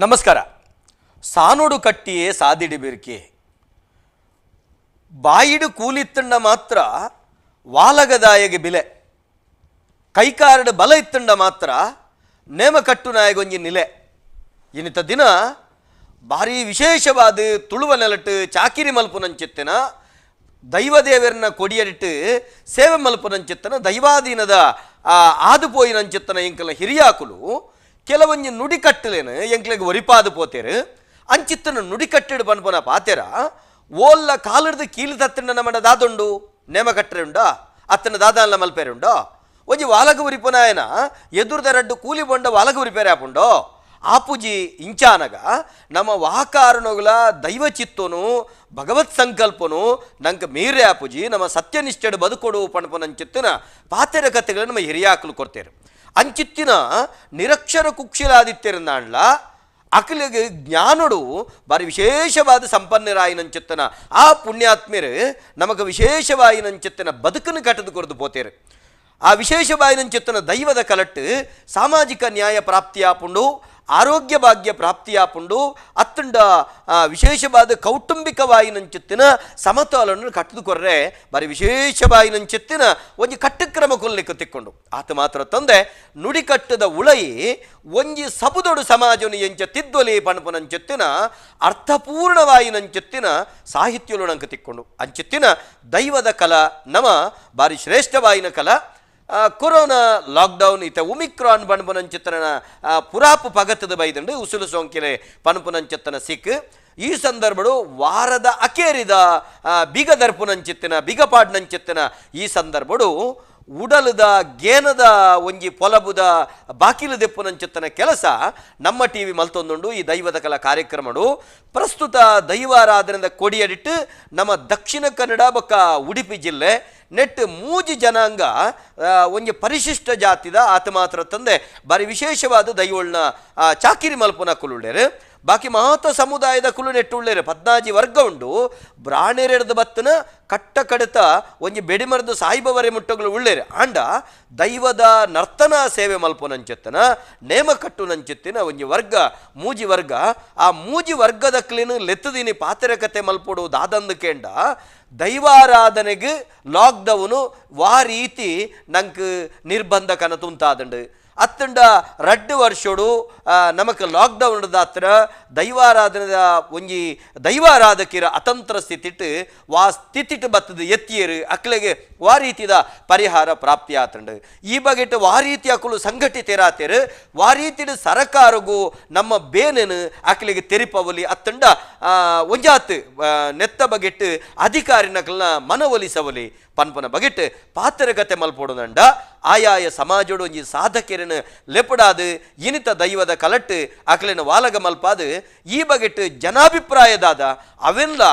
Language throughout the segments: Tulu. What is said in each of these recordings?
ನಮಸ್ಕಾರ. ಸಾನೋಡು ಕಟ್ಟಿಯೇ ಸಾದಿಡಿ ಬಿರ್ಕೆ ಬಾಯಿಡು ಕೂಲಿತ್ತಂಡ ಮಾತ್ರ ವಾಲಗದಾಯಗೆ ಬಿಲೆ, ಕೈಕಾರಡು ಬಲ ಇತ್ತಂಡ ಮಾತ್ರ ನೇಮ ಕಟ್ಟು ನಾಯಗೊಂಜಿ ನಿಲೆ. ಇನ್ನಿತ ದಿನ ಭಾರಿ ವಿಶೇಷವಾದ ತುಳುವ ನೆಲಟ್ಟು ಚಾಕಿರಿ ಮಲ್ಪುನಂಚಿತ್ತಿನ ದೈವದೇವರನ್ನ ಕೊಡಿಯಡಿಟ್ಟು ಸೇವೆ ಮಲ್ಪುನಂಚಿತ್ತನ ದೈವಾಧೀನದ ಆದು ಪೋಯಿನಂಚಿತ್ತನ ಎಂಕಲ ಹಿರಿಯಾಕುಲು ಕೆಲವೊಂಜಿ ನುಡಿಕಟ್ಟಲೇನು ಎಂಕ್ಲೆಗ್ ಒರಿಪಾದು ಪೋತೇರು. ಅಂಚಿತ್ತನ ನುಡಿಕಟ್ಟಿಡು ಪನ್ಪುನ ಪಾತೆರ ಓಲ್ಲ ಕಾಲಿಡ್ದು ಕೀಲು ತತ್ತಂಡ ನಮ್ಮಡ ದಾದುಂಡು ನೇಮ ಕಟ್ಟರೆ ಉಂಡ ಅತ್ತನ ದಾದಾನ್ಲ ಮಲ್ಪೇರುಂಡೋ. ಒಂಜಿ ವಾಲಗ ಉರಿಪುನಾಯನ ಎದುರ್ದ ರಡ್ಡು ಕೂಲಿ ಬೊಂಡ ವಾಲಗ ಉರಿಪೇರೆ ಆಪುಂಡೋ. ಆಪುಜಿ ಇಂಚಾನಗ ನಮ್ಮ ವಾಕಾರಣಗಳ ದೈವ ಚಿತ್ತೋನು ಭಗವತ್ ಸಂಕಲ್ಪನು ನಂಗೆ ಮೀರೆ ಆಪುಜಿ ನಮ್ಮ ಸತ್ಯನಿಷ್ಠೆಡು ಬದುಕೊಡು ಪಣಪನಂಚಿತ್ತಿನ ಪಾತೆರ ಕತೆಗಳನ್ನು ನಮ್ಮ ಹಿರಿಯಾಕಲು ಕೊಡ್ತೇರು. ಅಂಚಿತ್ತಿನ ನಿರಕ್ಷರ ಕುಕ್ಷಿಲಾದಿತ್ಯರನ್ನಾಂಡ್ಲ ಅಕಲಿಗೆ ಜ್ಞಾನುಡು ಬಾರಿ ವಿಶೇಷವಾದ ಸಂಪನ್ನರಾಯಿನಂಚಿತ್ತನ ಆ ಪುಣ್ಯಾತ್ಮ್ಯರು ನಮಗೆ ವಿಶೇಷವಾಯಿನಂಚಿತ್ತನ ಬದುಕನ್ನು ಕಟ್ಟದು ಕೊರದು ಪೋತೇರು. ಆ ವಿಶೇಷವಾಯಿನಂಚಿತ್ತನ ದೈವದ ಕಲಟ್ಟು ಸಾಮಾಜಿಕ ನ್ಯಾಯ ಪ್ರಾಪ್ತಿಯಾಪುಂಡು, ಆರೋಗ್ಯ ಭಾಗ್ಯ ಪ್ರಾಪ್ತಿಯಾಪುಂಡು, ಅತ್ತಂಡ ವಿಶೇಷವಾದ ಕೌಟುಂಬಿಕವಾಯಿನಂಚಿತ್ತಿನ ಸಮತೋಲನ ಕಟ್ಟದು ಕೊರ್ರೆ ಬಾರಿ ವಿಶೇಷವಾಯಿನಂಚಿತ್ತಿನ ಒಂಜಿ ಕಟ್ಟುಕ್ರಮ ಕೊಲ್ಲಿಕ್ಕೆ ತಿಕ್ಕೊಂಡು. ಆತ ಮಾತ್ರ ತಂದೆ ನುಡಿಕಟ್ಟದ ಉಳಯಿ ಒಂಜಿ ಸಬುದೊಡು ಸಮಾಜನು ಎಂಚ ತಿದ್ದೊಲಿ ಪಣಪುನಂಚಿತ್ತಿನ ಅರ್ಥಪೂರ್ಣವಾಯಿನಂಚಿತ್ತಿನ ಸಾಹಿತ್ಯಲು ನಂಗೆ ತಿಕ್ಕೊಂಡು. ಅಂಚಿತ್ತಿನ ದೈವದ ಕಲ ನಮ ಬಾರಿ ಶ್ರೇಷ್ಠವಾಯಿನ ಕಲ. ಕೊರೋನಾ ಲಾಕ್ಡೌನ್ ಇತ್ತ ಒಮಿಕ್ರಾನ್ ಪಣಪುನಂಚಿತ್ತನ ಪುರಾಪು ಪಗತದ ಬೈದಂಡು ಉಸುಲು ಸೋಂಕಿಲೆ ಪಣಪುನಂಚಿತ್ತನ ಸಿಕ್. ಈ ಸಂದರ್ಭಡು ವಾರದ ಅಕೇರಿದ ಬಿಗದರ್ಪುನಂಚಿತ್ತಿನ ಬಿಗಪಾಡ್ನಂಚಿತ್ತಿನ ಈ ಸಂದರ್ಭಡು ಉಡಲದ ಗೇನದ ಒಂಜಿ ಪೊಲಬುದ ಬಾಕಿಲು ದೆಪ್ಪುನಂಚಿತ್ತನ ಕೆಲಸ ನಮ್ಮ ಟಿ ವಿ ಮಲ್ತೊಂದುಂಡು. ಈ ದೈವದ ಕಲಾ ಕಾರ್ಯಕ್ರಮಡು ಪ್ರಸ್ತುತ ದೈವಾರಾಧನೆದ ಕೊಡಿಯಡಿಟ್ಟು ನಮ್ಮ ದಕ್ಷಿಣ ಕನ್ನಡ ಬೊಕ್ಕ ಉಡುಪಿ ಜಿಲ್ಲೆ ನೆಟ್ ಮೂಜಿ ಜನಾಂಗ ಒಂಜಿ ಪರಿಶಿಷ್ಟ ಜಾತಿದ ಆತ ಮಾತ್ರ ತಂದೆ ಬಾರಿ ವಿಶೇಷವಾದ ದೈವಳ್ನ ಚಾಕಿರಿ ಮಲ್ಪುನ ಕುಲುಳ್ಳೇರು. ಬಾಕಿ ಮಹತ್ವ ಸಮುದಾಯದ ಕುಲು ನೆಟ್ಟುಳ್ಳೇರು ಪದ್ನಾಜಿ ವರ್ಗ ಉಂಡು. ಬ್ರಾಣೆರೆಡ್ದ ಬತ್ತನ ಕಟ್ಟ ಕಡತ ಒಂಜಿ ಬೆಡಿಮರದ ಸಾಯಿಬವರೆ ಮುಟ್ಟಗಳು ಉಳ್ಳೇರು. ಆಂಡ ದೈವದ ನರ್ತನ ಸೇವೆ ಮಲ್ಪುನಂಚಿತ್ತನ ನೇಮ ಕಟ್ಟುನಂಚಿತ್ತಿನ ಒಂಜಿ ವರ್ಗ ಮೂಜಿ ವರ್ಗ. ಆ ಮೂಜಿ ವರ್ಗದ ಕ್ಲೀನು ಲೆತ್ತದಿನಿ ಪಾತೆರ ಕತೆ ಮಲ್ಪೊಡು ದಾದಂದು ಕೇಂಡ ದೈವಾರಾಧನೆಗೆ ಲಾಕ್ಡೌನು ವಾ ರೀತಿ ನಂಗೆ ನಿರ್ಬಂಧ ಕನ ತುಂತಾದಂಡು. ಅತ್ತಂಡ ರಡ್ಡು ವರ್ಷೋಡು ನಮಕ್ ಲಾಕ್ಡೌನ್ ದಾತ್ರ ದೈವಾರಾಧನೆದ ಒಂಜಿ ದೈವಾರಾಧಕಿರ ಅತಂತ್ರ ಸ್ಥಿತಿಟ್ಟು ವಾ ಸ್ಥಿತಿಟ್ಟು ಬತ್ತದ ಎತ್ತಿಯರು ಅಕ್ಲೆಗೆ ವಾ ರೀತಿದ ಪರಿಹಾರ ಪ್ರಾಪ್ತಿ ಆತಂಡು. ಈ ಬಗೆಟ್ ವಾ ರೀತಿ ಅಕುಲು ಸಂಘಟಿತರಾತೇರು ವಾ ರೀತಿಡು ಸರಕಾರಗೂ ನಮ್ಮ ಬೇನೆನು ಅಕ್ಲೆಗೆ ತೆರಿಪವಲಿ ಅತ್ತಂಡ ಒಂಜಾತ್ ನೆತ್ತ ಬಗೆಟ್ ಅಧಿಕಾರಿನಕಲ್ನ ಮನವೊಲಿಸವಲಿ ಪನ್ಪನ ಬಗೆಟ್ ಪಾತ್ರಗತೆ ಮಲ್ಪೊಡುನಂಡ ಆಯಾಯ ಸಮಾಜೋಡು ಒಂಜಿ ಸಾಧಕರನ್ನು ಲೆಪಡಾದು ಇನಿತ ದೈವದ ಕಲಟ್ಟು ಅಕ್ಲೆನ ವಾಲಗ ಮಲ್ಪಾದು ಈ ಬಗೆಟ್ ಜನಾಭಿಪ್ರಾಯದಾದ ಅವೆಲ್ಲ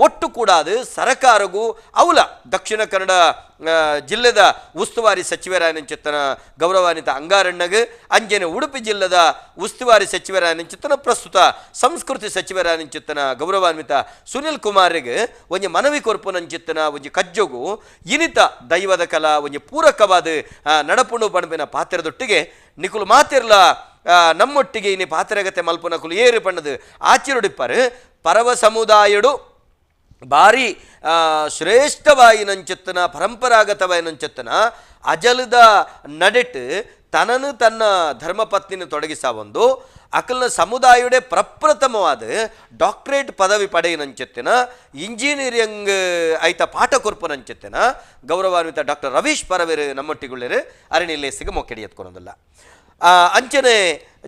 ಒಟ್ಟು ಕೂಡಾದು ಸರಕಾರಗೂ ಅವಲ ದಕ್ಷಿಣ ಕನ್ನಡ ಜಿಲ್ಲೆದ ಉಸ್ತುವಾರಿ ಸಚಿವರಾಯನಂಚಿತ್ತನ ಗೌರವಾನ್ವಿತ ಅಂಗಾರಣ್ಣಗ್, ಅಂಜನೆ ಉಡುಪಿ ಜಿಲ್ಲೆದ ಉಸ್ತುವಾರಿ ಸಚಿವರಾಯನಂಚಿತ್ತನ ಪ್ರಸ್ತುತ ಸಂಸ್ಕೃತಿ ಸಚಿವರಾಯನಂಚಿತ್ತನ ಗೌರವಾನ್ವಿತ ಸುನಿಲ್ ಕುಮಾರ್ಗೆ ಒಂಜಿ ಮನವಿ ಕೊರ್ಪುನಂಚಿತ್ತನ ಒಂಜಿ ಕಜ್ಜೊಗು ಇನಿತ ದೈವದ ಕಲಾ ಒಂಜಿ ಪೂರಕವಾದ ನಡಪುಣು ಪಣಪಿನ ಪಾತ್ರದೊಟ್ಟಿಗೆ ನಿಕುಲು ಮಾತಿರ್ಲ ನಮ್ಮೊಟ್ಟಿಗೆ ಇನಿ ಪಾತ್ರಗತೆ ಮಲ್ಪುನಕುಲು ಏರು ಪಣ್ಣದು ಆಚಿರುಡಿಪ್ಪರು. ಪರವ ಸಮುದಾಯಡು ಭಾರಿ ಶ್ರೇಷ್ಠವಾಯಿನಂಚಿತ್ತನ ಪರಂಪರಾಗತವಾಯಿನಂಚಿತ್ತನ ಅಜಲದ ನಡೆಟ್ ತನನು ತನ್ನ ಧರ್ಮಪತ್ನಿನ ತೊಡಗಿಸ ಒಂದು ಅಕಲ್ನ ಸಮುದಾಯಡೆ ಪ್ರಪ್ರಥಮವಾದ ಡಾಕ್ಟರೇಟ್ ಪದವಿ ಪಡೆಯನಂಚಿತ್ತಿನ ಇಂಜಿನಿಯರಿಂಗ್ ಐತ ಪಾಠ ಕೊರ್ಪುನಂಚಿತ್ತಿನ ಗೌರವಾನ್ವಿತ ಡಾಕ್ಟರ್ ರವೀಶ್ ಪರವೇರು ನಮ್ಮೊಟ್ಟಿಗುಳ್ಳೇರು ಅರಣಿಲೇಸಿಗೆ ಮೊಕ್ಕೆಡಿ ಎತ್ಕೊಳೋದಿಲ್ಲ. ಅಂಚನೆ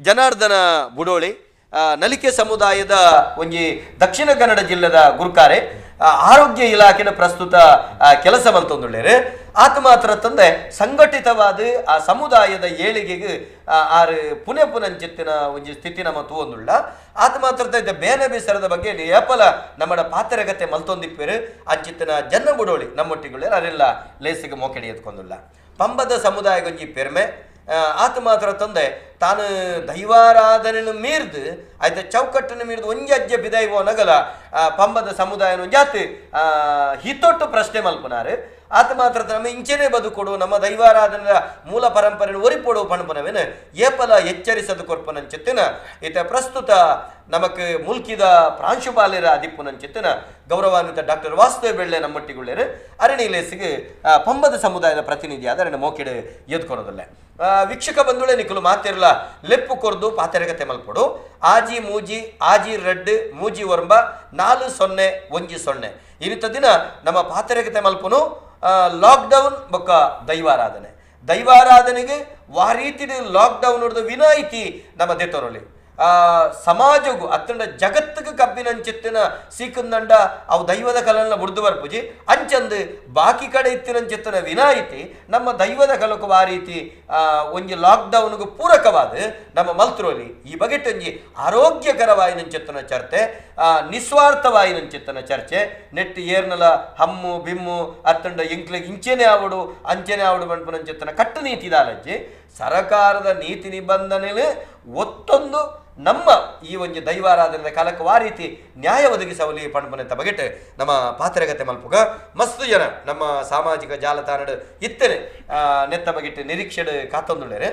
ಜನಾರ್ದನ ಬುಡೋಳಿ ನಲಿಕೆ ಸಮುದಾಯದ ಒಂಜಿ ದಕ್ಷಿಣ ಕನ್ನಡ ಜಿಲ್ಲೆದ ಗುರುಕಾರೆ ಆರೋಗ್ಯ ಇಲಾಖೆನ ಪ್ರಸ್ತುತ ಕೆಲಸ ಮಲ್ತೊಂದುಳ್ಳೇರು. ಆತ ಮಾತ್ರ ತಂದೆ ಸಂಘಟಿತವಾದ ಆ ಸಮುದಾಯದ ಏಳಿಗೆಗೆ ಆರು ಪುಣೆ ಪುನಂಚಿತ್ತಿನ ಒಂಜಿ ಸ್ಥಿತಿ ನಮ್ಮ ತೂವೊಂದುಳ್ಳ. ಆತ ಮಾತ್ರ ತಂದೆ ಬೇನೆ ಬೇಸರದ ಬಗ್ಗೆ ಏಪಲ ನಮ್ಮಡ ಪಾತ್ರಗತೆ ಮಲ್ತೊಂದಿಪ್ಪೇರು. ಅಂಚಿತ್ತಿನ ಜನ ಬುಡೋಳಿ ನಮ್ಮೊಟ್ಟಿಗುಳ್ಳೇರು ಅರೆಲ್ಲ ಲೇಸಿಗೆ ಮೋಕೆಡಿ ಎತ್ಕೊಂದುಳ್ಳ. ಪಂಬದ ಸಮುದಾಯಗೊಂಜಿ ಪೆರ್ಮೆ. ಆತ ಮಾತ್ರ ತಂದೆ ತಾನು ದೈವಾರಾಧನೆಯನ್ನು ಮೀರ್ದು ಆಯ್ತ ಚೌಕಟ್ಟನ್ನು ಮೀರ್ದು ಒಂಜಿ ಅಜ್ಜ ಬಿದೈವೋ ನಗಲ ಪಂಬದ ಸಮುದಾಯನ ಒಂಜಾತ್ ಹಿತೊಟ್ಟು ಪ್ರಶ್ನೆ ಮಲ್ಪುನಾರು. ಆತ ಮಾತ್ರ ನಮ್ಮ ಇಂಚೆನೆ ಬದುಕೊಡು, ನಮ್ಮ ದೈವಾರಾಧನೆಯ ಮೂಲ ಪರಂಪರೆ ಒರಿಪೊಡು ಪಣಪನವೇನು ಏಪಲ ಎಚ್ಚರಿಸದು ಕೊರ್ಪನಂಚಿತ್ತಿನ ಇತ ಪ್ರಸ್ತುತ ನಮಕ್ ಮುಲ್ಕಿದ ಪ್ರಾಂಶುಪಾಲರ ಅದಿಪ್ಪುನಂಚಿತ್ತಿನ ಗೌರವಾನ್ವಿತ ಡಾಕ್ಟರ್ ವಾಸುದೇವ ಬೆಳ್ಳೆ ನಮ್ಮೊಟ್ಟಿಗುಳ್ಳೇರು ಅರಣಿಲೇಸಿಗೆ ಪಂಬದ ಸಮುದಾಯದ ಪ್ರತಿನಿಧಿಯಾದ ಅರಣ್ಯ ಮೋಕೆಡೆ ಎದ್ಕೊರೋದಲ್ಲ. ವೀಕ್ಷಕ ಬಂಧುಳೆ ನಿಕುಲು ಮಾತಿರ್ಲ ಲೆಪ್ಪು ಕೊರ್ದು ಪಾತೆರಗತೆ ಮಲ್ಪೊಡು. ಆಜಿ ಮೂಜಿ ಆಜಿ ರಡ್ಡು ಮೂಜಿ ಒರ್ಂಬ 4 0 1 0 ಈ ದಿನ ನಮ್ಮ ಪಾತೆರಗತೆ ಮಲ್ಪುನು ಲಾಕ್ಡೌನ್ ಬೊಕ್ಕ ದೈವಾರಾಧನೆ. ದೈವಾರಾಧನೆಗೆ ವಾರೀತಿ ಲಾಕ್ಡೌನ್ ವಿನಾಯಿತಿ ನಮ್ಮ ದೆತೊರಲಿ ಸಮಾಜಗೂ ಅತ್ತಂಡ ಜಗತ್ತಿಗೆ ಕಬ್ಬಿನಂಚಿತ್ತಿನ ಸೀಕಂದಂಡ ಅವು ದೈವದ ಕಲನ್ನ ಬುಡ್ದು ಬರ್ಪುಜಿ ಅಂಚಂದು ಬಾಕಿ ಕಡೆ ಇತ್ತಿನಂಚಿತ್ತಿನ ವಿನಾಯಿತಿ ನಮ್ಮ ದೈವದ ಕಲಕು ಆ ರೀತಿ ಒಂಜಿ ಲಾಕ್ಡೌನ್ಗೆ ಪೂರಕವಾದ ನಮ್ಮ ಮಲ್ತ್ರೋಲಿ ಈ ಬಗೆಟೊಂಜಿ ಆರೋಗ್ಯಕರವಾಯಿನಂಚಿತ್ತಿನ ಚರ್ಚೆ, ನಿಸ್ವಾರ್ಥವಾಯಿನಂಚಿತ್ತಿನ ಚರ್ಚೆ. ನೆಟ್ ಏರ್ನಲ ಹಮ್ಮು ಬಿಮ್ಮು ಅತ್ತಂಡ ಎಂಕ್ಲೆಗ್ ಇಂಚೆನೆ ಆವಡು ಅಂಚೆನೆ ಆವಡು ಬಣ್ಪುನಂಚಿತ್ತಿನ ಕಟ್ಟು ನೀತಿ ದಾಲಜ್ಜಿ ಸರಕಾರದ ನೀತಿ ನಿಬಂಧನೆಲು ಒತ್ತೊಂದು ನಮ್ಮ ಈ ಒಂದು ದೈವಾರಾಧನೆ ಕಾಲಕ್ಕೆ ಆ ರೀತಿ ನ್ಯಾಯ ಒದಗಿಸವಲಿ ಪಣಪನೆತ್ತ ಬಗೆಟ್ ನಮ್ಮ ಪಾತ್ರಗತೆ ಮಲ್ಪುಗ ಮಸ್ತು ಜನ ನಮ್ಮ ಸಾಮಾಜಿಕ ಜಾಲತಾಣಡು ಇತ್ತನೆ ನೆತ್ತ ಬಗೆಟ್ ನಿರೀಕ್ಷೆಡು ಕಾತೊಂದುಳ್ಳೇರು.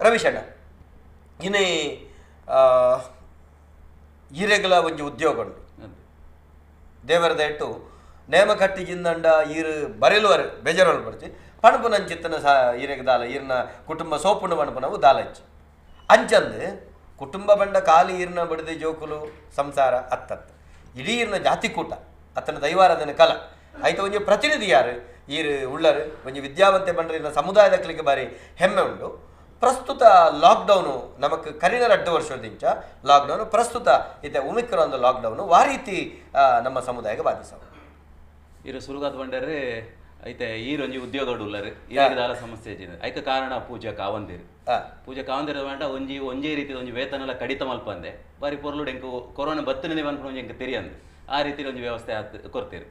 ರವಿಶಣ್ಣ, ಇನ್ನೇ ಈರೆಗಳ ಒಂಜಿ ಉದ್ಯೋಗ ಉಂಟು ದೇವರದ ಇಟ್ಟು ನೇಮ ಕಟ್ಟಿ ಜಿಂದಂಡ ಈರು ಬರೆಲುವರು ಬೇಜಾರು ಬರ್ತಿ ಪಣಪುನಂಚಿತ್ತನ ಸಹ ಈರೆಗೆ ದಾಲ ಈರಿನ ಕುಟುಂಬ ಸೋಪುಂಡು ಪಣಪುನವು ದಾಲಚ್ಚಿ ಅಂಚಂದು ಕುಟುಂಬ ಬಂಡ ಖಾಲಿ ಈರ್ನ ಬಡಿದ ಜೋಕುಲು ಸಂಸಾರ ಅತ್ತತ್ತು ಇಡೀ ಈರ್ನ ಜಾತಿ ಕೂಟ ಅತ್ತನ ದೈವಾರಾಧನೆ ಕಲ ಆಯ್ತು. ಒಂಜಿ ಪ್ರತಿನಿಧಿ ಯಾರು ಈರು ಉಳ್ಳರು ಒಂಜಿ ವಿದ್ಯಾವಂತೆ ಬಂಡ್ರೆ ಈರ್ನ ಸಮುದಾಯದ ಕ್ಲಿಗೆ ಬಾರಿ ಹೆಮ್ಮೆ ಉಂಟು. ಪ್ರಸ್ತುತ ಲಾಕ್ಡೌನು ನಮಕ್ ಕರಿನ 2 ವರ್ಷದಿಂಚ ಲಾಕ್ಡೌನು ಪ್ರಸ್ತುತ ಇತ್ತೆ ಒಮಿಕ್ರಾನ್ ಲಾಕ್ಡೌನು ವಾ ರೀತಿ ನಮ್ಮ ಸಮುದಾಯಕ್ಕೆ ಬಾಧಿಸವು. ಇರು ಸುರುಗಾದ ಬಂಡರೆ ಐತೆ ಈರೊಂಜಿ ಉದ್ಯೋಗ ಉಳ್ಳರು ಈರಿಗೆ ಸಮಸ್ಯೆ ಐಕ ಕಾರಣ ಪೂಜಾ ಕಾವಂದಿರು. ಪೂಜಾ ಕಾವಂದಿರ വേണ്ട ಒಂಜಿ ಒಂಜೇ ರೀತಿಯ ಒಂಜಿ ವೇತನ ಕಡಿತ ಮಲ್ಪಂದೆ ಬಾರಿ ಪೊರ್ಲುಡು ಎಂಕು ಕೊರೋನಾ ಬತ್ತನೆ ಪನ್ಪುನ ಒಂಜಿ ಎಂಕ್ ತೆರಿಯಂದು ಆ ರೀತಿ ಒಂಜಿ ವ್ಯವಸ್ಥೆ ಆತ್ ಕೊರ್ತೀರು.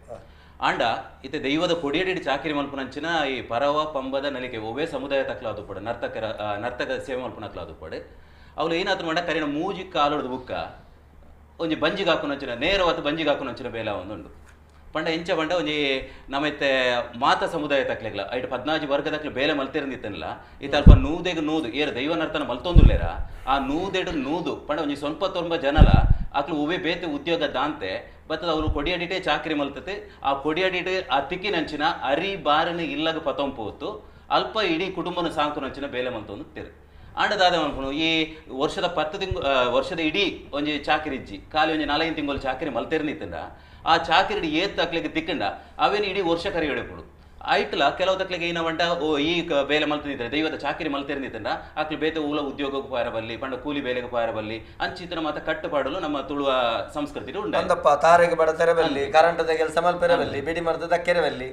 ಆಂಡ ಇತ್ತೆ ದೈವದ ಕೊಡಿಯಡಿ ಚಾಕಿರಿ ಮಲ್ಪುನಂಚಿನ ಈ ಪರವ ಪಂಬದ ನಲಿಕೆ ಒವ್ವೇ ಸಮುದಾಯ ತಕ್ಲಾದು ಪಡೆ ನರ್ತಕರ ನರ್ತಕ ಸೇವೆ ಮಲ್ಪುನಕ್ಲಾದು ಪಡೆ ಅವ್ಲು ಏನಾದ್ರು ಮಾಡ ಕರಿನ ಮೂಜಿ ಕಾಲೊಡ್ದು ಬುಕ್ಕ ಒಂಜಿ ಬಂಜಿಗೆ ಹಾಕುನಂಚಿನ ನೇರವಾದ ಬಂಜಿಗೆ ಹಾಕುನಂಚಿನ ಬೇಲೆ ಒಂದುಂಡು. ಪಂಡ ಎಂಚ ಪಂಡ ಒಂಜಿ ನಮ್ಮೈತೆ ಮಾತ ಸಮುದಾಯ ತಕ್ಲೆಗ್ಲ ಐಟ್ 14 ವರ್ಗ ತಕ್ಲೆ ಬೇಲೆ ಮಲ್ತಿರಂದಿತ್ತಲ್ಲ ಈ ತಲ್ಪ ನೂದೆಗ್ ನೂದು ಏರ್ ದೈವ ನರ್ತನ ಮಲ್ತೊಂದುಲ್ಲೇರ ಆ ನೂದೆಡು ನೂದು ಪಂಡ ಒಂಜಿ ಸ್ವಲ್ಪ ತೊಂಬ ಜನಲ ಅಕ್ಲು ಒವ್ವೇ ಬೇತೆ ಉದ್ಯೋಗ ದಾಂತೆ ಬತ್ತದ ಅವರು ಕೊಡಿಯಡಿಟೇ ಚಾಕರಿ ಮಲ್ತತೆ ಆ ಕೊಡಿಯಡಿಟೆ ಆ ತಿಕ್ಕಿನಂಚಿನ ಅರಿ ಬಾರನ ಇಲ್ಲಗ ಪತೊಂಪೋತು ಅಲ್ಪ ಇಡೀ ಕುಟುಂಬನ ಸಾಂಕುನಂಚಿನ ಬೇಲೆ ಮಲ್ತೊಂದು ತಿರು. ಆಂಡ ದಾದ ಮನ್ಪುನು ಈ ವರ್ಷದ 10 ತಿಂಗ್ ವರ್ಷದ ಇಡೀ ಒಂಜಿ ಚಾಕರಿ ಇಜ್ಜಿ ಖಾಲಿ ಒಂಜಿ 4-5 ತಿಂಗಳು ಚಾಕರಿ ಮಲ್ತಿರ್ನಿತ್ತಂಡ ಆ ಚಾಕರಿ ಏತ್ ತಕ್ಲಿಗೆ ತಿಕ್ಕಂಡ ಅವೇನು ಇಡೀ ವರ್ಷ ಕರಿ ಎಡೆಪುಡು ಐಟ್ಲ ಕೆಲವು ತಕ್ಲಿಗೆ ಏನ వంట ಈ ಬೇಲೆ ಮಲ್ತಿದ್ರೆ ದೈವದ ಚಾಕರಿ ಮಲ್ತಿರ್ನಿತ್ತಂಡ ಆಕ್ಲು ಬೇತೆ ಊಲ ಉದ್ಯೋಗಕ್ಕೂ ಪಾರಬಲ್ಲಿ ಪಂಡ ಕೂಲಿ ಬೇಲೆಗೆ ಪಾರಬಲ್ಲಿ ಅಂಚಿತನ ಮಾತ ಕಟ್ಟುಪಾಡಲು ನಮ್ಮ ತುಳುವ ಸಂಸ್ಕೃತಿ ಉಂಟು. ಅಂದಪ್ಪ ತಾರೆಗೆ ಬಡತೆರಬಲ್ಲಿ ಕರಂಟದ ಕೆಲಸ ಮಲ್ಪೆರಬಲ್ಲಿ ಬಿಡಿ ಮರದ ದಕ್ಕೆರಬಲ್ಲಿ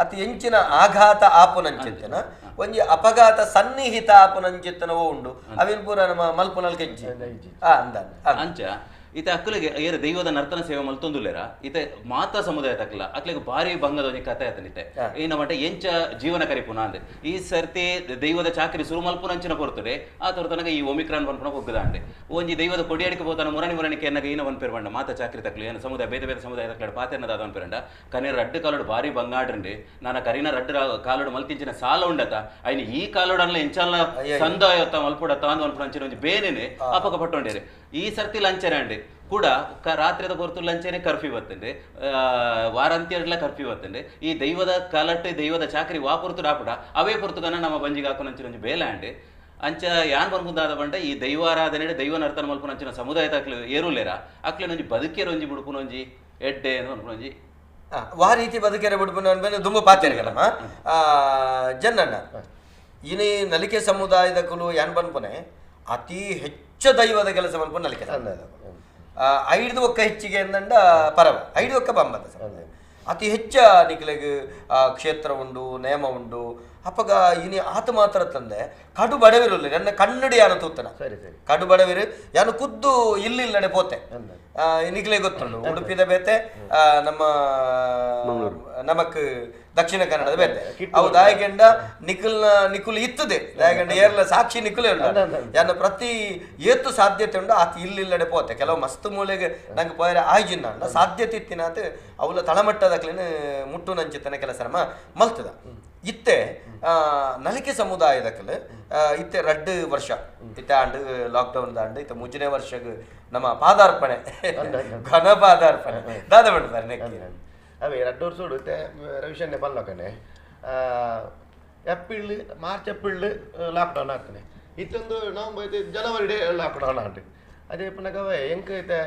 ಅತಿ ಎಂಚಿನ ಆಘಾತ ಆಪುನಂಚಿತ್ತನ ಒಂಜಿ ಅಪಘಾತ ಸನ್ನಿಹಿತ ಆಪುನಂಚಿತ್ತನವೋ ಉಂಡು ಅವಿನ ಪೂರ ನಮ್ಮ ಮಲ್ಪುನಲ್ ಕೆಜ್ಜಿ ಅಂದ ಅಂಚ ಈತ ಅಕ್ಕಲಿಗೆ ಏರ ದೈವದ ನರ್ತನ ಸೇವೆ ಮಲ್ತೊಂದುಲ್ಲೇರ ಈತ ಮಾತಾ ಸಮುದಾಯ ತಕ್ಕಲ ಅಕ್ಲಿಗೆ ಭಾರಿ ಭಂಗದ ಒಂಜಿ ಕಥೆ ಆತನಿತೆ ಏನ ಮಟ್ಟ ಎಂಚ ಜೀವನ ಕರಿಪುನ ಅಂದೆ ಈ ಸರ್ತಿ ದೈವದ ಚಾಕರಿ ಸುರು ಮಲ್ಪುನಂಚಿನ ಪೊರ್ತುಡೆ ಆ ತನಕ ಈ ಒಮಿಕ್ರಾನ್ ಪನ್ಪುನ ಪೊಗ್ಗುದಾಂಡೆ ಒಂಜಿ ದೈವದ ಕೊಡಿಯಡಿಕೆ ಪೋತಾನ ಮುರಣಿ ಮುರಣಿ ಕೆನ್ನಗ ಏನ ಒನ್ ಪೇರು ಬಂಡ ಮಾತಾ ಚಾಕರಿ ತಕ್ಕಲು ಏನು ಸಮುದಾಯ ಬೇರೆ ಬೇರೆ ಸಮುದಾಯ ತಕ್ಕಲ ಪಾತೆನ್ನದಾದ ಒನ್ ಪೇರಂಡ ಕನೇರ ರಡ್ಡು ಕಾಲೋಡು ಭಾರಿ ಬಂಗಾಡ್ರಂಡಿ ನಾನು ಕರಿನ ರಡ್ಡು ಕಾಲೋಡು ಮಲ್ತಿಂಚಿನ ಸಾಲ ಉಂಡತ ಐನ ಈ ಕಾಲೋಡಲ್ಲ ಎಂಚಲ್ಲ ಸಂದಾಯತ್ತ ಮಲ್ಪುಡತ್ತ ಅಂದ್ ಮಲ್ಪುನಂಚಿನ ಒಂಜಿ ಬೇನೆನೆ ಅಪಕ ಪಟ್ಟೊಂಡೇರಿ ಈ ಸರ್ತಿ ಲಂಚನೆ ಅಂಡೆ ಕೂಡ ರಾತ್ರಿದ ಹೊರತು ಲಂಚನೆ ಕರ್ಫ್ಯೂ ಬತ್ತಂಡೆ ವಾರಾಂತ್ಯಡ್ಲ ಕರ್ಫ್ಯೂ ಬತ್ತಂಡೆ ಈ ದೈವದ ಕಲಟೆ ದೈವದ ಚಾಕರಿ ವಾ ಪೊರ್ತು ಡಾಪುಡ ಅವೇ ಪೊರ್ತುಗನ ನಮ್ಮ ಬಂಜಿಗೆ ಹಾಕೋನಂಚಿನ ಒಂಜಿ ಬೇಲೆ ಅಂಡೆ ಅಂಚ ಯಾನ್ ಬರ್ಬುದಾದ ಬಂಡ ಈ ದೈವಾರಾಧನೆ ದೈವ ನರ್ತನ ಮಲ್ಪುನಂಚಿನ ಸಮುದಾಯ ತಕ್ಲು ಏರುಲೇರ ಅಕ್ಲೆನೊಂಜಿ ಬದುಕೇರ ಒಂಜಿ ಬುಡುಪುನೊಂಜಿ ಎಡ್ಡೆ ಅನ್ಪುನೊಂಜಿ ವಾ ರೀತಿ ಬದುಕೇರ ಬುಡುಪುನ ದುಂಬು ಪಾತೆರ್ಗಲಮ್ಮ ಜನ್ನಣ್ಣ ಇನಿ ನಲಿಕೆ ಸಮುದಾಯದ ಕುಲು ಯಾನ್ ಬನ್ಪುನೆ ಅತಿ ಹೆಚ್ಚು ದೈವದ ಕೆಲಸ ಮಲ್ಪು ನಲಿಕೆ ಸಮುದಾಯದ 5 ಒಕ್ಕ ಹೆಚ್ಚಿಗೆ ಎಂದಂಡ ಪರವ 5 ಒಕ್ಕ ಬಂಬದ ಸಮುದಾಯ ಅತಿ ಹೆಚ್ಚ ನಿಕ್ಲೆಗ್ ಕ್ಷೇತ್ರ ಉಂಡು ನೇಮ ಉಂಡು ಅಪ್ಪಗ ಇನಿ ಆತ ಮಾತ್ರ ತಂದೆ ಕಡು ಬಡವಿರಲ್ಲ ನನ್ನ ಕನ್ನಡಿ ಯಾನು ತೂತನ ಕಡು ಬಡವಿರು ಯಾನು ಖುದ್ದು ಇಲ್ಲಿ ನಡೆ ಪೋತೆ ನಿಕ್ಲೆ ಗೊತ್ತುಂಡು ಉಡುಪಿದ ಬೇತೆ, ನಮ್ಮ ನಮಕ್ ದಕ್ಷಿಣ ಕನ್ನಡದ ಬೇತೆ. ಅವು ದಾಯಕೆಂಡ ನಿಖಲ್ನ ನಿಕುಲು ಇತ್ತದೆ, ದಾಯಕೆಂಡ ಏರ್ಲ ಸಾಕ್ಷಿ ನಿಕುಲೇ ಉಂಡು. ಯಾನ ಪ್ರತಿ ಏತು ಸಾಧ್ಯತೆ ಉಂಡು ಆತ ಇಲ್ಲಿಲ್ಲಡೆ ಪೋತೆ. ಕೆಲವು ಮಸ್ತ್ ಮೂಲೆಗೆ ನಂಗೆ ಪೋಯರೆ ಆಯ್ಜಿನ ಸಾಧ್ಯತೆ ಇತ್ತಿನಾತ ಅವಲ ತಳಮಟ್ಟದಕ್ಲೇನು ಮುಟ್ಟು ನಂಚಿತನ ಕೆಲಸ ನಮ್ಮ ಮಲ್ತದ. ಇತ್ತೆ ನಲಿಕೆ ಸಮುದಾಯದಕ್ಕಲು ಇತ್ತೆ 2 ವರ್ಷ ಇತ್ತೆ ಆಂಡ್ ಲಾಕ್ಡೌನ್ ದಾಂಡ್ ಇತ್ತೆ 3ನೇ ವರ್ಷಕ್ಕೆ ನಮ್ಮ ಪಾದಾರ್ಪಣೆ, ಘನ ಪಾದಾರ್ಪಣೆ ದಾದ ಮಾಡ್ತಾರೆ ನೆಕ್ಕಿ. ಅವೇ 2 ವರ್ಷ ಇತ್ತೆ ರವಿಶನ್ನೆ ಪಲ್ಲಕನೆ April March April lockdown ಆಗ್ತಾನೆ. ಇತ್ತೊಂದು ನವಂಬರ್ ಜನವರಿ ಡೇ ಲಾಕ್ಡೌನ್ ಆಂಡ್ ಅದೇ ಪುನಃ ಎಂಕ್ ಇತ್ತೆ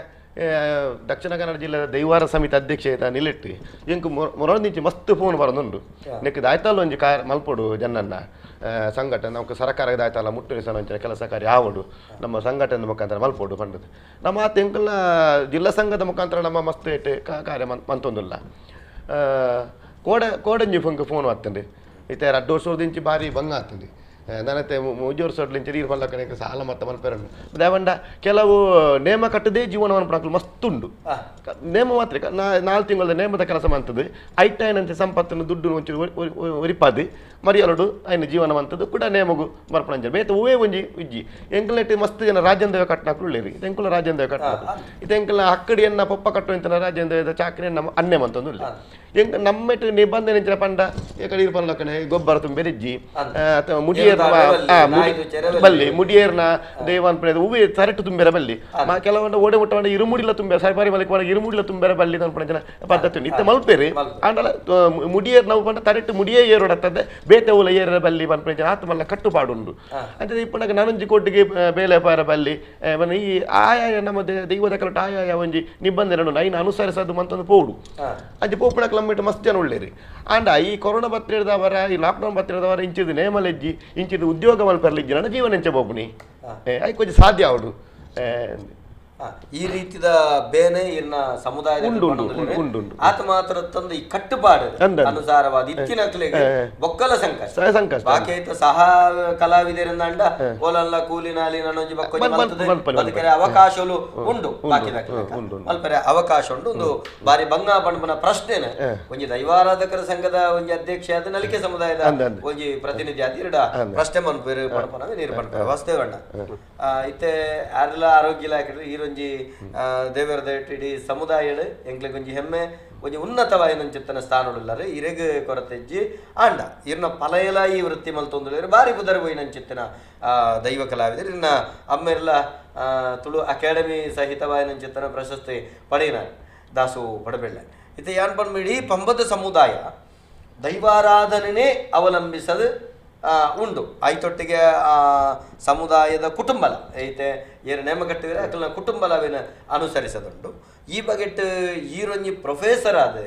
ದಕ್ಷಿಣ ಕನ್ನಡ ಜಿಲ್ಲೆಯ ದೈವಾರ ಸಮಿತಿ ಅಧ್ಯಕ್ಷ ಐತ ನಿಲೆಟ್ಟು ಎಂಕ್ ಮೊರೊಂದಿಂಚಿ ಮಸ್ತ್ ಫೋನ್ ಬರೋದುಂಡು. ನೆಕ್ ದಾಯ್ತಲ್ಲ ಒಂಜಿ ಕಾರ್ ಮಲ್ಪೊಡು ಜನನ್ನ ಸಂಘಟನೆ ನಮಕ್ ಸರಕಾರದ ಆಯ್ತಲ್ಲ ಮುಟ್ಟುರಿಸನ ಒಂಚಿನ ಕೆಲಸ ಕಾರ್ಯ ಆವಡು ನಮ್ಮ ಸಂಘಟನೆ ಮುಖಾಂತರ ಮಲ್ಪೊಡು ಪಂಡದು. ನಮ್ಮ ಆತ ಎಂಕಲ್ನ ಜಿಲ್ಲಾ ಸಂಘದ ಮುಖಾಂತರ ನಮ್ಮ ಮಸ್ತ್ ಇಟ್ಟು ಕಾರ್ಯ ಮಂತೊಂದುಲ್ಲ. ಕೋಡೆ ಕೋಡಂಜಿ ಫಂಕ್ ಫೋನ್ ಆಗ್ತಂಡೆ ಇತ್ತೆ 2 ವರ್ಷದಿಂಚಿ ಭಾರಿ ಬಂಗ ಆಗ್ತಂಡೆ. ನನತೆ 3 ವರ್ಷಡ್ಲಿಂಚಿ ನೀರು ಪಲ್ಲಕನೆ ಸಾಲ ಮತ್ತೆ ಮಲ್ಪೆರಂಡು ದೇವಂಡ ಕೆಲವು ನೇಮ ಕಟ್ಟದೇ ಜೀವನವನ್ನು ಪಡಕಲು ಮಸ್ತ್ ಉಂಡು. ನೇಮ ಮಾತ್ರ 4 ತಿಂಗಳ ನೇಮದ ಕೆಲಸ ಮಂತದ್ದು ಐಟೈನಂತೆ ಸಂಪತ್ತನ್ನು ದುಡ್ಡು ಒಂಚೂರು ಒರಿಪಾದು ಮರಿಯಲಡು ಐನ ಜೀವನ ಮಂತದ್ದು ಕೂಡ ನೇಮಗು ಮರ್ಪಣಂಜ ಬೇತ ಹೂವೇ ಒಂಜಿ ಉಜ್ಜಿ ಎಂಕುಲೆಟ್ ಮಸ್ತ್ ಜನ ರಾಜೇಂದ್ರ ಕಟ್ಟನಾಕುಲು ಉಳ್ಳೇರಿ. ಇದು ಎಂಕುಲ ರಾಜೇಂದ್ರ ಕಟ್ಟನಾಕು ಇದು ಎಂಕುಲ ಅಕ್ಕಡಿಯನ್ನ ಪೊಪ್ಪ ಕಟ್ಟು ಇಂತ ರಾಜೇಂದ್ರ ಚಾಕ್ರಿಯನ್ನ ಅನ್ನೆ ಮಂತೊಂದು ಉಳ್ಳೆ. ಎಂಕ್ ನಮ್ಮೆಟ್ ನಿಬಂಧನೆ ಪಂಡ ಏಕಡೆ ಇರ್ಪಲ್ಲಕನೆ ಗೊಬ್ಬರ ತುಂಬೆರಿಜ್ಜಿ ಅಥವಾ ಮುಡಿಯೇರ್ನ ಬಲ್ಲಿ ಮುಡಿಯೇರ್ನ ದೇವಾನ್ ಪಡೆದ ಹೂವೇ ತರಟು ತುಂಬೇರ ಬಲ್ಲಿ ಕೆಲವೊಂದು ಓಡೆ ಮುಟ್ಟವಂಡ ಇರುಮುಡಿಲ ತುಂಬೇರ ಸರಿಪಾರಿ ಮಲಕ ಇರುಮುಡಿಲ ತುಂಬೇರ ಬಲ್ಲಿ ಅನ್ಪಣ ಜನ ಪದ್ಧತಿ ಉಂಟು. ಇತ್ತೆ ಮಲ್ಪೇರಿ ಆಂಡಲ ಮುಡಿಯೇರ್ ನಾವು ಪಂಡ ತರಟು ಮುಡಿಯೇ ಏರೋಡತ್ತದೆ ಬೇತೆ ಉಲ ಏರ ಬಲ್ಲಿ ಪನ್ಪಣ ಜನ ಆತ ಮಲ್ಲ ಕಟ್ಟುಪಾಡು ಉಂಡು. ಅಂದ್ರೆ ಇಪ್ಪನಾಗ ನಾನೊಂಜಿ ಕೋಟಿಗೆ ಬೇಲೆ ಪಾರ ಬಲ್ಲಿ ಈ ಆಯಾಯ ನಮ್ಮ ದೈವದ ಕಲಟ ಆಯಾಯ ಒಂಜಿ ನಿಬಂಧನೆ ಉಂಡು ಐನ ಅನುಸರಿಸೋದು ಮಂತೊಂದು ಪೋಡು ಅಂಚೆ ಪೋಪುಣಕ್ಕೆ ನಮ್ಮಿಟ್ಟು ಮಸ್ತ್ ಜನ ಉಳ್ಳೇರಿ. ಆಂಡ ಈ ಕೊರೋನಾ ಬತ್ತಿಡ್ದವರ ಈ ಲಾಕ್ಡೌನ್ ಬತ್ತಿಡ್ದವರ ಇಂಚಿದ ನೇಮಲೆಜ್ಜಿ ಇಂಚಿದ ಉದ್ಯೋಗ ಮಲ್ಪರ್ಲಿಜ್ಜಿ ನನ್ನ ಜೀವನ ಎಂಚ ಬೋಪುನಿ ಐಕ್ ಕೊಂಚ ಸಾಧ್ಯ ಅವಡು. ಈ ರೀತಿದ ಬೇನೆ ಇರ್ನ ಸಮುದಾಯದ ಆತ ಮಾತ್ರ ತಂದು ಈ ಕಟ್ಟುಪಾಡು ಅನುಸಾರವಾದ ಇತ್ತಿನಕ್ಲೆಗೆ ಬೊಕ್ಕಲ ಸಂಕಷ್ಟ ಸಂಕಷ್ಟ ಬಾಕಿ ಆಯ್ತು. ಸಹ ಕಲಾವಿದರಿಂದ ಓಲಲ್ಲ ಕೂಲಿ ನಾಲಿ ನನ್ನೊಂಜಿ ಬಕ್ಕೊಂಜಿ ಮಲ್ತದೆ ಅವಕಾಶಗಳು ಉಂಡು, ಬಾಕಿ ಮಲ್ಪರೆ ಅವಕಾಶ ಉಂಡು. ಒಂದು ಬಾರಿ ಬಂಗ ಪಂಡ್ಪನ ಪ್ರಶ್ನೆನೆ ಒಂಜಿ ದೈವಾರಾಧಕರ ಸಂಘದ ಒಂಜಿ ಅಧ್ಯಕ್ಷ ಆದ ನಲಿಕೆ ಸಮುದಾಯದ ಒಂಜಿ ಪ್ರತಿನಿಧಿ ಆದ ಇರಡ ಪ್ರಶ್ನೆ ಮನ್ಪೇರು ಪಣಪನ ನೀರು ಪಡ್ತಾರೆ ವಾಸ್ತೇವಣ್ಣ. ಇತ್ತೆ ಯಾರೆಲ್ಲ ಆರೋಗ್ಯ ಇಲಾಖೆ ಈರೊಂಜಿ ದೇವರ ಇಡೀ ಸಮುದಾಯ ಎಂಕ್ಲೆಗ್ ಒಂಜಿ ಹೆಮ್ಮೆ ಒಂಜಿ ಉನ್ನತವಾಯಿನಂಚಿತ್ತನ ಸ್ಥಾನಡುಲ್ಲಾರೆ ಇರೆಗ್ ಕೊರತೆಜ್ಜಿ ಆಂಡ ಇರ್ನ ಪಲಯಲ ಈ ವೃತ್ತಿ ಮಲ್ತೊಂದುಲ್ಲೇರು ಬಾರಿ ಪುದರ್ ಪೋಯಿನಂಚಿತ್ತಿನ ದೈವ ಕಲಾವಿದರು. ಇರ್ನ ಅಮ್ಮೆರ್ಲ ತುಳು ಅಕಾಡೆಮಿ ಸಹಿತವಾಯಿನಂಚಿತ್ತನ ಪ್ರಶಸ್ತಿ ಪಡೆಯಿನ ದಾಸು ಪಡಬೆಳ್ಳೆ. ಇತ್ತೆ ಯಾನ್ ಪನ್ಪ ಇಡೀ ಪಂಬದ ಸಮುದಾಯ ದೈವಾರಾಧನೆ ಅವಲಂಬಿಸದು ಉಂಡು. ಐತೊಟ್ಟಿಗೆ ಆ ಸಮುದಾಯದ ಕುಟುಂಬಲ ಐತೆ ಏರು ನೇಮ ಕಟ್ಟಿದರೆ ಅಕಲ್ನ ಕುಟುಂಬಲವಿನ ಅನುಸರಿಸದುಂಡು. ಈ ಬಗೆಟ್ ಈರೊಂಜಿ ಪ್ರೊಫೆಸರ್ ಆದ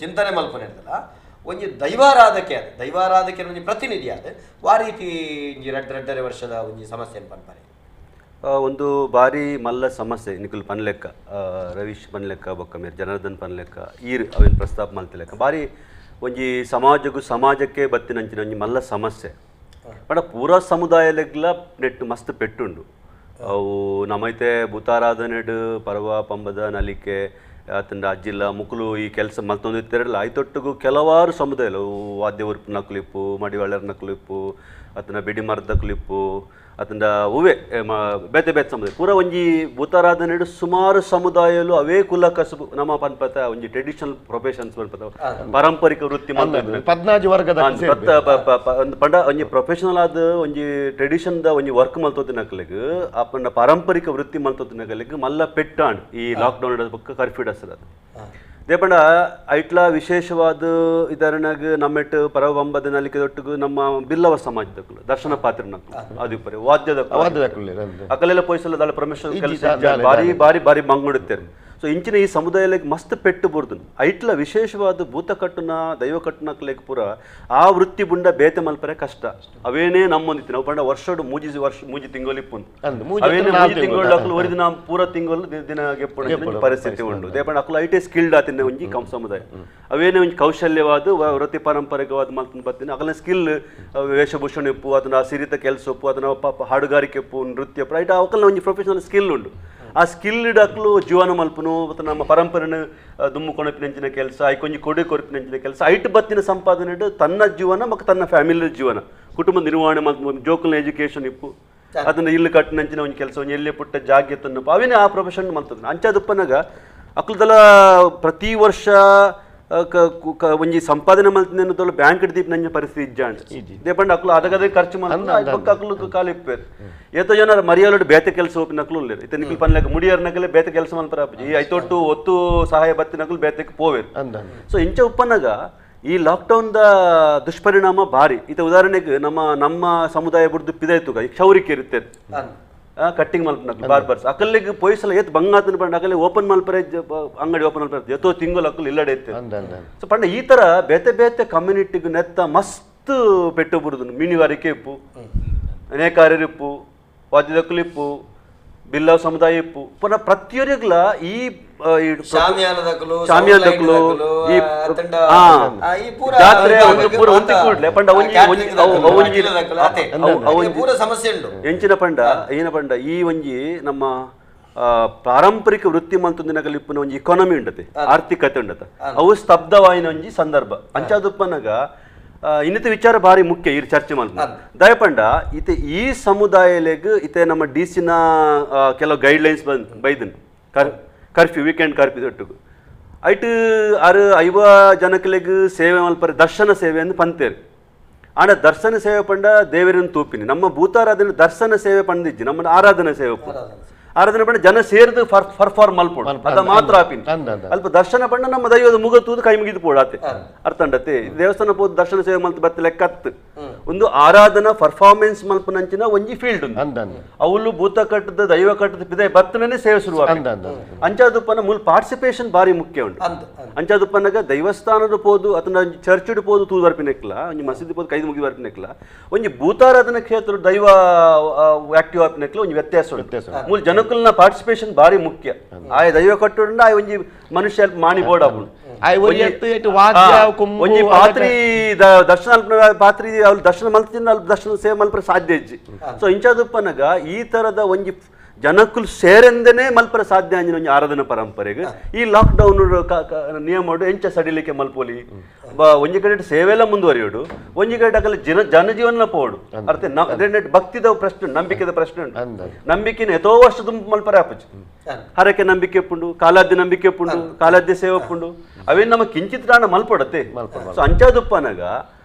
ಚಿಂತನೆ ಮಲ್ಪನಿರ್ತಲ್ಲ ಒಂಜಿ ದೈವಾರಾಧಕೆ ಆದ ದೈವಾರಾಧಕೆ ಒಂಜಿ ಪ್ರತಿನಿಧಿ ಆದ ವಾ ರೀತಿ ಒಂಜಿ 2.5 ವರ್ಷದ ಒಂಜಿ ಸಮಸ್ಯೆ ಪನ್ಪರೆ ಒಂದು ಬಾರಿ ಮಲ್ಲ ಸಮಸ್ಯೆ ನಿಕುಲ್ ಪನ್ಲೆಕ್ಕ ರವೀಶ್ ಪನ್ಲೆಕ್ಕ ಬೊಕ್ಕ ಮೇರ್ ಜನಾರ್ದನ್ ಪನ್ಲೆಕ್ಕ ಈರ್ ಅವೇನು ಪ್ರಸ್ತಾಪ ಮಲ್ತಿಲೆಕ್ಕ ಬಾರಿ ಒಂಜಿ ಸಮಾಜಕ್ಕೂ ಸಮಾಜಕ್ಕೆ ಬತ್ತಿನಂಚಿನ ಒಂಜಿ ಮಲ್ಲ ಸಮಸ್ಯೆ. ಬಟ್ ಪೂರಾ ಸಮುದಾಯಲೆಗ್ಲ ನೆಟ್ಟು ಮಸ್ತ್ ಪೆಟ್ಟುಂಡು. ಅವು ನಮೈತೆ ಭೂತಾರಾಧನೆಡು ಪರ್ವ ಪಂಬದ ನಲಿಕೆ ಆತಂಡ ಅಜ್ಜಿಲ್ಲ ಮುಕುಲು ಈ ಕೆಲಸ ಮಲ್ತೊಂದಿತ್ತಿರಲ್ಲ ಐತೊಟ್ಟಿಗೂ ಕೆಲವಾರು ಸಮುದಾಯ ವಾದ್ಯ ಉರ್ಪಿನ ಕ್ಲಿಪ್ಪು ಮಡಿವಾಳರ್ನ ಕ್ಲಿಪ್ಪು ಆತನ ಬಿಡಿ ಮರದ ಕ್ಲಿಪ್ಪು ಆತಂಡ ಹೂವೆ ಬೇತೆ ಬೇತೆ ಸಮುದಾಯ ಪೂರ ಒಂಜಿ ಭೂತಾರಾಧನೆಡು ಸುಮಾರು ಸಮುದಾಯಲು ಅವೇ ಕುಲ ಕಸುಬು ನಮ್ಮ ಪನ್ಪತ ಒಂಜಿ ಟ್ರೆಡಿಷನಲ್ ಪ್ರೊಫೆಷನ್ಸ್ ಪನ್ಪತ ಪಾರಂಪರಿಕ ವೃತ್ತಿ ಪದ್ನಾಜಿ ವರ್ಗದ ಪಂಡ ಒಂಜಿ ಪ್ರೊಫೆಷನಲ್ ಆದ ಒಂಜಿ ಟ್ರೆಡಿಷನ್ the ಒಂಜಿ ವರ್ಕ್ ಮಲ್ತೋತಿನಕಲೆಗ್ ಆ ಪಂಡ ಪಾರಂಪರಿಕ ವೃತ್ತಿ ಮಲ್ತೋತಿನಕಲೆಗ್ ಮಲ್ಲ ಪೆಟ್ಟಾಂಡ್ ಈ ಲಾಕ್ಡೌನ್ ಬೊಕ್ಕ ಕರ್ಫ್ಯೂ ಡಸದ ದೇಪಂಡ ಐಟ್ಲ ವಿಶೇಷವಾದ ಇದರಣಗ್ ನಮ್ಮೆಟ್ಟು ಪರವಂಬದ ನಲಿಕೆ ದೊಟ್ಟಿಗೂ ನಮ್ಮ ಬಿಲ್ಲವ ಸಮಾಜದಕ್ಕಲು ದರ್ಶನ ಪಾತ್ರನಕ್ಕಲು ಅದು ಪರಿ ವಾದ್ಯದ ಅಕಲೆಲ್ಲ ಪೊಯ್ಸಲ ದಾಳ ಪ್ರೊಫೆಷನಲ್ ಕೆಲಸ ಬಾರಿ ಬಾರಿ ಬಾರಿ ಮಂಗುಡುತ್ತೇನೆ. So ಇಂಚಿನ ಈ ಸಮುದಾಯಕ್ಕೆ ಮಸ್ತ್ ಪೆಟ್ಟು ಬುರ್ದು ಐಟ್ಲ ವಿಶೇಷವಾದ ಭೂತ ಕಟ್ಟುನ ದೈವ ಕಟ್ಟುನಕ್ಲೆಗ್ ಪೂರ ಆ ವೃತ್ತಿ ಬುಂಡ ಬೇತೆ ಮಲ್ಪರೆ ಕಷ್ಟ. ಅವೇನೇ ನಮ್ಮೊಂದಿತ್ತು ನಾವು ಪಂಡ ವರ್ಷಡು ಮೂಜಿ ವರ್ಷ ಮೂಜಿ ತಿಂಗಳು ಇಪ್ಪುಂಡು ಅವೇನೇ ಮೂಜಿ ತಿಂಗಳು ಅಕ್ಲು ಒರಿ ದಿನ ಪೂರ ತಿಂಗಳು ದಿನ ಗೆಪ್ಪುಣ ಪರಿಸ್ಥಿತಿ ಉಂಡು. ದೇಪಂಡ ಅಕ್ಲು ಐಟೇ ಸ್ಕಿಲ್ಡ್ ಆತಿನ ಒಂಜಿ ಕಂ ಸಮುದಾಯ ಅವೇನೇ ಒಂಜಿ ಕೌಶಲ್ಯವಾದ ವೃತ್ತಿ ಪಾರಂಪರಿಕವಾದ ಮಲ್ತನ ಬತ್ತಿನ ಅಕಲ ಸ್ಕಿಲ್ ವೇಷಭೂಷಣ ಇಪ್ಪು ಅದನ್ನ ಸಿರಿತ ಕೆಲಸ ಉಪ್ಪು ಅದನ್ನ ಪಾಪ ಹಾಡುಗಾರಿಕೆ ಇಪ್ಪು ನೃತ್ಯ ರೈಟ್ ಅವಕಲ್ನ ಒಂಜಿ ಪ್ರೊಫೆಷನಲ್ ಸ್ಕಿಲ್ ಉಂಡು. ಆ ಸ್ಕಿಲ್ ಅಕ್ಲು ಜೀವನ ಮಲ್ಪುನು ಮತ್ತು ನಮ್ಮ ಪರಂಪರೆನ ದುಮ್ಮು ಕೊಣಪಿನಂಚಿನ ಕೆಲಸ ಐಕೊಂಜಿ ಕೊಡೆ ಕೊರಪಿನಂಚಿನ ಕೆಲಸ ಐಟ್ ಬತ್ತಿನ ಸಂಪಾದನೆ ತನ್ನ ಜೀವನ ಮತ್ತು ತನ್ನ ಫ್ಯಾಮಿಲಿ ಜೀವನ ಕುಟುಂಬ ನಿರ್ವಹಣೆ ಮಲ್ಪು ಜೋಕುಲ್ನ ಎಜುಕೇಷನ್ ಇಪ್ಪು ಅದನ್ನ ಇಲ್ಲು ಕಟ್ಟಿನಂಚಿನ ಒಂದು ಕೆಲಸ ಒಂಜಿ ಎಲ್ಲೇ ಪುಟ್ಟ ಜಾಗ್ಯ ತನ್ನಪ್ಪ ಅವೇನೇ ಆ ಪ್ರೊಫೆಷನ್ ಮಲ್ತದ. ಅಂಚಾದುಪ್ಪನಾಗ ಅಕ್ಲದೆಲ್ಲ ಪ್ರತಿ ವರ್ಷ ಒಂಜಿ ಸಂಪಾದನೆ ಮಲ್ತಿನ ಬ್ಯಾಂಕ್ ದೀಪ್ ನಂಜ ಪರಿಸ್ಥಿತಿ ಇಜ್ಜಾಂಡ್ ದೇಪಂಡ ಅಕ್ಲು ಅದಗದೇ ಖರ್ಚು ಮಾಡ್ಕೊಂಡು ಅಕ್ಲು ಕಾಲು ಇಪ್ಪೇರು ಏತೋ ಜನ ಮರಿಯಾಲೋಡು ಬೇತೆ ಕೆಲಸ ಒಪ್ಪಿನ ನಕ್ಲು ಉಲ್ಲೇರು ಇತ್ತೆ ನಿಕ್ಲು ಪನ್ಲೆಕ ಮುಡಿಯರ್ ನಕಲೆ ಬೇತೆ ಕೆಲಸ ಮಲ್ಪರ ಈ ಐತೊಟ್ಟು ಒತ್ತು ಸಹಾಯ ಬತ್ತಿ ನಕಲು ಬೇತೆಗೆ ಪೋವೇರು. ಸೊ ಇಂಚ ಉಪ್ಪನಾಗ ಈ ಲಾಕ್ಡೌನ್ the ದುಷ್ಪರಿಣಾಮ ಭಾರಿ. ಇತ ಉದಾಹರಣೆಗೆ ನಮ್ಮ ನಮ್ಮ ಸಮುದಾಯ ಬುಡ್ದು ಪಿದಾಯ್ತುಗ ಈ ಕ್ಷೌರಿಕೆ ಇರುತ್ತೆ ಕಟ್ಟಿಂಗ್ ಮಲ್ಪನಕ್ಲು ಬಾರ್ಬರ್ಸ್ ಅಕಲ್ಲಿಗೆ ಪೊಯ್ಸಲ ಏತ್ ಬಂಗಾತನ ಪಂಡ ಅಕಲ್ಲಿ ಓಪನ್ ಮಲ್ಪರೆ ಅಂಗಡಿ ಓಪನ್ ಮಲ್ಪರೆ ಎತ್ತೋ ತಿಂಗಳು ಅಕ್ಕಲು ಇಲ್ಲಡೆ ಇತ್ತು. ಸೊ ಪಂಡ ಈ ಥರ ಬೇತೆ ಬೇತೆ ಕಮ್ಯುನಿಟಿಗೆ ನೆತ್ತ ಮಸ್ತ್ ಪೆಟ್ಟು ಬುರುದು ಮೀನುಗಾರಿಕೆ ಇಪ್ಪು ಅನೇಕಾರ್ಯರಿಪ್ಪು ವಾದ್ಯದಕ್ಕಲಿಪ್ಪು ಬಿಲ್ಲವ ಸಮುದಾಯ ಇಪ್ಪು ಪುನಃ ಪ್ರತಿಯೊರಿಗ್ಲ ಈ ಶಾಮಿಯಾನದಕ್ಕಲು ಈ ಜಾತ್ರೆ ಪೂರ ಒಂತಿ ಕೂಡ್ಲೆ ಪಂಡ ಸಮಸ್ಯೆ ಉಂಟು. ಎಂಚಿನ ಪಂಡ ಏನ ಪಂಡ ಈ ಒಂಜಿ ನಮ್ಮ ಪಾರಂಪರಿಕ ವೃತ್ತಿ ಮಂತೊಂದಿನಗಲ್ ಇಪ್ಪುನ ಒಂಜಿ ಇಕಾನಮಿ ಉಂಡತೆ ಆರ್ಥಿಕತೆ ಉಂಡತೆ ಅವು ಸ್ತಬ್ಧವಾಯಿನ ಒಂಜಿ ಸಂದರ್ಭ. ಅಂಚಾದುಪ್ಪನಗ ಇನ್ನಿತ ವಿಚಾರ ಭಾರಿ ಮುಖ್ಯ ಈ ಚರ್ಚೆ ಮಲ್ಪ ದಯಪಂಡ ಇತೆ ಈ ಸಮುದಾಯಲೆಗ್ ಇತೆ ನಮ್ಮ ಡಿ ಸಿನ ಕೆಲವು ಗೈಡ್ಲೈನ್ಸ್ ಬಂದ್ ಬೈದನ್ curfew weekend curfew ದೊಟ್ಟುಗು ಐಟ್ ಆರು ಐವ ಜನಕ್ಲೆಗ್ ಸೇವೆ ಮಲ್ಪರೆ ದರ್ಶನ ಸೇವೆ ಅಂದ್ ಪಂತೇರು. ಆಂಡ ದರ್ಶನ ಸೇವೆ ಪಂಡ ದೇವರನ್ನು ತೂಪಿನಿ ನಮ್ಮ ಭೂತಾರಾಧನೆ ದರ್ಶನ ಸೇವೆ ಪಂದಿಜ್ಜಿ ನಮ್ಮ ಆರಾಧನೆ ಸೇವೆ ಆರಾಧನೆ ಪಂಡ ಜನ ಸೇರಿದು ಪರ್ಫಾರ್ಮ್ ಮಲ್ಪೋಡು ಅದ ಮಾತ್ರ ಆಪಿನಿ ಅಲ್ಪ ದರ್ಶನ ಪಂಡ ನಮ್ಮ ದೈವದ ಮುಗ ತೂದು ಕೈ ಮುಗಿದು ಪೋಡು ಆತೆ ಅರ್ಥಂಡತೆ ದೇವಸ್ಥಾನ ಪೋದು ದರ್ಶನ ಸೇವೆ ಮಲ್ತು ಬತ್ತ ಲೆಕ್ಕತ್ತು ಒಂದು ಆರಾಧನಾ ಪರ್ಫಾರ್ಮೆನ್ಸ್ ಮಲ್ಪನಂಚಿನ ಒಂಜಿ ಫೀಲ್ಡ್ ಉಂಡು. ಅವಳು ಭೂತ ಕಟ್ಟದ ದೈವ ಕಟ್ಟದ ಪಿದೆ ಬತ್ತನೇ ಸೇವೆ ಶುರು ಅಂಚಾದುಪ್ಪನ ಮೂಲ ಪಾರ್ಟಿಸಿಪೇಷನ್ ಭಾರಿ ಮುಖ್ಯ ಉಂಟು. ಅಂಚಾದುಪ್ಪನಾಗ ದೈವಸ್ಥಾನದ ಪೋದು ಅಥವಾ ಚರ್ಚ್ ಪೋದು ತೂದು ಬರ್ಪಿನೆಕ್ಲ ಒಂಜಿ ಮಸೀದಿ ಪೋದು ಕೈದು ಮುಗಿ ಬರ್ಪಿನೆಕ್ಲ ಒಂಜಿ ಭೂತಾರಾಧನಾ ಕ್ಷೇತ್ರ ದೈವ ಆಕ್ಟಿವ್ ಆಪಿನೆಕ್ಲ ಒಂಜಿ ವ್ಯತ್ಯಾಸ ಉಂಟು. ಮೂಲ ಜನಕುಲ್ನ ಪಾರ್ಟಿಸಿಪೇಷನ್ ಭಾರಿ ಮುಖ್ಯ. ಆಯ ದೈವ ಕಟ್ಟುಂಡ ಆಯ ಒಂಜಿ ಮನುಷ್ಯ ಮಾಣಿ ಬೋರ್ಡ್ ಆಪುಂಡು ಒಂಜಿ ಪಾತ್ರಿ ದರ್ಶನ ಪಾತ್ರಿ ಅವ್ರು ದರ್ಶನ ಮಲ್ತಿನ ಅಲ್ಪ ದರ್ಶನ ಸೇವೆ ಮಲ್ಪರೆ ಸಾಧ್ಯ ಇಜ್ಜಿ. ಸೊ ಇಂಚಾದುಪ್ಪನಗ ಈ ತರದ ಒಂಜಿ ಜನಕ್ಕುಲ್ ಸೇರೆಂದನೇ ಮಲ್ಪರೆ ಸಾಧ್ಯ ಅಂಜಿನ ಒಂಜಿ ಆರಾಧನಾ ಪರಂಪರೆಗೆ ಈ ಲಾಕ್ಡೌನ್ ನಿಯಮ ಎಂಚ ಸಡಿಲಿಕ್ಕೆ ಮಲ್ಪೋಲಿ ಒಂಜಿ ಕಡೆ ಸೇವೆಲ್ಲ ಮುಂದುವರಿಯೋಡು ಒಂಜಿ ಕಡೆ ಅಕಲ್ಲ ಜನಜೀವನ ಪೋಡು ಅರ್ಥ ಭಕ್ತಿದ ಪ್ರಶ್ನೆ ನಂಬಿಕೆದ ಪ್ರಶ್ನೆ ಉಂಟು. ನಂಬಿಕೆನ ಎತೋ ವರ್ಷ ದುಂಬು ಮಲ್ಪರೆ ಆಪುಜಿ ಹರಕೆ ನಂಬಿಕೆ ಪುಂಡು ಕಾಲಾದ್ಯ ನಂಬಿಕೆ ಪುಂಡು ಕಾಲಾದ್ಯ ಸೇವೆ ಪುಂಡು ಅವೇನು ನಮ್ಮ ಕಿಂಚಿತ್ ರಾಣ ಮಲ್ಪಡತ್ತೆ. ಸೊ ಅಂಚಾದುಪ್ಪನಾಗ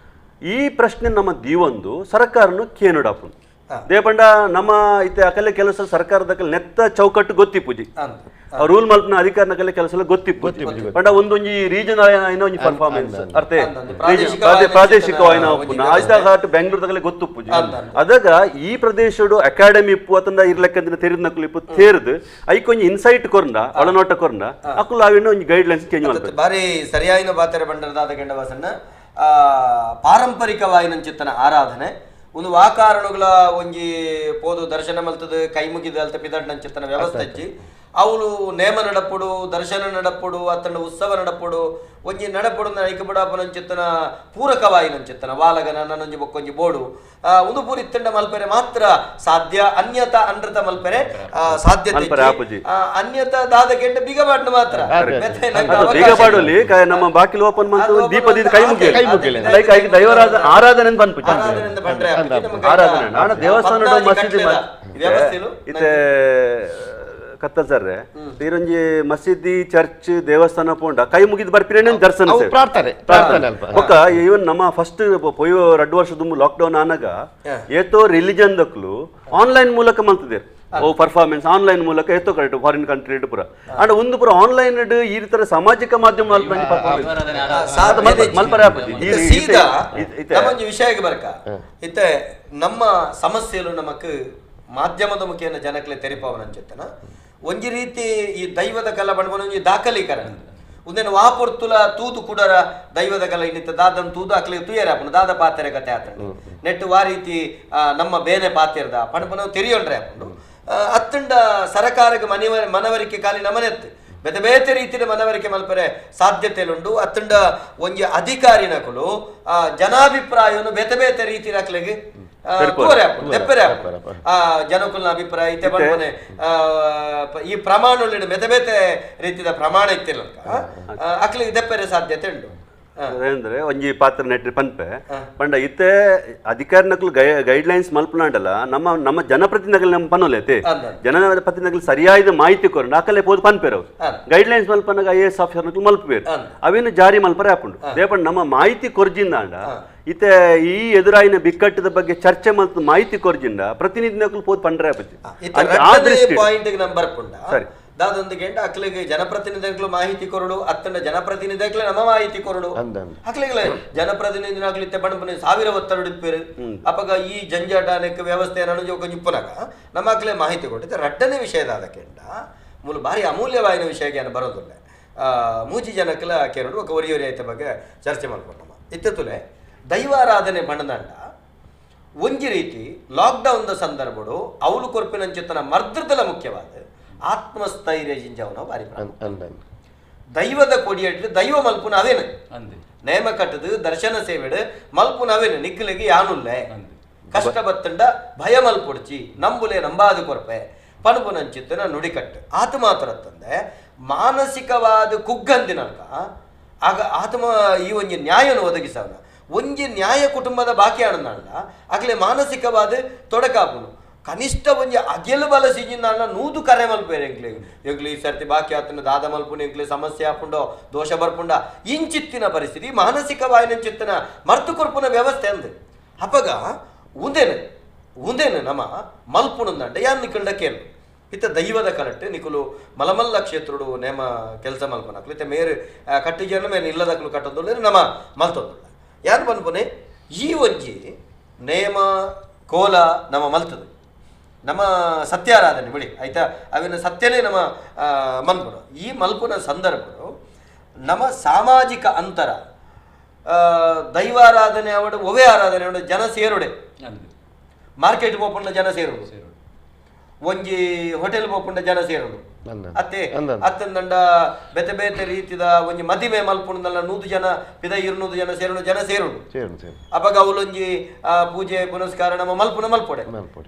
ಈ ಪ್ರಶ್ನೆ ನಮ್ಮ ದೀವೊಂದು ಸರ್ಕಾರನು ಕೇನುಡಾಪುಂಡು ದೇಪಂಡ ನಮ್ಮ ಇತ್ತೆ ಅಕಲೆ ಕೆಲಸ ಸರ್ಕಾರದ ನೆತ್ತ ಚೌಕಟ್ಟು ಗೊತ್ತಿಪ್ಪುಜಿ ರೂಲ್ ಮಲ್ಪನ ಅಧಿಕಾರನ ಕಲೆ ಕೆಲಸ ಗೊತ್ತಿಪ್ಪು ಪಂಡ ಒಂದೊಂಜಿ ರೀಜನ್ ಏನೋ ಒಂಜಿ ಪರ್ಫಾರ್ಮೆನ್ಸ್ ಅರ್ಥ ಪ್ರಾದೇಶಿಕವಾಯಿನ ಆಯ್ತಾಘಾಟ್ ಬೆಂಗಳೂರು ಗೊತ್ತುಪ್ಪುಜಿ. ಅದಾಗ ಈ ಪ್ರದೇಶಡು ಅಕಾಡೆಮಿ ಇಪ್ಪು ಅತಂದ ಇರ್ಲೆಕ್ಕಂದಿನ ತೆರಿದ ನಕಲು ಇಪ್ಪು ತೇರ್ದು ಐಕೊಂಜಿ ಇನ್ಸೈಟ್ ಕೊರ್ನ ಒಳನೋಟ ಕೊರ್ನ ಅಕುಲು ಅವಿನ ಒಂಜಿ guide lines change ಮಾಡ್ತಾರೆ. ಬಾರಿ ಸರಿಯಾಯಿನ ಬಾತೆರೆ ಬಂಡರದಾದ ಗಂಡವಾಸನ್ನ ಪಾರಂಪರಿಕವಾಯಿನಂಚಿತ್ತನ ಆರಾಧನೆ ಒಂದು ವಾ ಕಾರಣಗಳ ಒಂಜಿ ಪೋದು ದರ್ಶನ ಮಲ್ತದ ಕೈ ಮುಗಿದ ಅಲ್ತ ಪಿದಡ್ನಂಚಿತ್ತನ ವ್ಯವಸ್ಥೆ ಇಜ್ಜಿ ಅವಳು ನೇಮ ನಡಪುಡು ದರ್ಶನ ನಡಪುಡು ಅತ್ತಂಡ ಉತ್ಸವ ನಡಪುಡು ಒಂಜಿ ನಡಪುಡು ಐಕಬಡಾಪನಂಚಿತ್ತನ ಪೂರಕವಾಯಿನಂಚಿತ್ತನ ವಾಲಗನ ನನ್ನೊಂಜಿ ಬೊಕ್ಕೊಂಜಿ ಬೋಡು ಒಂದು ಪೂರಿ ಇತ್ತಂಡ ಮಲ್ಪೆರೆ ಮಾತ್ರ ಸಾಧ್ಯ ಅನ್ಯತಾ ಅನೃತ ಮಲ್ಪೆರೆ ಸಾಧ್ಯತೆ ಅನ್ಯತಾ ದಾದ ಕೆಂಡ ಬಿಗಬಾಡ್ನ ಮಾತ್ರ ನಮ್ಮ ಬಾಕಿಲು ಓಪನ್ ದೀಪದ ಕೈ ಮುಗಿಯಲಿ ದೈವರಾಧ ಆರಾಧನೆ ಆರಾಧನೆ ನಾನು ದೇವಸ್ಥಾನ ಮಸೀದಿ ಇತ್ತೆ ಕತ್ತಲ್ ಸರ್ ತೀರಂಜಿ ಮಸೀದಿ ಚರ್ಚ್ ದೇವಸ್ಥಾನ ಪೋಂಡ ಕೈ ಮುಗಿದು ಬರ್ಪಿನೇ ದರ್ಶನ ಪ್ರಾರ್ಥನೆ ಪ್ರಾರ್ಥನೆ ಬೊಕ್ಕ ಇವನ್ ನಮ್ಮ ಫಸ್ಟ್ ಪೊಯ್ಯೋ 2 ವರ್ಷದ ಲಾಕ್ಡೌನ್ ಆನಾಗ ಏತೋ ರಿಲಿಜನ್ ದಕ್ಲು ಆನ್ಲೈನ್ ಮೂಲಕ ಮಲ್ತಿದ್ದೇರು ಓ ಪರ್ಫಾರ್ಮೆನ್ಸ್ ಆನ್ಲೈನ್ ಮೂಲಕ ಏತೋ correct foreign country ಪೂರ ಅಂಡ್ ಒಂದು ಪೂರ ಆನ್ಲೈನ್ ಈ ತರ ಸಾಮಾಜಿಕ ಮಾಧ್ಯಮ ಮಲ್ಪರೆ ವಿಷಯಕ್ಕೆ ಬರ್ಕ ಇತ್ತೆ ನಮ್ಮ ಸಮಸ್ಯೆಲು ನಮಕ್ ಮಾಧ್ಯಮದ ಮುಖೇನ ಜನಕ್ಲೆ ತೆರಿಪಾವನಂಚಿತ್ತನ ಒಂಜಿ ರೀತಿ ಈ ದೈವದ ಕಲ ಪಂಡ ಒಂಜಿ ದಾಖಲೀಕರಣ ಉಂದೆನ ವಾಪೊರ್ತುಲ ತೂದು ಕುಡರ ದೈವದ ಕಲ ಇನ್ನಿತ್ತ ದಾದನ್ ತೂದು ಅಕ್ಲೆ ತುಯರ ಆಪುಂಡು ದಾದ ಪಾತೆರೆ ಕತೆ ಆತಂಡು ನೆಟ್ಟು ವಾ ರೀತಿ ನಮ್ಮ ಬೇನೆ ಪಾತೆರ್ದ ಪಣಪನ ತೆರಿಯೊಂಡ್ರೆ ಆಪುಂಡು ಅತ್ತಂಡ ಸರಕಾರಕ್ಕೆ ಮನವರಿಕೆ ಕಾಲಿ ನಮನೆತ್ತು ಬೇತೆ ಬೇತೆ ರೀತಿಯ ಮನವರಿಕೆ ಮಲ್ಪರೆ ಸಾಧ್ಯತೆಲುಂಡು ಅತ್ತಂಡ ಒಂಜಿ ಅಧಿಕಾರಿನಕುಲು ಜನಾಭಿಪ್ರಾಯವನ್ನು ಬೇತೆ ಬೇತೆ ರೀತಿ ಅಕ್ಲೆಗೆ ತೋರೆ ಆಪುಂಡು ದೆಪ್ಪರೆ ಆಪುಂಡು ಆ ಜನಕುಲ್ನ ಅಭಿಪ್ರಾಯ ಇತ್ತೆ ಪನ್ಪನೆ ಈ ಪ್ರಮಾಣ ಬೇತೆ ಬೇತೆ ರೀತಿಯ ಪ್ರಮಾಣ ಇತ್ತಿಲ್ಲ ಅಕ್ಲಿಗೆ ದೆಪ್ಪರೆ ಸಾಧ್ಯತೆ ಉಂಟು. ಅಂದ್ರೆ ಒಂಜಿ ಪಾತ್ರ ನೆಟ್ರಿ ಪನ್ಪೆ ಪಂಡ ಇತ್ತೆ ಅಧಿಕಾರಿನಕುಲು ಗೈಡ್ ಲೈನ್ಸ್ ಮಲ್ಪನಾಂಡಲ ನಮ್ಮ ನಮ್ಮ ಜನಪ್ರತಿನಿಧಿಗಳು ನಮ್ಮ ಪನೊಲೆತೆ ಜನಪ್ರತಿನಿಧಿಗಳು ಸರಿಯಾದ ಮಾಹಿತಿ ಕೊರಂಡು ಅಕಲೆ ಪೋದು ಪನ್ಪೇರು ಗೈಡ್ ಲೈನ್ಸ್ ಮಲ್ಪನಾಗ I A S ಆಫೀಸರ್ನಕುಲು ಮಲ್ಪೇರು ಅವೇನು ಜಾರಿ ಮಲ್ಪರೆ ಆಪುಂಡು ದೇಪಂಡ ನಮ್ಮ ಮಾಹಿತಿ ಕೊರ್ಜಿಂದಾಂಡ ಇತ್ತೆ ಈ ಎದುರಾಯಿನ ಬಿಕ್ಕಟ್ಟದ ಬಗ್ಗೆ ಚರ್ಚೆ ಮಲ್ತು ಮಾಹಿತಿ ಕೊರ್ಜಿಂದ ಪ್ರತಿನಿಧಿನಕುಲು ಪೋದು ಪಂಡ್ರೆ ಆಪುಜಿ. ಪಾಯಿಂಟ್ ನಂಬರ್ ಪುಂಡ ಸರಿ ದಾದೊಂದು ಗಂಟ ಅಕ್ಲಿಗೆ ಜನಪ್ರತಿನಿಧಿಗಳು ಮಾಹಿತಿ ಕೊರಡು ಅತ್ತಂಡ ಜನಪ್ರತಿನಿಧಿಗಳೇ ನಮ್ಮ ಮಾಹಿತಿ ಕೊರಡು ಅಕ್ಲಿಗೆ ಜನಪ್ರತಿನಿಧಿನಾಗ್ಲಿ ಇತ್ತೆ ಬಣ್ಣಪನೆ ಸಾವಿರ ಒತ್ತಡ ಅಪಗ ಈ ಜಂಜಾಟ ನೆಕ್ ವ್ಯವಸ್ಥೆ ಅನುಜೋಗ ನಮ್ಮ ಅಕ್ಲೆ ಮಾಹಿತಿ ಕೊಟ್ಟಿದ್ದೆ. ರಡ್ಡನೇ ವಿಷಯದಾದ ಕೆಂಡ ಮೂಲ ಭಾರಿ ಅಮೂಲ್ಯವಾಯಿನ ವಿಷಯಕ್ಕೆ ಏನು ಬರೋದಿಲ್ಲ ಮೂಜಿ ಜನಕ್ಕೆಲ್ಲ ಕೇರಳು ఒక ಒರಿಯೊರಿ ಆಯ್ತ ಬಗ್ಗೆ ಚರ್ಚೆ ಮಾಡ್ಕೊಂಡು ನಮ್ಮ ಇತ್ತುಲೆ ದೈವಾರಾಧನೆ ಬಣ್ಣದಂಡ ಒಂಜಿ ರೀತಿ ಲಾಕ್ಡೌನ್ ಸಂದರ್ಭಡು ಅವಳು ಕೊರ್ಪಿನಂಚಿತನ ಮರ್ದ್ರದಲ ಮುಖ್ಯವಾದ ಆತ್ಮಸ್ಥೈರ್ಯ ಜಿಂಜವನ ಬಾರಿ ದೈವದ ಕೊಡಿಯಟ್ಲು ದೈವ ಮಲ್ಪುನ ಅವೇನು ನೇಮ ಕಟ್ಟದು ದರ್ಶನ ಸೇವೆಡು ಮಲ್ಪುನ ಅವೇನು ನಿಕ್ಕಲಿಗೆ ಯಾನುಲ್ಲೆ ಕಷ್ಟ ಬತ್ತಂಡ ಭಯ ಮಲ್ಪೊಡ್ಚಿ ನಂಬುಲೆ ನಂಬಾದು ಕೊರ್ಪೆ ಪಣಪುನಂಚಿತ್ತನ ನುಡಿಕಟ್ಟು ಆತ ಮಾತ್ರ ತಂದೆ ಮಾನಸಿಕವಾದ ಕುಗ್ಗಂದಿನಲ್ಕ ಆಗ ಆತ್ಮ ಈ ಒಂಜಿ ನ್ಯಾಯನು ಒದಗಿಸವನ ಒಂಜಿ ನ್ಯಾಯ ಕುಟುಂಬದ ಬಾಕಿ ಆನಂದ ಆಗಲೇ ಮಾನಸಿಕವಾದ ತೊಡಕಾಪುನು ಕನಿಷ್ಠ ಒಂಜಿ ಅಗೆಲು ಬಲ ಸಿಜಿನ ನೂದು ಕರೆ ಮಲ್ಪೇರು ಎಂಕ್ಲೆ ಎಂಕ್ಲೆ ಈ ಸರ್ತಿ ಬಾಕಿ ಆತನ ದಾದ ಮಲ್ಪುನ ಎಂಕ್ಲೆ ಸಮಸ್ಯೆ ಆಪುಂಡೋ ದೋಷ ಬರ್ಪುಂಡ ಇಂಚಿತ್ತಿನ ಪರಿಸ್ಥಿತಿ ಮಾನಸಿಕವಾಯಿನ ಮರ್ತು ಕೊರ್ಪುನ ವ್ಯವಸ್ಥೆ ಅಂದು ಅಪಗ ಉಂದೇನು ಉಂದೇನು ನಮ್ಮ ಮಲ್ಪುಣಂದಂಡ ಯಾನ್ ನಿಕ್ಕಲ್ಡ ಕೇಳು ಇತ್ತ ದೈವದ ಕಲಟ್ಟು ನಿಕುಲು ಮಲಮಲ್ಲ ಕ್ಷೇತ್ರುಡು ನೇಮ ಕೆಲಸ ಮಲ್ಪನಕ್ಲು ಇತ್ತ ಮೇರು ಕಟ್ಟು ಜನ ಮೇನು ಇಲ್ಲದಕ್ಲು ಕಟ್ಟೊಂದು ನಮ್ಮ ಮಲ್ತೊಂದುಳ್ಳ ಯಾರು ಪನ್ಪುನೆ ಈ ಒಂಜಿ ನೇಮ ಕೋಲ ನಮ್ಮ ಮಲ್ತದು ನಮ್ಮ ಸತ್ಯಾರಾಧನೆ ಬಿಡಿ ಆಯಿತಾ ಅವಿನ ಸತ್ಯನೇ ನಮ್ಮ ಮಲ್ಪುನ ಈ ಮಲ್ಪುನ ಸಂದರ್ಭಗಳು ನಮ್ಮ ಸಾಮಾಜಿಕ ಅಂತರ ದೈವಾರಾಧನೆ ಅವಡು ಒವೆ ಆರಾಧನೆ ಅವಡು ಜನ ಸೇರುಡೆ ಮಾರ್ಕೆಟ್ ಪೋಪುಂಡ ಜನ ಸೇರುಡು ಒಂಜಿ ಹೋಟೆಲ್ ಪೋಪುಂಡ ಜನ ಸೇರುಡು ಅತ್ತೆ ಅತ್ತಂದಂಡ ಬೇತೆ ಬೇತೆ ರೀತಿದ ಒಂಜಿ ಮದಿಮೆ ಮಲ್ಪುಂಡಲ್ಲ 100 ಜನ ಪಿದ 200 ಜನ ಸೇರುಡು ಜನ ಸೇರುಡು ಅಪಗ ಅವಲೊಂಜಿ ಪೂಜೆ ಪುನಸ್ಕಾರ ನಮ್ಮ ಮಲ್ಪುನ ಮಲ್ಪೊಡೆ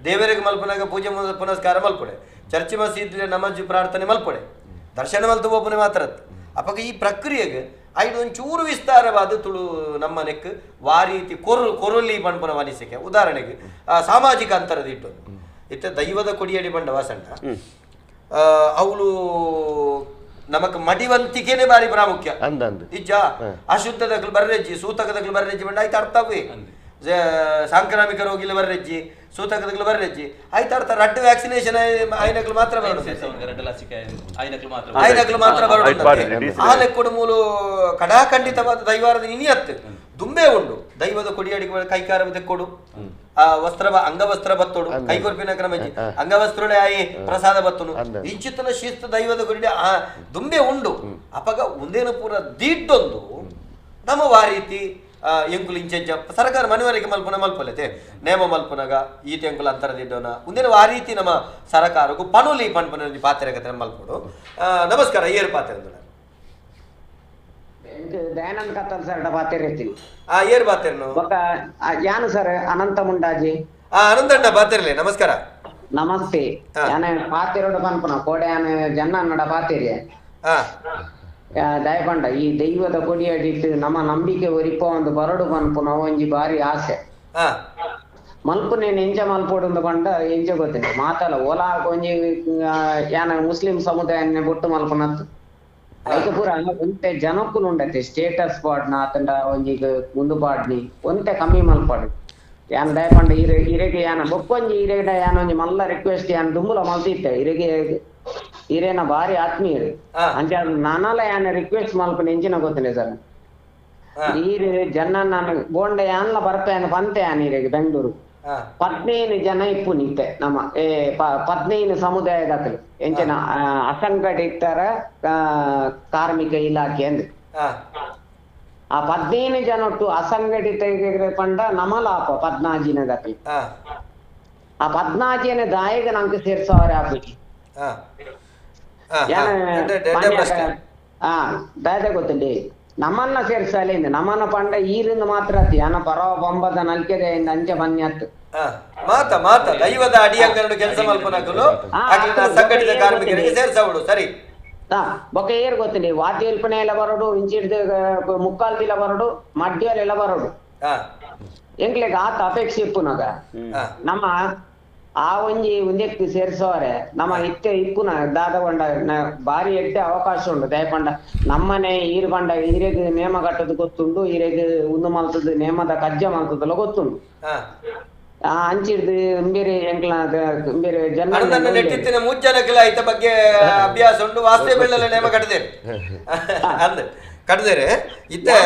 ದೇವರಿಗೆ ಮಲ್ಪುನಾಗ ಪೂಜೆ ಪುನಸ್ಕಾರ ಮಲ್ಪೊಡೆ ಚರ್ಚ್ ಮಸೀದ್ ನಮಾಜ್ ಪ್ರಾರ್ಥನೆ ಮಲ್ಪೊಡೆ ದರ್ಶನ ಮಲ್ತು ಪೋಪುನೆ ಮಾತ್ರ ಅಪಗ ಈ ಪ್ರಕ್ರಿಯೆಗೆ ಐದು ಒಂಚೂರು ವಿಸ್ತಾರವಾದ ತುಳು ನಮ್ಮ ನೆಕ್ ವಾರೀತಿ ಕೊರಲಿ ಪನ್ಪುನ ವನಿಸಿಕೆ ಉದಾಹರಣೆಗೆ ಸಾಮಾಜಿಕ ಅಂತರದ ಇಟ್ಟು ಇತ್ತ ದೈವದ ಕೊಡಿಯಡಿ ಬಂಡ ವಾಸಣ್ಣ ಅವಳು ನಮಕ್ ಮಡಿವಂತಿಕೆನೆ ಬಾರಿ ಪ್ರಾಮುಖ್ಯ ಇಜ್ಜ ಅಶುದ್ಧದಕ್ಲು ಬರ್ರೆಜ್ಜಿ ಸೂತಕದಕ್ಲು ಬರ್ರೆಜ್ಜಿ ಬಂಡ ಆಯ್ತು ಅರ್ಥವೇ ಸಾಂಕ್ರಾಮಿಕ ರೋಗಿಲು ಬರ್ರೆಜ್ಜಿ ಸೂತಕದಕ್ಲು ಬರ್ರೆಜ್ಜಿ ಆಯ್ತು ಅರ್ಥ ರಡ್ಡು ವ್ಯಾಕ್ಸಿನೇಷನ್ ಐನಕ್ಲು ಮಾತ್ರ ಬರೋದು ಐನಕ್ಲು ಮಾತ್ರ ಬರೋದು ಆ ಲೆಕ್ಕಡು ಮೂಲು ಕಡಾಖಂಡಿತವಾದ ದೈವಾರದ ಇನಿಯತ್ತು ದುಂಬೆ ಉಂಡು ದೈವದ ಕೊಡಿಯಡಿ ಕೈಕಾರ ತೆಕ್ಕೊಡು ಆ ವಸ್ತ್ರ ಅಂಗವಸ್ತ್ರ ಬತ್ತೋಡು ಕೈಕೊರ್ಪಿನ ಕ್ರಮ ಅಂಗವಸ್ತ್ರಡೆ ಆಯಿ ಪ್ರಸಾದ ಬತ್ತನು ಇಂಚಿತನ ಶಿಸ್ತು ದೈವದ ಗುಡಿ ಆ ದುಂಬೆ ಉಂಡು ಅಪಗ ಒಂದೇನು ಪೂರ ದೀಡ್ಡೊಂದು ನಮ್ಮ ವಾರೀತಿ ಎಂಕುಲು ಇಂಚೆಂಚ ಸರ್ಕಾರ ಮನವರಿಕೆ ಮಲ್ಪುನ ಮಲ್ಪಲತೆ ನೇಮ ಮಲ್ಪುನಗ ಈತ ಎಂಕುಲು ಅಂತರ ದಿಡ್ಡೋನ ಒಂದೇನು ಆ ರೀತಿ ನಮ್ಮ ಸರಕಾರಕ್ಕೂ ಪನುಲಿ ಪನ್ಪುನ ಪಾತ್ರೆ ಮಲ್ಪುಡು. ನಮಸ್ಕಾರ ಏರು ಪಾತ್ರೆ ದಯಾನಂದ್ ಕತ್ತಲ್ ಸರ್ ಬಾತಿರ್ತೀನಿ. ಏರ್ ಬಾತಿರ್ನು ಯಾನು ಸರ್ ಅನಂತ ಮುಂಡಾಜಿ ಅನಂತಣ್ಣ ಬಾತಿರ್ಲಿ ನಮಸ್ಕಾರ. ನಮಸ್ತೆ ಯಾನ ಪಾತಿರೋಡು ಪನ್ಪುನ ಕೋಡೆ ಯಾನ ಜನ ಅನ್ನಡ ಪಾತಿರಿ ದಯಪಂಡ ಈ ದೈವದ ಕೊಡಿಯಡಿಟ್ಟು ನಮ್ಮ ನಂಬಿಕೆ ಒರಿಪ ಒಂದು ಬರಡು ಪನ್ಪುನ ಒಂಜಿ ಬಾರಿ ಆಸೆ ಮಲ್ಪುನೇನು ಎಂಚ ಮಲ್ಪೋಡು ಪಂಡ ಎಂಚ ಗೊತ್ತಿಲ್ಲ ಮಾತಲ್ಲ ಓಲಾ ಒಂಜಿ ಯಾನ ಮುಸ್ಲಿಂ ಸಮುದಾಯ ಬೊಟ್ಟು ಮಲ್ಪುನತ್ತು ಐಕೆ ಪೂರ ಒಂತೆ ಜನಕ್ಕೂ ಉಂಡತೆ ಸ್ಟೇಟಸ್ ಪಾಡ್ನ ಆತಂಡ ಒಂಜಿ ಮುಂದು ಪಾಡ್ನಿ ಒಂತೆ ಕಮ್ಮಿ ಮಲ್ಪಾಡು ಯಾನ್ ದಯಪಂಡ ಇರೆ ಇರೆಗೆ ಯಾನ ಬೊಕ್ಕೊಂಜಿ ಇರೆಗಡ ಯಾನ ಒಂಜಿ ಮಲ್ಲ ರಿಕ್ವೆಸ್ಟ್ ಯಾನ್ ದುಂಬುಲ ಮಲ್ತಿತ್ತೆ ಇರೆಗೆ ಇರೇನ ಬಾರಿ ಆತ್ಮೀಯರು ಅಂಚ ನಾನಲ ಯಾನ ರಿಕ್ವೆಸ್ಟ್ ಮಲ್ಪನ ಎಂಚಿನ ಗೊತ್ತಿಲ್ಲ ಸರ್ ಈರೆ ಜನ ನಾನು ಬೋಂಡ ಯಾನ್ಲ ಬರ್ಪೆ ಯಾನ ಪಂತೆ ಯಾನ್ ಇರೆಗೆ ಬೆಂಗಳೂರು 15 ಜನ ಇಪ್ಪು ನಿಂತೆ ನಮ್ಮ 15 ಸಮುದಾಯದಾಕಲು ಎಂಚನ ಅಸಂಘಟಿತರ ಕಾರ್ಮಿಕ ಇಲಾಖೆ ಅಂದ್ರೆ ಆ 15 ಜನ ಒಟ್ಟು ಅಸಂಘಟಿತ ಪಂಡ ನಮಲಾಪ 14 ಜನ ದಾಖಲೆ ಆ 14 ಜನ ದಾಯಗ ನಂಗೆ ಸೇರ್ಸವರ ಆಪುಜಿ ದಾಯದ ಗೊತ್ತಿಲ್ಲ ನಮ್ಮನ್ನ ಸೇರ್ಸಲಿಂದ ನಮ್ಮನ್ನ ಪಂಡ ಈರಿಂದ ಮಾತ್ರ ಯಾನ ಪರವ ಬೊಂಬದ ನಲ್ಕೆದ ಅಂಚೆ ಬನ್ನಿ ಮಾತ ಮಾತ ದೈವದ ಅಡಿಯಂಗರಡು ಕೆಲಸ ಮಲ್ಪನಕಲು ಸಂಘಟಿತ ಕಾರ್ಮಿಕರಿಗೆ ಸೇರ್ಸವಳು ಸರಿ. ಬೊಕ್ಕ ಏರ್ ಗೊತ್ತಿಲ್ಲ ವಾದ್ಯ ಇಲ್ಪನೆ ಎಲ್ಲ ಬರೋಡು ಇಂಚಿಡ್ದು ಮುಕ್ಕಾಲ್ದಿಲ್ಲ ಬರೋಡು ಮಡ್ಡಿಯಲ್ಲೆಲ್ಲ ಬರೋಡು ಎಂಕ್ಲೆಗ್ ಆತ ಅಪೇಕ್ಷೆ ಇಪ್ಪುನಾಗ ನಮ್ಮ ಆ ಒಂಜಿ ಒಂದೆಕ್ತಿ ಸೇರ್ಸೋರೆ ನಮ್ಮ ಇತ್ತೆ ಇಪ್ಪುನ ದಾದ ಪಂಡ ಬಾರಿ ಎಡ್ಡೆ ಅವಕಾಶ ಉಂಡು ದಯಪಂಡ ನಮ್ಮನೆ ಈರು ಪಂಡ ಈರೆಗ್ ನೇಮ ಕಟ್ಟದು ಗೊತ್ತುಂಡು ಈರೆಗ್ ಉಂದು ಮಲ್ತದ್ದು ನೇಮದ ಕಜ್ಜ ಮಲ್ತದಲ್ಲ ಗೊತ್ತುಂಡು ಅಂಚಿಡ್ದು ಬೇರೆ ಎಂಕ್ಲ ಬೇರೆ ಜನ ಮೂಜನಕ್ಕೆಲ್ಲ ಐತ ಬಗ್ಗೆ ಅಭ್ಯಾಸ ಉಂಟು ವಾಸ್ತವ ಬೆಳ್ಳೆಲ್ಲ ನೇಮ ಕಟ್ಟದೇರು ಅಂದ್ ಕಟ್ಟದೇರೆ ಇತ್ತೆ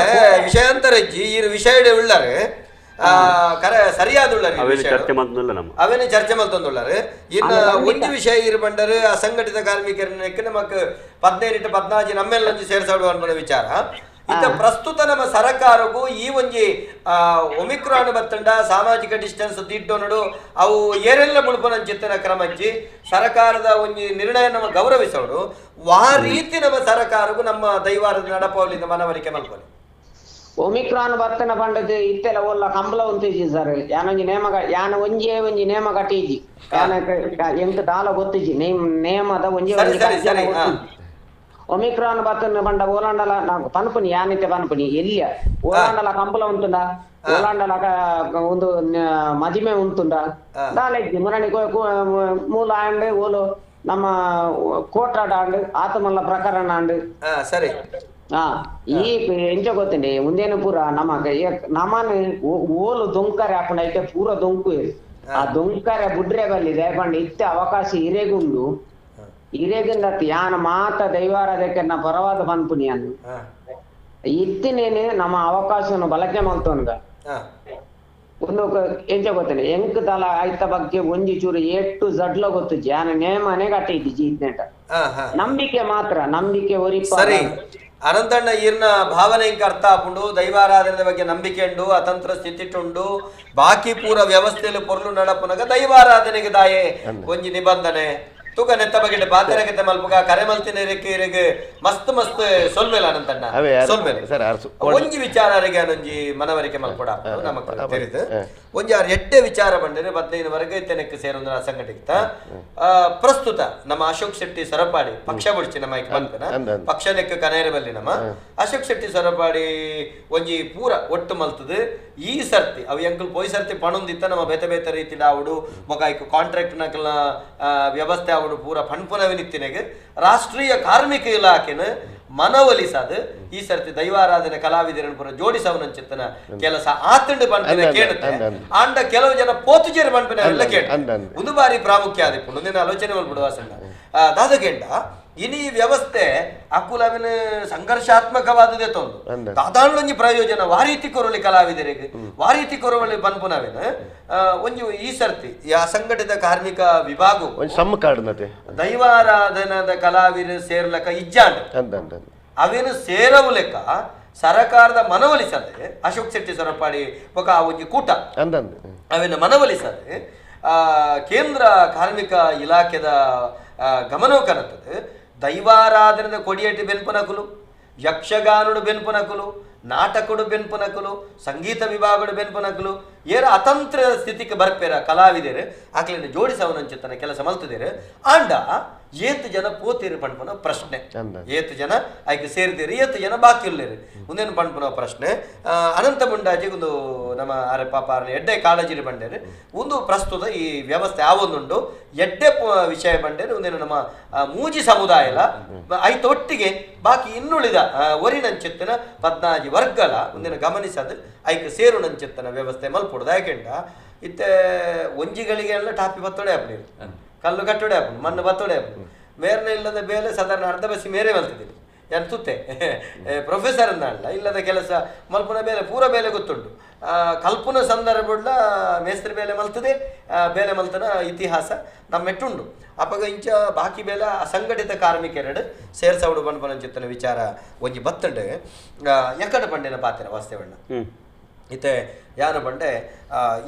ವಿಷಯಾಂತರಜ್ಜಿ ಈ ವಿಷಯ ಉಳ್ಳಾರೆ ಕರೆ ಸರಿಯಾದ ಅವೇನೆ ಚರ್ಚೆ ಮಲ್ತೊಂದುಳ್ಳಾರೆ. ಇನ್ನು ಒಂಜಿ ವಿಷಯ ಇರು ಬಂಡರು ಅಸಂಘಟಿತ ಕಾರ್ಮಿಕರನ್ನಕ್ಕೆ ನಮಕ್ 15 14 ನಮ್ಮೆಲ್ಲ ಸೇರ್ಸಾಡುವ ಅನ್ನೋ ವಿಚಾರ. ಇತ್ತ ಪ್ರಸ್ತುತ ನಮ್ಮ ಸರಕಾರಕ್ಕೂ ಈ ಒಂಜಿ ಒಮಿಕ್ರಾನ್ ಬತ್ತಂಡ ಸಾಮಾಜಿಕ ಡಿಸ್ಟೆನ್ಸ್ ದಿಟ್ಟೋನಡು ಅವು ಏರೆಲ್ಲ ಮುಳುಪನಂಚಿತ್ತನ ಕ್ರಮಜ್ಜಿ ಸರಕಾರದ ಒಂಜಿ ನಿರ್ಣಯ ನಮ್ಮ ಗೌರವಿಸೋಡು ವಾ ರೀತಿ ನಮ್ಮ ಸರಕಾರಕ್ಕೂ ನಮ್ಮ ದೈವಾರದ ನಡಪವಲಿಂದ ಮನವರಿಕೆ ಮಲ್ಪಲಿ. ಒಮಿಕ್ರಾನ್ ಬರ್ತನ ಪಂಡದ ಇತ್ತೆಲ್ಲ ಒಲ್ಲ ಕಂಬಳ ಉಂತಿಜಿ ಸರ್ ಯಾನೊಂಜಿ ನೇಮ ಯಾನ ಒಂಜೇ ಒಂಜಿ ನೇಮ ಕಟ್ಟಿಜಿ ಯಾನ ಎಂತ ದಾಲ ಗೊತ್ತಿಜಿ ನೇಮದ ಒಂಜಿ ಒಮಿಕ್ರಾನ್ ಬರ್ತನ ಪಂಡ ಓಲಾಂಡಲ ನಾವು ಪನ್ಪುನಿ ಯಾನಿತ್ತೆ ಪನ್ಪುನಿ ಎಲ್ಲಿಯ ಓಲಾಂಡಲ ಕಂಬಳ ಉಂಟುಂಡ ಓಲಾಂಡಲ ಒಂದು ಮದಿಮೆ ಉಂಟುಂಡ ದಾಲ ಇಜ್ಜಿ ಮುರಣಿ ಮೂಲ ಆಂಡ್ ಓಲು ನಮ್ಮ ಕೋಟಾಡ ಆಂಡ್ ಆತಮಲ್ಲ ಪ್ರಕರಣ ಆಂಡ್ ಸರಿ. ಈ ಎಂಚ ಗೊತ್ತಂడి ಮುಂದೇನು ಪೂರ ನಮಗ ನಮ್ಮನ ಓಲು ದೊಂಕರೆ ಹಾಕೊಂಡು ಐತೆ ಪೂರ ದೊಂಕು ಆ ದೊಂಕರೆ ಬುಡ್ರೆ ಬಲ್ಲಿ ದಯಪಂಡ ಇತ್ತೆ ಅವಕಾಶ ಇರೇಗುಂಡು ಇರೇಗುಂಡ ಯಾನ ಮಾತ ದೈವಾರಾಧಕನ ಪರವಾದ ಪನ್ಪುನಿ ಅನ್ನು ಇತ್ತಿನೇನೆ ನಮ್ಮ ಅವಕಾಶವನ್ನು ಬಳಕೆ ಮಲ್ತೋನ್ಗ ಒಂದು ಎಂಚ ಗೊತ್ತಂడి ಎಂಕ್ ದಲ ಐತ ಬಗ್ಗೆ ಒಂಜಿ ಚೂರು ಏಟು ಜಡ್ಲ ಗೊತ್ತು ಯಾನ ನೇಮನೆ ಕಟ್ಟಿದ್ದಿ ಜೀತ್ನೇಟ ನಂಬಿಕೆ ಮಾತ್ರ ನಂಬಿಕೆ ಒರಿಪ. ಸರಿ ಅನಂತಣ್ಣ ಈರ್ನ ಭಾವನೆ ಇಂಕ ಅರ್ಥ ಆಪುಂಡು ದೈವಾರಾಧನೆ ಬಗ್ಗೆ ನಂಬಿಕೆ ಉಂಡು ಅತಂತ್ರ ಸ್ಥಿತಿಟುಂಡು ಬಾಕಿ ಪೂರ ವ್ಯವಸ್ಥೆಯಲ್ಲಿ ಪೊರ್ಲು ನಡಪುನಗ ದೈವಾರಾಧನೆಗೆ ದಾಯೆ ಒಂಜಿ ನಿಬಂಧನೆ ತೂಕ ನೆತ್ತ ಬಗ್ಗೆ ಪಾತ್ರಗತೆ ಮಲ್ಪುಗ ಕರೆ ಮಲ್ತಿನ ಇರೆಗ್ ಮಸ್ತ್ ಮಸ್ತ್ ಸೊಲ್ಮೇಲ ಅನಂತಣ್ಣ ಸೊಲ್ಮೇಲೆ ಒಂಜಿ ವಿಚಾರ ಅರಿಗೆ ಒಂಜಿ ಮನವರಿಕೆ ಮಲ್ಪಡ ನಮಕ್ ತೆರಿದು ಒಂಜಿ ಆರು ಎಡ್ಡೆ ವಿಚಾರ ಬಂದರೆ 15 ವರೆಗೆ ಇತ್ತನಕ್ಕೆ ಸೇರೊಂದು ಸಂಘಟಿತ ಪ್ರಸ್ತುತ ನಮ್ಮ ಅಶೋಕ್ ಶೆಟ್ಟಿ ಸರಪಾಡಿ ಪಕ್ಷ ಬುಡ್ಚಿ ನಮ್ಮ ಬಂತನ ಪಕ್ಷ ನೆಕ್ಕ ಕನೇರೆ ಬಲ್ಲಿ ನಮ್ಮ ಅಶೋಕ್ ಶೆಟ್ಟಿ ಸರಪಾಡಿ ಒಂಜಿ ಪೂರ ಒಟ್ಟು ಮಲ್ತದು ಈ ಸರ್ತಿ ಅವು ಎಂಕಲ್ ಪೋಯ್ ಸರ್ತಿ ಪಣೊಂದಿತ್ತ ನಮ್ಮ ಬೇತೆ ಬೇತೆ ರೀತಿ ಆವಡು ಮೊಕಾಯ್ಕು ಕಾಂಟ್ರಾಕ್ಟ್ ನಕಲ್ನ ವ್ಯವಸ್ಥೆ ಆವಡು ಪೂರ ಪಣ್ಪುನವಿನಿತ್ತಿನೆಗೆ ರಾಷ್ಟ್ರೀಯ ಕಾರ್ಮಿಕ ಇಲಾಖೆನ ಮನವೊಲಿಸದು ಈ ಸರ್ತಿ ದೈವಾರಾಧನೆ ಕಲಾವಿದರನ್ನು ಪೂರ ಜೋಡಿಸವನಂಚಿತ್ತನ ಕೆಲಸ ಆತಂಡು ಪನ್ಪಿನ ಕೇಳುತ್ತೆ ಆಂಡ ಕೆಲವು ಜನ ಪೋತುಜೇರು ಪನ್ಪಿನ ಎಲ್ಲ ಕೇಳ ಒಂದು ಬಾರಿ ಪ್ರಾಮುಖ್ಯ ಆದಿಪ್ಪುಂಡು ಒಂದಿನ ಆಲೋಚನೆ ಮಲ್ಪುಡು ವಾಸಣ್ಣ ದಾದಗೆಂಡ ಇನಿ ವ್ಯವಸ್ಥೆ ಅಕುಲವಿನ ಸಂಘರ್ಷಾತ್ಮಕವಾದದೇ ತೊಂದು ದಾದಾಂಡೊಂಜಿ ಪ್ರಯೋಜನ ವಾರೀತಿ ಕೊರಲಿ ಕಲಾವಿದರಿಗೆ ವಾರೀತಿ ಕೊರವಳಿ ಪನ್ಪುನವಿನ ಒಂಜಿ ಈ ಸರ್ತಿ ಈ ಅಸಂಘಟಿತ ಕಾರ್ಮಿಕ ವಿಭಾಗ ದೈವಾರಾಧನದ ಕಲಾವಿದ ಸೇರ್ಲಕ ಇಜ್ಜಾಂಡ್ ಅವೇನು ಸೇರವು ಲೆಕ್ಕ ಸರಕಾರದ ಮನವೊಲಿಸದೆ ಅಶೋಕ್ ಶೆಟ್ಟಿ ಸರಪಾಡಿ ಬೊಕ ಆ ಒಂಜಿ ಕೂಟ ಅವೇನು ಮನವೊಲಿಸದೆ ಕೇಂದ್ರ ಕಾರ್ಮಿಕ ಇಲಾಖೆದ ಗಮನವು ಕನತದೆ ದೈವಾರಾಧನದ ಕೊಡಿಯಟ್ಟಿ ಬೆನ್ಪುನಕುಲು ಯಕ್ಷಗಾನುಡು ಬೆನ್ಪುನಕುಲು ನಾಟಕಡು ಬೆನ್ಪುನಕುಲು ಸಂಗೀತ ವಿಭಾಗಡು ಬೆನ್ಪುನಕುಲು ಏರ ಅತಂತ್ರ ಸ್ಥಿತಿಗೆ ಬರ್ಪೇರ ಕಲಾವಿದರು ಆಕಲಿನ ಜೋಡಿಸವನಂಚಿತ್ತನ ಕೆಲಸ ಮಲ್ತಿದ್ದೀರು ಆಂಡ ಏತು ಜನ ಪೋತಿರು ಪಣ್ಪುನ ಪ್ರಶ್ನೆ ಏತು ಜನ ಆಯ್ಕೆ ಸೇರ್ದಿರು ಏತು ಜನ ಬಾಕಿ ಇಲ್ಲೇರು ಒಂದೇನು ಪಣ್ಪುನ ಪ್ರಶ್ನೆ. ಅನಂತ ಮುಂಡಾಜಿ ಒಂದು ನಮ್ಮ ಅರೆ ಪಾಪ ಅರೆ ಎಡ್ಡೆ ಕಾಳಜಿರಿ ಬಂಡೇರು ಒಂದು ಪ್ರಸ್ತುತ ಈ ವ್ಯವಸ್ಥೆ ಯಾವೊಂದುಂಡು ಎಡ್ಡೆ ವಿಷಯ ಬಂಡೇರು ಒಂದೇನು ನಮ್ಮ ಮೂಜಿ ಸಮುದಾಯಲ ಐತೊಟ್ಟಿಗೆ ಬಾಕಿ ಇನ್ನುಳಿದ ಒರಿನಂಚಿತ್ತನ 14 ವರ್ಗಲ ಒಂದಿನ ಗಮನಿಸದು ಐಕೆ ಸೇರುನಂಚಿತ್ತನ ವ್ಯವಸ್ಥೆ ಮಲ್ಪೊಡುದು ಯಾಕೆಂಡ ಇತ್ತೆ ಒಂಜಿಗಳಿಗೆ ಎಲ್ಲ ಟಾಪಿ ಬತ್ತೊಡೆ ಆಪುನಿ ಕಲ್ಲು ಕಟ್ಟೋಡೆ ಆಪುಂಡು ಮಣ್ಣು ಬತ್ತೊಡೆ ಆಪುಂಡು ಮೇರ್ನ ಇಲ್ಲದ ಬೇಲೆ ಸಾಧಾರಣ ಅರ್ಧ ಬಸ್ಸಿ ಮೇರೆ ಬಲ್ತಿದ್ದೀನಿ ಯಾನ್ ತುತ್ತೆ ಪ್ರೊಫೆಸರ್ ಅಂದಾಂಡ ಇಲ್ಲದ ಕೆಲಸ ಮಲ್ಪುನ ಬೇಲೆ ಪೂರ ಬೇಲೆ ಗೊತ್ತುಂಟು. ಕಲ್ಪುನ ಸಂದರ್ಭಡ್ಲ ಮೇಸ್ತ್ರಿ ಬೇಲೆ ಮಲ್ತದೆ, ಬೇಲೆ ಮಲ್ತನ ಇತಿಹಾಸ ನಮ್ಮೆಟ್ಟುಂಡು. ಅಪಗ ಇಂಚ ಬಾಕಿ ಬೇಲೆ ಅಸಂಘಟಿತ ಕಾರ್ಮಿಕರೆಡು ಸೇರ್ಸವಡು ಪನ್ಪನಂಚಿತ್ತನ ವಿಚಾರ ಒಂಜಿ ಬತ್ತಂಡು. ಎಕ್ಕಡ ಪಂಡಿನ ಪಾತ್ರ ವಾಸ್ತವಣ್ಣ ಇತ್ತೆ ಯಾನು ಪಂಡೆ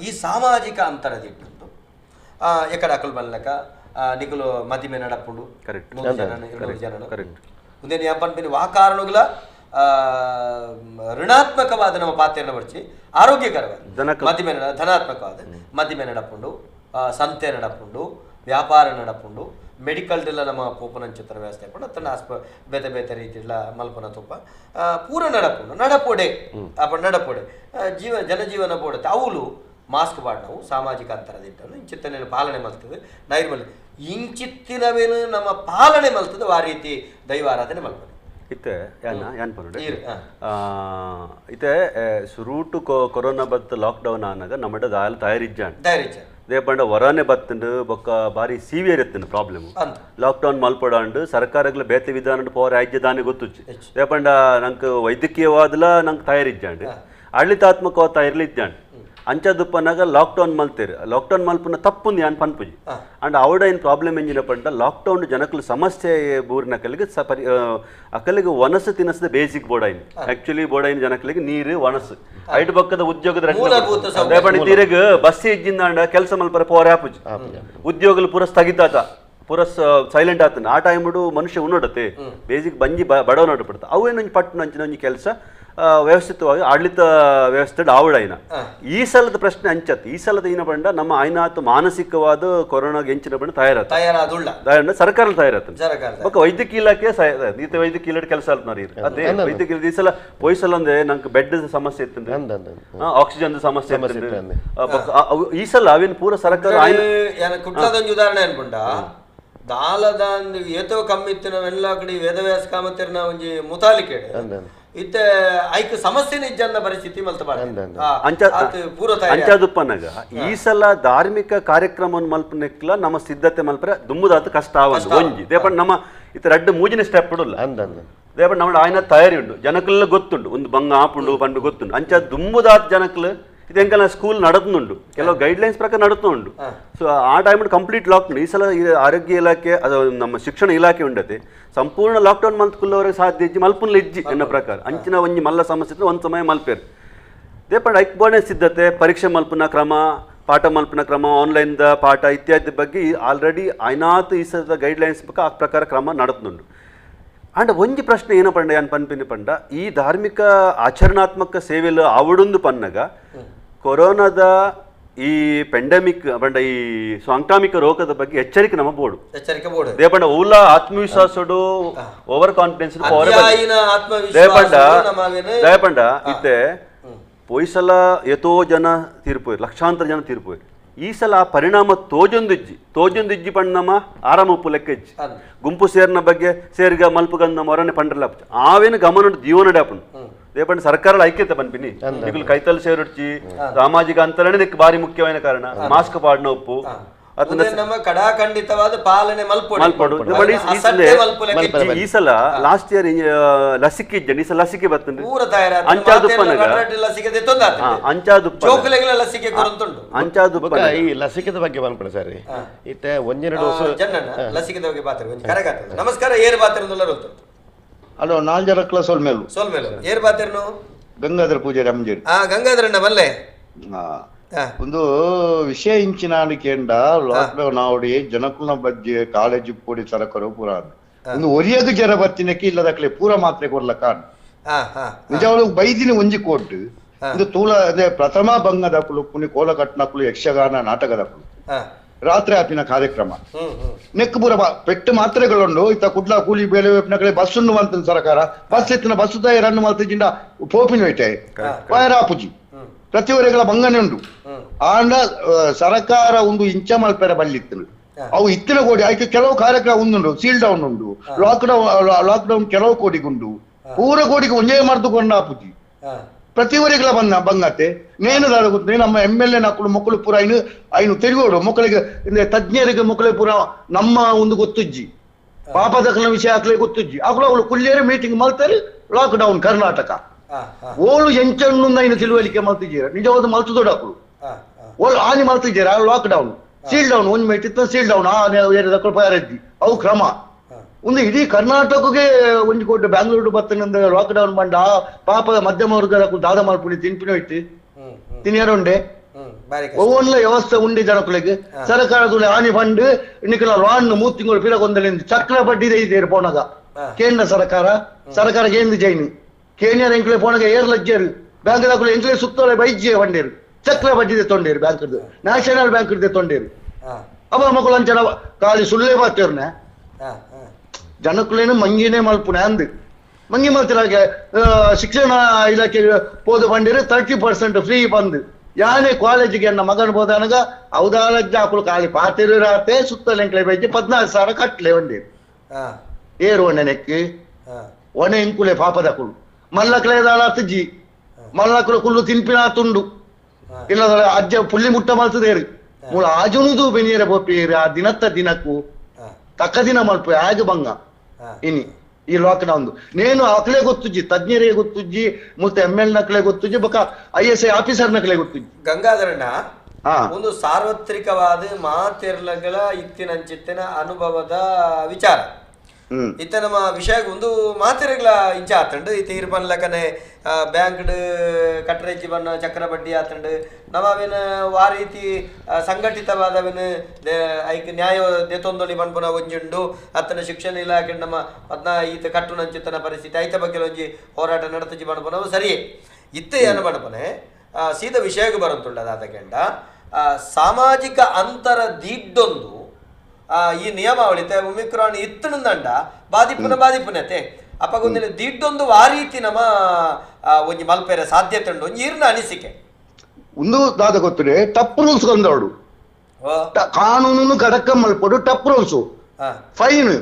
ಈ ಸಾಮಾಜಿಕ ಅಂತರದಿಟ್ಟು ಎಕ್ಕಡ ಅಕಲ್ ಬಲ್ಲಕ ನಿಕುಲು ಮದಿಮೆ ನಡಪುಂಡು 100 ಜನ 200 ಜನ ಉಂದೇನು ಯಾನ್ ಪನ್ಪಿನಿ ವಾ ಕಾರಣಗಳ ಋಣಾತ್ಮಕವಾದ ನಮ್ಮ ಪಾತ್ರನ ಬರ್ಚಿ ಆರೋಗ್ಯಕರವಾದ ಮದಿಮೆ ಧನಾತ್ಮಕವಾದ ಮದಿಮೆ ನಡಪುಂಡು, ಸಂತೆ ನಡಪುಂಡು, ವ್ಯಾಪಾರ ನಡಪುಂಡು, ಮೆಡಿಕಲ್ ಡಿಲ್ಲ ನಮ್ಮ ಪೋಪನಂಚಿತ್ರ ವ್ಯವಸ್ಥೆ ಪಂಡ ತನ್ನ ಆಸ್ಪ ಬೇತೆ ಬೇತೆ ರೀತಿಲ್ಲ ಮಲ್ಪನ ತುಪ್ಪ ಪೂರ ನಡಪುಂಡು ನಡಪೊಡೆ ಅಪ್ಪ ನಡಪೊಡೆ ಜೀವ ಜನಜೀವನ ಪೋಡುತ್ತೆ. ಅವಳು ಮಾಸ್ಕ್ ನಾವು ಸಾಮಾಜಿಕ ಅಂತರದಿಟ್ಟನು ಇಂಚಿತ್ತನೇನು ಪಾಲನೆ ಮಲ್ತದೆ ನೈರ್ಮಲ್ಯ ಇಂಚಿತ್ತಿನವೇನು ನಮ್ಮ ಪಾಲನೆ ಮಲ್ತದೆ ಆ ರೀತಿ ದೈವಾರಾಧನೆ ಮಲ್ಪನೆ ಇತ್ತೆ ಯಾನ್ ಯಾನ್ ಪನ್ನುಡೆ ಇತ್ತೆ ಸುರೂಟು ಕೊರೋನಾ ಬತ್ತು ಲಾಕ್ಡೌನ್ ಆನಾಗ ನಮ್ಮಡ ದಾಯಲ್ ತಯಾರಿಜ್ಜಾಂಡ್ ದೇಪಂಡ ವರಾನೆ ಬತ್ತಂಡು ಬೊಕ್ಕ ಬಾರಿ ಸೀವಿಯರ್ ಇತ್ತು ಪ್ರಾಬ್ಲಮ್. ಲಾಕ್ಡೌನ್ ಮಲ್ಪಡಾಂಡು ಸರ್ಕಾರಗಳ ಬೇತೆ ವಿಧಾನ ಪೋರ ರಾಜ್ಯ ದಾನೆ ಗೊತ್ತುಚ್ಚು ದೇಪಂಡ ನಂಗೆ ವೈದ್ಯಕೀಯವಾದಲ ನಂಗೆ ತಯಾರಿಜ್ಜಾಂಡು ಆಡಳಿತಾತ್ಮಕವಾದ ತಯಾರಿಲಿದ್ದಾಂಡು ಅಂಚದುಪ್ಪನಾಗ ಲಾಕ್ಡೌನ್ ಮಲ್ತೇರು. ಲಾಕ್ಡೌನ್ ಮಲ್ಪುನ ತಪ್ಪುಂದು ಯಾನ್ ಪನ್ಪುಜಿ ಅಂಡ್ ಅವಡ ಏನು ಪ್ರಾಬ್ಲಮ್ ಎಂಜಿನ ಪಂಡ ಲಾಕ್ಡೌನ್ ಜನಕಲು ಸಮಸ್ಯೆ ಬೂರಿನ ಕಲಿಗೆ ಅಕಲಿಗೆ ವನಸು ತಿನಸದ ಬೇಸಿಕ್ ಬೋಡೈನ್ ಆಕ್ಚುಲಿ ಬೋಡೈನ್ ಜನಕಲಿಗೆ ನೀರು ವನಸು ಐಟ್ ಪಕ್ಕದ ಉದ್ಯೋಗದ ತೀರೆಗ್ ಬಸ್ ಇಜ್ಜಿಂದ ಕೆಲಸ ಮಲ್ಪರ ಪೋರೆ ಆಪುಜಿ ಉದ್ಯೋಗలు ಪೂರ ಸ್ಥಗಿತ ಆತ ಪೂರ ಸೈಲೆಂಟ್ ಆತನ ಆ ಟೈಮುಡು ಮನುಷ್ಯ ಉನ್ನಡತೆ ಬೇಸಿಕ್ ಬಂಜಿ ಬಡವ ನೋಡಪಡ್ತ ಅವೇನೊಂಜಿ ಪಟ್ಟಣ ಅಂಚಿನ ಒಂಜಿ ಕೆಲಸ ವ್ಯವಸ್ಥಿತವಾಗಿ ಆಡಳಿತ ವ್ಯವಸ್ಥೆ ಆವಡೈನ. ಈ ಸಲದ ಪ್ರಶ್ನೆ ಅಂಚತ್ ಈ ಸಲದ ಏನ ಬಂಡ ನಮ್ಮ ಐನಾತು ಮಾನಸಿಕವಾದ ಕೊರೋನಾಗೆ ಎಂಚಿನ ಬಂಡ ತಯಾರಾತ ಸರ್ಕಾರ ತಯಾರಾತ ಬೊಕ್ಕ ವೈದ್ಯಕೀಯ ಇಲಾಖೆ ಈತ ವೈದ್ಯಕೀಯ ಇಲಾಖೆ ಕೆಲಸ ಅದೇ ವೈದ್ಯಕೀಯ ಈ ಸಲ ಪೊಯ್ಸಲ ಅಂದ್ರೆ ನಂಗೆ ಬೆಡ್ ಸಮಸ್ಯೆ ಇತ್ತು, ಆಕ್ಸಿಜನ್ ಸಮಸ್ಯೆ ಇತ್ತು. ಈ ಸಲ ಅವೇನು ಪೂರ ಸರ್ಕಾರ ಉದಾಹರಣೆ ಅನ್ಕೊಂಡ ದಾಲದ ಏತೋ ಕಮ್ಮಿ ಇತ್ತು ನಾವೆಲ್ಲ ಕಡೆ ವೇದವ್ಯಾಸ ಕಾಮತಿರ್ನ ಒಂಜಿ ಮುತಾಲಿಕೆ ಇತ್ತೆ ಐಕ್ ಸಮಸ್ಯೆ ಇಜ್ಜಂದ ಪರಿಸ್ಥಿತಿ ಮಲ್ತ ಅಂಚಾದುಪ್ಪನಾಗ ಈ ಸಲ ಧಾರ್ಮಿಕ ಕಾರ್ಯಕ್ರಮ ಮಲ್ಪನೆಕ್ಲ ನಮ್ಮ ಸಿದ್ಧತೆ ಮಲ್ಪರೆ ದುಂಬುದಾತ ಕಷ್ಟ ಆವಂದು ಒಂಜಿ ದೇಪಂಡ ನಮ್ಮ ಇತ್ತ ರಡ್ಡು ಮೂಜಿನ ಸ್ಟೆಪ್ ಇಡಲ್ಲ ದೇಪಂಡ ನಮ್ಮ ಆಯ್ನ ತಯಾರಿ ಉಂಡು ಜನಕ್ಲೆಲ್ಲ ಗೊತ್ತುಂಡು ಒಂದು ಬಂಗ ಆಪುಂಡು ಪಂಡು ಗೊತ್ತುಂಡು ಅಂಚ ದುಂಬುದಾತ ಜನಕ್ಲು ಇದು ಎಂಕಲ್ಲ ಸ್ಕೂಲ್ ನಡತುಂಡು ಕೆಲವು ಗೈಡ್ಲೈನ್ಸ್ ಪ್ರಕಾರ ನಡತುಂಡು. ಸೊ ಆ time complete lockdown ಈ ಸಲ ಆರೋಗ್ಯ ಇಲಾಖೆ ಅದು ನಮ್ಮ ಶಿಕ್ಷಣ ಇಲಾಖೆ ಉಂಡತೆ ಸಂಪೂರ್ಣ ಲಾಕ್ಡೌನ್ ಮಲ್ತ್ಕುಲ್ಲವರೆಗೆ ಸಾಧ್ಯ ಇಜ್ಜಿ ಮಲ್ಪುನ್ಲ ಇಜ್ಜಿ ಎನ್ನ ಪ್ರಕಾರ ಅಂಚಿನ ಒಂಜಿ ಮಲ್ಲ ಸಮಸ್ಯೆ ಒಂದು ಸಮಯ ಮಲ್ಪೇರು ದೇಪಂಡ ಐಕ್ ಬೋರ್ಡೆ ಸಿದ್ಧತೆ ಪರೀಕ್ಷೆ ಮಲ್ಪುನ ಕ್ರಮ ಪಾಠ ಮಲ್ಪುನ ಕ್ರಮ ಆನ್ಲೈನ್ದ ಪಾಠ ಇತ್ಯಾದಿ ಬಗ್ಗೆ ಆಲ್ರೆಡಿ ಐನಾತು ಈ ಸಲದ ಗೈಡ್ಲೈನ್ಸ್ ಬಗ್ಗೆ ಆ ಪ್ರಕಾರ ಕ್ರಮ ನಡತುಂಡು. ಅಂಡ್ ಒಂಜಿ ಪ್ರಶ್ನೆ ಏನ ಪಂಡ ಯಾನ್ ಪನ್ಪಿನಿ ಪಂಡ ಈ ಧಾರ್ಮಿಕ ಆಚರಣಾತ್ಮಕ ಸೇವೆಲು ಆವಡುಂದು ಪನ್ನಗ ಕೊರೋನಾದ ಈ ಪೆಂಡಮಿಕ್ ಪಂಡ ಈ ಸಾಂಕ್ರಾಮಿಕ ರೋಗದ ಬಗ್ಗೆ ಎಚ್ಚರಿಕೆ ನಮ್ಮ ಬೋರ್ಡು ಎಚ್ಚರಿಕೆ ಬೋರ್ಡು ದೇಪಂಡ ಓಲ ಆತ್ಮವಿಶ್ವಾಸಡು ಓವರ್ ಕಾನ್ಫಿಡೆನ್ಸ್ ದೇಪಂಡ ದೇಪಂಡ ಇತ್ತೆ ಪೊಯ್ಸಲ ಎತೋ ಜನ ತೀರ್ಪೋಯ್ರು ಲಕ್ಷಾಂತರ ಜನ ತೀರ್ಪೋಯ್ರು. ಈ ಸಲ ಆ ಪರಿಣಾಮ ತೋಜೊಂದಿಜ್ಜಿ ತೋಜೊಂದಿಜ್ಜಿ ಪಂಡ ನಮ್ಮ ಆರಾಮ ಉಪ್ಪು ಲೆಕ್ಕ ಇಜ್ಜಿ ಗುಂಪು ಸೇರಿನ ಬಗ್ಗೆ ಸೇರ್ಗ ಮಲ್ಪುಗಂದ ಮೊರನೆ ಪಂಡ್ರಲ್ಲ ಆವೇನು ಗಮನ ಜೀವನ ಡ್ಯಾಪುಂಡು ದೇಪಂಡ ಸರ್ಕಾರ ಐಕ್ಯತೆ ಪನ್ಪಿನಿ ನಿಗುಲು ಕೈತಲ್ ಸೇರುಡ್ಚಿ ಸಾಮಾಜಿಕ ಅಂತರನೇ ಬಾರಿ ಮುಖ್ಯವಾದ ಕಾರಣ ಮಾಸ್ಕ್ ಪಾಡಿನ ಉಪ್ಪು ನಮ್ಮ ಕಡಾಖಂಡಿತವಾದ ಪಾಲನೆ ಮಲ್ಪೊಡು ಈ ಸಲ ಲಾಸ್ಟ್ ಇಯರ್ ಲಸಿಕೆ ಇಜ್ಜಂడి ಈ ಸಲ ಲಸಿಕೆ ಬರ್ತದೆ ಅಂಚಾದುಪ್ಪ ಈ ಲಸಿಕೆದ ಬಗ್ಗೆ ಮಲ್ಪಡ ಸರ್ ಇತ್ತೆ ಒಂಜೆರಡು ಲಸಿಕೆದ ಬಗ್ಗೆ ಬಾತ್ರ ನಮಸ್ಕಾರ ಏರ್ ಬಾತ್ರ ಹಲೋ ನಾಲ್ ಜನ ಕ್ಲಾಸ್ ಸೋಲ್ಮೇಲು ಸೋಲ್ಮೇಲು ಏರ್ ಬಾತಿರ್ನು ಗಂಗಾಧರ ಪೂಜಾರಿ ಅಮ್ಜೇರಿ ಗಂಗಾಧರಣ್ಣ ಬಲ್ಲೆ ಒಂದು ವಿಷಯ ಇಂಚಿನ ಕೇಂದ್ರ ಲಾಕ್ಡೌನ್ ಆವಡಿ ಜನಕುಲ್ನ ಬಗ್ಗೆ ಕಾಲೇಜು ಪೋಡಿ ಸರಕರು ಪೂರ ಒಂದು ಒರಿಯದು ಜನ ಬರ್ತಿನಕ್ಕೆ ಇಲ್ಲದಕ್ಲೆ ಪೂರ ಮಾತ್ರೆ ಕೊಡ್ಲ ಕಾರಣ ನಿಜವಾಗ್ಲೂ ಬೈದಿನ ಒಂಜಿ ಕೋಟ್ ಇದು ತೂಲ ಅದೇ ಪ್ರಥಮ ಭಂಗದಕ್ಕಲು ಪುನಿ ಕೋಲಕಟ್ನಕ್ಕಲು ಯಕ್ಷಗಾನ ನಾಟಕದಕ್ಕಲು ರಾತ್ರಿ ಆಪಿನ ಕಾರ್ಯಕ್ರಮ ನೆಕ್ ಪೂರ ಪೆಟ್ಟು ಮಾತ್ರೆಗಳುಂಡು ಇತ್ತ ಕುಡ್ಲ ಕೂಲಿ ಬೇಲೆ ಕಡೆ ಬಸ್ ಉಂಡು ಅಂತ ಸರ್ಕಾರ ಬಸ್ ಎತ್ತಿನ ಬಸ್ ರನ್ನು ಮಲ್ತಿಜಿಂಡ ಪೋಪಿನ ವೈಟೆ ಆಪುಜಿ ಪ್ರತಿವರೆಗಳ ಬಂಗನೆ ಉಂಡು ಆಂಡ ಸರ್ಕಾರ ಒಂದು ಇಂಚ ಮಲ್ಪೆರ ಬಲ್ಲಿತ್ತು ಅವು ಇತ್ತಿನ ಕೋಡಿ ಆಯ್ಕೆ ಕೆಲವು ಕಾರ್ಯಕ್ರಮ ಒಂದುಂಡು ಸೀಲ್ ಡೌನ್ ಉಂಡು ಲಾಕ್ಡೌನ್ ಕೆಲವು ಕೋಡಿಗುಂಡು ಪೂರ ಕೋಡಿಗೆ ಒಂದೇ ಮರ್ದುಕೊಂಡ ಆಪುಜಿ ಪ್ರತಿವರೆಗಳ ಬಂದ ಬಂಗತೆ ನೇನು ದಾದ ನಮ್ಮ M L A ನಕ್ಕಳು ಮಕ್ಕಳು ಪೂರ ಐನು ಐನು ತಿರುಗೋಡು ಮಕ್ಕಳಿಗೆ ತಜ್ಞರಿಗೆ ಮಕ್ಕಳಿಗೆ ಪೂರ ನಮ್ಮ ಒಂದು ಗೊತ್ತುಜ್ಜಿ ಪಾಪದಕಲ ವಿಷಯ ಆಕ್ಲೆ ಗೊತ್ತುಜ್ಜಿ ಅಕುಲು ಅವಳು ಕುಲ್ಲೇರು ಮೀಟಿಂಗ್ ಮಲ್ತಾರೆ ಲಾಕ್ ಡೌನ್ ಕರ್ನಾಟಕ ಓಳು ಎಂಚನ್ನು ಐನ ತಿಳುವಳಿಕೆ ಮಲ್ತಿದ್ದೀರ ನಿಜವಾದ ಮಲ್ತದೋಡು ಅಕುಲು ಓಳು ಆನಿ ಮಲ್ತಿದ್ದೀರ lock down seal down ಒಂಜಿ ಮೇಟಿತ್ತ ಸೀಲ್ ಡೌನ್ ಆ ಏರಿದಕ್ಕಳು ಪಯರಜ್ಜಿ ಅವು ಕ್ರಮ ಒಂದು ಇಡೀ ಕರ್ನಾಟಕಕ್ಕೆ ಒಂಜಿ ಕೋಟೆ ಬ್ಯಾಂಗ್ಳೂರು ಬತ್ತನಂದ ಲಾಕ್ ಡೌನ್ ಬಂಡ ಪಾಪದ ಮಧ್ಯಮ ವರ್ಗದ ದಾದ ಮಲ್ಪುನಿ ತಿನ್ಪಿನ ಇಟ್ಟು ತಿನ್ಯಾರುಂಡೆ ಒವ್ವೊನ್ಲ ವ್ಯವಸ್ಥೆ ಉಂಡೆ ಜನಕುಲೆಗ್ ಸರ್ಕಾರದಲ್ಲಿ ಆನಿ ಫಂಡ್ ನಿಕಲ ರಾನ್ 3 ತಿಂಗಳು ಪಿರಗೊಂದಲಿಂದ ಚಕ್ರ ಬಡ್ಡಿ ಇದೆ ಪೋನಗ ಕೇಂದ್ರ ಸರ್ಕಾರ ಸರ್ಕಾರ ಕೇಂದ್ರ ಜೈನ್ ಕೇಂದ್ರ ಎಂಕ್ಲೆ ಪೋನಗ ಏರ್ ಲಜ್ಜೇರು ಬ್ಯಾಂಕ್ ದಾಕುಲು ಎಂಕ್ಲೆ ಸುತ್ತೋಲೆ ಬೈಜ್ಜೆ ಬಂಡೇರು ಚಕ್ರ ಬಡ್ಡಿ ತೊಂಡೇರು bank national bank ತೊಂಡೇರು ಅವ ಮಕ್ಕಳು ಅಂಚನ ಖಾಲಿ ಸುಳ್ಳೆ ಬಾತೇರ್ನೆ ಜನಕುಲೇನು ಮಂಗಿನೇ ಮಲ್ಪುನೆ ಅಂದ್ ಮಂಗಿ ಮಲ್ತಿರಾಗೆ ಶಿಕ್ಷಣ ಇಲಾಖೆ ಪೋದು ಬಂದಿರು 30% ಫ್ರೀ ಬಂದು ಯಾನೇ ಕಾಲೇಜಿಗೆ ಎನ್ನ ಮಗನ ಬೋದನಗ ಅವದಾಲಜ್ಜ ಆಕುಲು ಖಾಲಿ ಪಾತಿರು ರಾತೆ ಸುತ್ತಲ ಎಂಕ್ಲೆ ಬೈಜಿ 14,000 ಕಟ್ಲೆ ಒಂಡೇರು ಏರು ಒಣೆ ನೆಕ್ಕಿ ಒಣೆ ಇಂಕುಲೆ ಪಾಪದಕುಲು ಮಲ್ಲಕ್ಲೆ ಜಿ ಮಲ್ಲಕುಲು ಕುಲ್ಲು ತಿನ್ಪಿನ ತುಂಡು ಇಲ್ಲ ಅಜ್ಜ ಪುಲ್ಲಿ ಮುಟ್ಟ ಮಲ್ತದೇರು ಮೂಲ ಆಜುನುದು ಬೆನಿಯರ ಬೋಪೇರು ಆ ದಿನತ್ತ ದಿನಕ್ಕೂ ತಕ್ಕ ದಿನ ಮಲ್ಪ ಆಗ ಬಂಗ ಇನಿ ಈ ಲಾಕ್ ಡೌನ್ ನೇನು ಅಕ್ಲೆ ಗೊತ್ತುಜ್ಜಿ ತಜ್ಞರಿಗೆ ಗೊತ್ತುಜ್ಜಿ ಮತ್ತೆ ಎಮ್ ಎಲ್ ನಕ್ಲೆ ಗೊತ್ತುಜ್ಜಿ ಬೊಕ I S I officer ನಕ್ಲೆ ಗೊತ್ತುಜ್ಜಿ. ಗಂಗಾಧರಣ್ಣ, ಒಂದು ಸಾರ್ವತ್ರಿಕವಾದ ಮಾತಿರ್ಲಗಳ ಇತ್ತಿನಂಚಿತ್ತಿನ ಅನುಭವದ ವಿಚಾರ ಇತ್ತ ನಮ್ಮ ವಿಷಯ ಒಂದು ಮಾತಿರಗಳ ಇಂಚ ಆತಂಡು ಇತ್ತ ಇರ್ಬನ್ಲಕನೆ ಬ್ಯಾಂಕ್ಡ್ ಕಟ್ಟರೆಜ್ಜಿ ಬಣ್ಣ ಚಕ್ರ ಬಡ್ಡಿ ಆತಂಡು ನಮ್ಮ ಅವೇನ ಆ ರೀತಿ ಸಂಘಟಿತವಾದವೇನು ಐಕ್ ನ್ಯಾಯ ದೇತೊಂದೊಳಿ ಬಣ್ಪುನ ಒಂಜುಂಡು ಅತ್ತನ ಶಿಕ್ಷಣ ಇಲಾಖೆ ನಮ್ಮ ಅದ್ನ ಈತ ಕಟ್ಟುನಂಚಿತನ ಪರಿಸ್ಥಿತಿ ಐತ ಬಗ್ಗೆ ಒಂಜಿ ಹೋರಾಟ ನಡತಜಿ ಬಣ್ಪುನವು ಸರಿಯೇ ಇತ್ತ ಏನು ಬಣ್ಪನೆ ಸೀದ ವಿಷಯಕ್ಕೆ ಬರಂತುಂಡ ಅದಾದ ಕೆಂಡ ಸಾಮಾಜಿಕ ಅಂತರ ದೀಡ್ಡೊಂದು ಈ ನಿಯಮಾವಳಿ ಒಮಿಕ್ರಾನ್ ಇತ್ತನಂದಂಡ ಬಾದಿಪುನ ಬಾದಿಪುನತೆ ಅಪ್ಪಗೊಂದಿನ ದಿಡ್ಡೊಂದು ಆ ರೀತಿ ನಮ್ಮ ಒಂಜಿ ಮಲ್ಪೆರೆ ಸಾಧ್ಯತೆ ಉಂಡು ಒಂಜಿ ಇರ್ನ ಅನಿಸಿಕೆ ಒಂದು ದಾದ ಗೊತ್ತಿದೆ ಟಪ್ ರೂಲ್ಸ್ ಕೊಂದವಡು ಕಾನೂನು ಕಡಕ ಮಲ್ಪಡು tough rules fine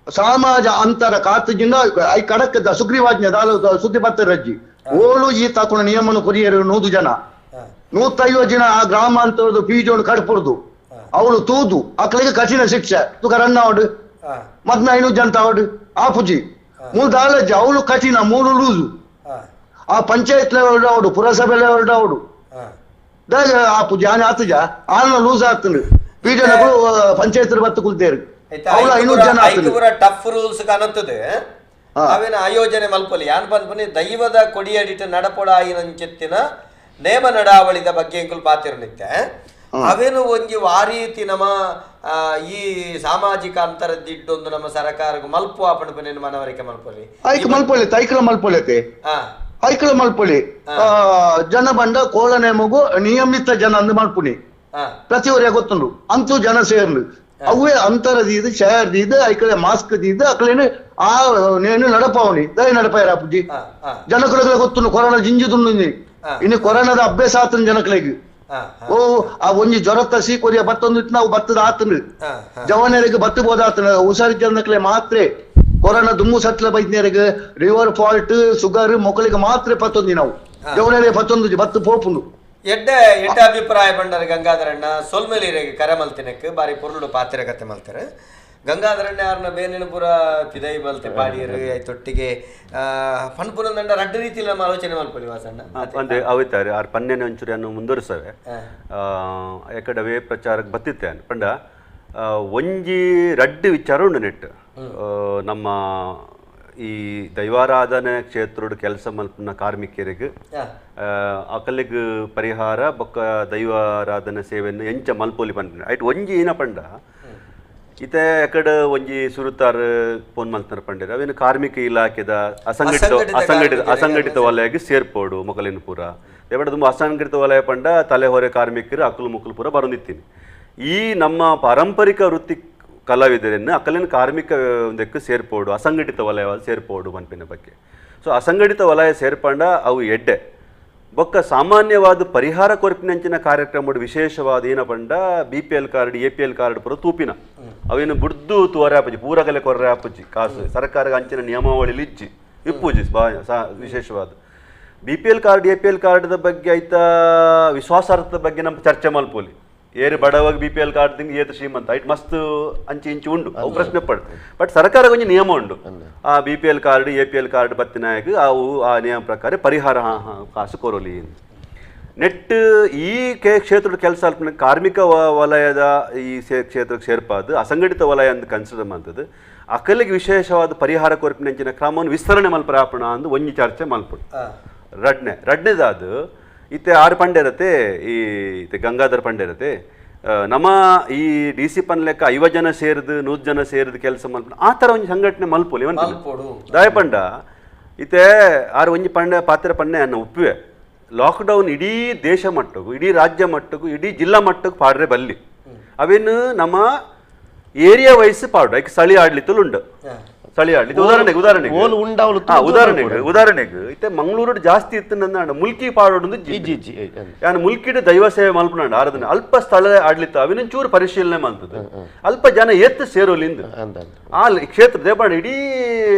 ಸಮಾಜ ಅಂತರ ಕಾತಜಿಂದ I ಕಡಕದ ಸುಗ್ರೀವಾಜ್ಞೆ ದಾಲ ಸುದ್ದಿ ಪತ್ರ ರಜ್ಜಿ ಓಳು ಈ ತಾಕುನ ನಿಯಮನ ಕೊರಿಯರು 100 ಜನ 150 ಜನ ಆ ಗ್ರಾಮ ಅಂತರದು ಬೀಜವನ್ನು ಕಡ್ಪುರ್ದು ಅವಳು ತೂದು ಅಕ್ಕಳಿಗೆ ಕಠಿಣ ಶಿಕ್ಷೆ ತುಕ ರನ್ ಅವಡು ಮದ್ನ 500 ಜನ ತಾವಡು ಆ ಪುಜಿ ಮೂರು ದಾಲಜ್ಜಿ ಅವಳು ಕಠಿಣ ಮೂರು ಲೂಸು ಆ ಪಂಚಾಯತ್ ಲೆವೆಲ್ ಅವಡು ಪುರಸಭೆ ಲೆವೆಲ್ ಅವಡು ಆ ಪುಜಿ ಆನೆ ಆತಜ ಆನ ಲೂಸ್ ಆಗ್ತದೆ ಬೀಜನಗಳು ಪಂಚಾಯತ್ ಬತ್ತು ಕುಲ್ತೇರು ಅವಳು 500 ಜನ ಆತದೆ ಟಫ್ ರೂಲ್ಸ್ ಕಾಣುತ್ತದೆ ಅವೇನ ಆಯೋಜನೆ ಮಲ್ಪಲಿ ಯಾನ್ ಪನ್ಪನಿ ದೈವದ ಕೊಡಿಯಡಿಟ ನಡಪೊಡ ಆಯಿನಂಚೆತ್ತಿನ ನೇಮ ನಡಾವಳಿದ ಬಗ್ಗೆ ಎಂಕುಲು ಪಾತಿರಲಿತ್ತೆ ಅವೇನು ಒಂಜಿ ವಾರೀತಿ ನಮ್ಮ ಈ ಸಾಮಾಜಿಕ ಅಂತರದಿಡ್ಡೊಂದು ನಮ್ಮ ಸರ್ಕಾರಕ್ಕೆ ಮಲ್ಪು ಆಪಣಪನೇನು ಮನವರಿಕೆ ಮಲ್ಪೊಲಿ ಐಕ್ ಮಲ್ಪೊಲಿ ತೈಕಲ ಮಲ್ಪೊಲೆತೆ ಐಕಲ ಮಲ್ಪೊಲಿ ಜನ ಬಂಡ ಕೋಳ ನೇಮಗು ನಿಯಮಿತ ಜನ ಅಂದು ಮಲ್ಪುನಿ ಪ್ರತಿವರಿಯ ಗೊತ್ತುಂಡು ಅಂತೂ ಜನ ಸೇರ್ಲು ಅವೇ ಅಂತರ ದೀದು ಶೇರ್ ದೀದು ಐಕಲೆ ಮಾಸ್ಕ್ ದೀದು ಅಕಲೇನು ಆ ನೇನು ನಡಪಾವಣಿ ದಯ ನಡಪಾಯರ ಅಪ್ಪುಜಿ ಜನಕುಲಗಳ ಗೊತ್ತುಂಡು ಕೊರೋನಾ ಜಿಂಜುದುಂಡು ಇನ್ನು ಕೊರೋನಾದ ಅಭ್ಯಾಸ ಆತನ ಜನಕಲಿಗೆ ಓ ಆ ಒಂಜಿ ಜ್ವರತ್ತ ಸೀಕೊರಿಯ ಬತ್ತೊಂದು ಇಟ್ಟು ನಾವು ಬತ್ತದ ಆತನು ಜವಾನರಿಗೆ ಬತ್ತು ಬೋದಾತನ ಹುಷಾರಿ ಜನಕ್ಲೆ ಮಾತ್ರ ಕೊರೋನಾ ದುಮ್ಮು ಸಟ್ಲ ಬೈದ್ನೇರಿಗೆ river fault sugar ಮೊಕ್ಕಳಿಗೆ ಮಾತ್ರ ಪತ್ತೊಂದಿ ನಾವು ಜವನರಿಗೆ ಪತ್ತೊಂದು ಬತ್ತು ಪೋಪುಂಡು ಎಡ್ಡೆ ಎಡ್ಡೆ ಅಭಿಪ್ರಾಯ ಬಂಡರ ಗಂಗಾಧರಣ್ಣ ಸೊಲ್ಮೆಲಿರಿಗೆ ಕರೆ ಮಲ್ತಿನಕ್ಕೆ ಬಾರಿ ಪೊರುಳು ಪಾತ್ರೆ ಕತೆ ಮಲ್ತಾರೆ ಗಂಗಾಧರಣ್ಣ ಯಾರನ್ನ ಬೇನೇನು ಪೂರ ಪಿದೈ ಬಲ್ತೆ ಪಾಡಿಯರು ತೊಟ್ಟಿಗೆ ಪನ್ಪುನಂದಂಡ ರಡ್ಡ ರೀತಿಯಲ್ಲಿ ನಮ್ಮ ಆಲೋಚನೆ ಮಲ್ಪೊಲಿ ವಾಸಣ್ಣ ಅಂದ್ರೆ ಅವಿತಾರೆ ಆರ್ ಪನ್ನೆನೆ ಒಂಚೂರು ಅನ್ನು ಮುಂದುವರಿಸವೆ ಯಾಕಡೆ ಅವೇ ಪ್ರಚಾರಕ್ಕೆ ಬತ್ತಿತ್ತೆ ಪಂಡ ಒಂಜಿ ರಡ್ಡು ವಿಚಾರ ಉಂಡು ನೆಟ್ಟು ನಮ್ಮ ಈ ದೈವಾರಾಧನೆ ಕ್ಷೇತ್ರದ ಕೆಲಸ ಮಲ್ಪುನ ಕಾರ್ಮಿಕರಿಗೆ ಅಕಲಿಗೆ ಪರಿಹಾರ ಬೊಕ್ಕ ದೈವಾರಾಧನೆ ಸೇವೆಯನ್ನು ಎಂಚ ಮಲ್ಪೊಲಿ ಪನ್ಪಿನ ಐಟ್ ಒಂಜಿ ಏನ ಪಂಡ ಇತ್ತೆ ಎಕಡೆ ಒಂಜಿ ಸುರುತಾರ್ ಫೋನ್ ಮಲ್ತನ ಪಂಡಿರ ಅವೇನು ಕಾರ್ಮಿಕ ಇಲಾಖೆದ ಅಸಂಘಟಿತ ಅಸಂಘಟಿತ ಅಸಂಘಟಿತ ವಲಯಕ್ಕೆ ಸೇರ್ಪೋಡು ಮೊಕಲಿನ ಪೂರ ದೇವಡ ತುಂಬ ಅಸಂಘಟಿತ ವಲಯ ಪಂಡ ತಲೆಹೊರೆ ಕಾರ್ಮಿಕರು ಅಕಲು ಮುಕಲು ಪೂರ ಬರೊಂದಿತ್ತೀನಿ ಈ ನಮ್ಮ ಪಾರಂಪರಿಕ ವೃತ್ತಿ ಕಲಾವಿದರನ್ನು ಅಕಲಿನ ಕಾರ್ಮಿಕ ಒಂದಕ್ಕೆ ಸೇರ್ಪೋಡು ಅಸಂಘಟಿತ ವಲಯ ಸೇರ್ಪೋಡು ಮನ್ಪಿನ ಬಗ್ಗೆ. ಸೊ ಅಸಂಘಟಿತ ವಲಯ ಸೇರ್ಪಂಡ ಅವು ಎಡ್ಡೆ ಬೊಕ್ಕ ಸಾಮಾನ್ಯವಾದ ಪರಿಹಾರ ಕೊರಪಿನಂಚಿನ ಕಾರ್ಯಕ್ರಮ ವಿಶೇಷವಾದ ಏನಪಂಡ B P L card A P L card ಪೂರ ತೂಪಿನ ಅವೇನು ಬುಡ್ದು ತೋರೆ ಆಪುಜಿ ಪೂರಗಲೆ ಕೊರ್ರೆ ಆಪುಜಿ ಕಾಸು ಸರ್ಕಾರದ ಅಂಚಿನ ನಿಯಮಾವಳಿ ಇಜ್ಜಿ ಇಪ್ಪುಜಿ ವಿಶೇಷವಾದ B P L card A P L ಕಾರ್ಡ್ದ ಬಗ್ಗೆ ಐತ ವಿಶ್ವಾಸಾರ್ಹತೆ ಬಗ್ಗೆ ನಮ್ಮ ಚರ್ಚೆ ಮಲ್ಪೊಲಿ. ಏರು ಬಡವಾಗ B P L card ದಿಂಗ್ ಏತು ಶ್ರೀಮಂತ ಐಟ್ ಮಸ್ತ್ ಅಂಚೆ ಇಂಚು ಉಂಡು ಅವು ಪ್ರಶ್ನೆ ಪಡ್. ಬಟ್ ಸರ್ಕಾರ ಒಂಜಿ ನಿಯಮ ಉಂಡು, ಆ B P L card A P L card ಬತ್ತಿನಾಯಕ್ ಅವು ಆ ನಿಯಮ ಪ್ರಕಾರ ಪರಿಹಾರ ಕಾಸು ಕೊರಲಿ. ನೆಟ್ ಈ ಕ್ಷೇತ್ರದ ಕೆಲಸ ಅಲ್ಪ ಕಾರ್ಮಿಕ ವಲಯದ ಈ ಕ್ಷೇತ್ರಕ್ಕೆ ಸೇರ್ಪಾದು ಅಸಂಘಟಿತ ವಲಯ ಅಂತ ಕನ್ಸಿಡರ್ ಮಾಡ್ತದೆ. ಅಕಲಿಗೆ ವಿಶೇಷವಾದ ಪರಿಹಾರ ಕೊರಪಿನಂಚಿನ ಕ್ರಮವನ್ನು ವಿಸ್ತರಣೆ ಮಲ್ಪರಾಪಣ ಅಂದು ಒಂಜಿ ಚರ್ಚೆ ಮಲ್ಪಡು. ರಡ್ನೆದಾದು ಇತ್ತೆ ಆರು ಪಂಡೆರತೆ ಈ ಇತ್ತೆ ಗಂಗಾಧರ್ ಪಂಡೆರತೆ ನಮ್ಮ ಈ ಡಿ ಸಿ ಪನ್ ಲೆಕ್ಕ 50 ಜನ ಸೇರಿದು 100 ಜನ ಸೇರಿದು ಕೆಲಸ ಮಲ್ಪ ಆ ಥರ ಒಂಜಿ ಸಂಘಟನೆ ಮಲ್ಪೊಲಿ ದಾಯಪಂಡ. ಇತ್ತೆ ಆರು ಒಂಜಿ ಪಂಡೆ ಪಾತ್ರ ಪನ್ನೆ ಅನ್ನ ಒಪ್ಪುವೆ. ಲಾಕ್ಡೌನ್ ಇಡೀ ದೇಶ ಮಟ್ಟಕ್ಕೂ ಇಡೀ ರಾಜ್ಯ ಮಟ್ಟಕ್ಕೂ ಇಡೀ ಜಿಲ್ಲಾ ಮಟ್ಟಕ್ಕೂ ಪಾಡ್ರೆ ಬಲ್ಲಿ ಅವೇನು ನಮ್ಮ ಏರಿಯಾ ವೈಸ್ ಪಾಡು. ಐಕ್ ಸ್ಥಳೀಯ ಆಡಳಿತಲು ಉಂಡು, ಸ್ಥಳೀಯ ಆಡಳಿತ ಉದಾಹರಣೆಗೆ ಉದಾಹರಣೆಗೆ ಉದಾಹರಣೆಗೆ ಉದಾಹರಣೆಗೆ ಇತ್ತೆ ಮಂಗಳೂರು ಜಾಸ್ತಿ ಇತ್ತು ನನ್ನ ಮುಲ್ಕಿ ಪಾಡೋಡು ಯಾನು ಮುಲ್ಕಿಡ್ ದೈವ ಸೇವೆ ಮಲ್ಪನಾಂಡ ಆರಾಧನೆ ಅಲ್ಪ ಸ್ಥಳ ಆಡಳಿತ ಅವಿನೊಂಚೂರು ಪರಿಶೀಲನೆ ಮಾಡ್ತದೆ. ಅಲ್ಪ ಜನ ಎತ್ತು ಸೇರೋಲಿಂದ ಆ ಕ್ಷೇತ್ರ ದೇಪಾಂಡ ಇಡೀ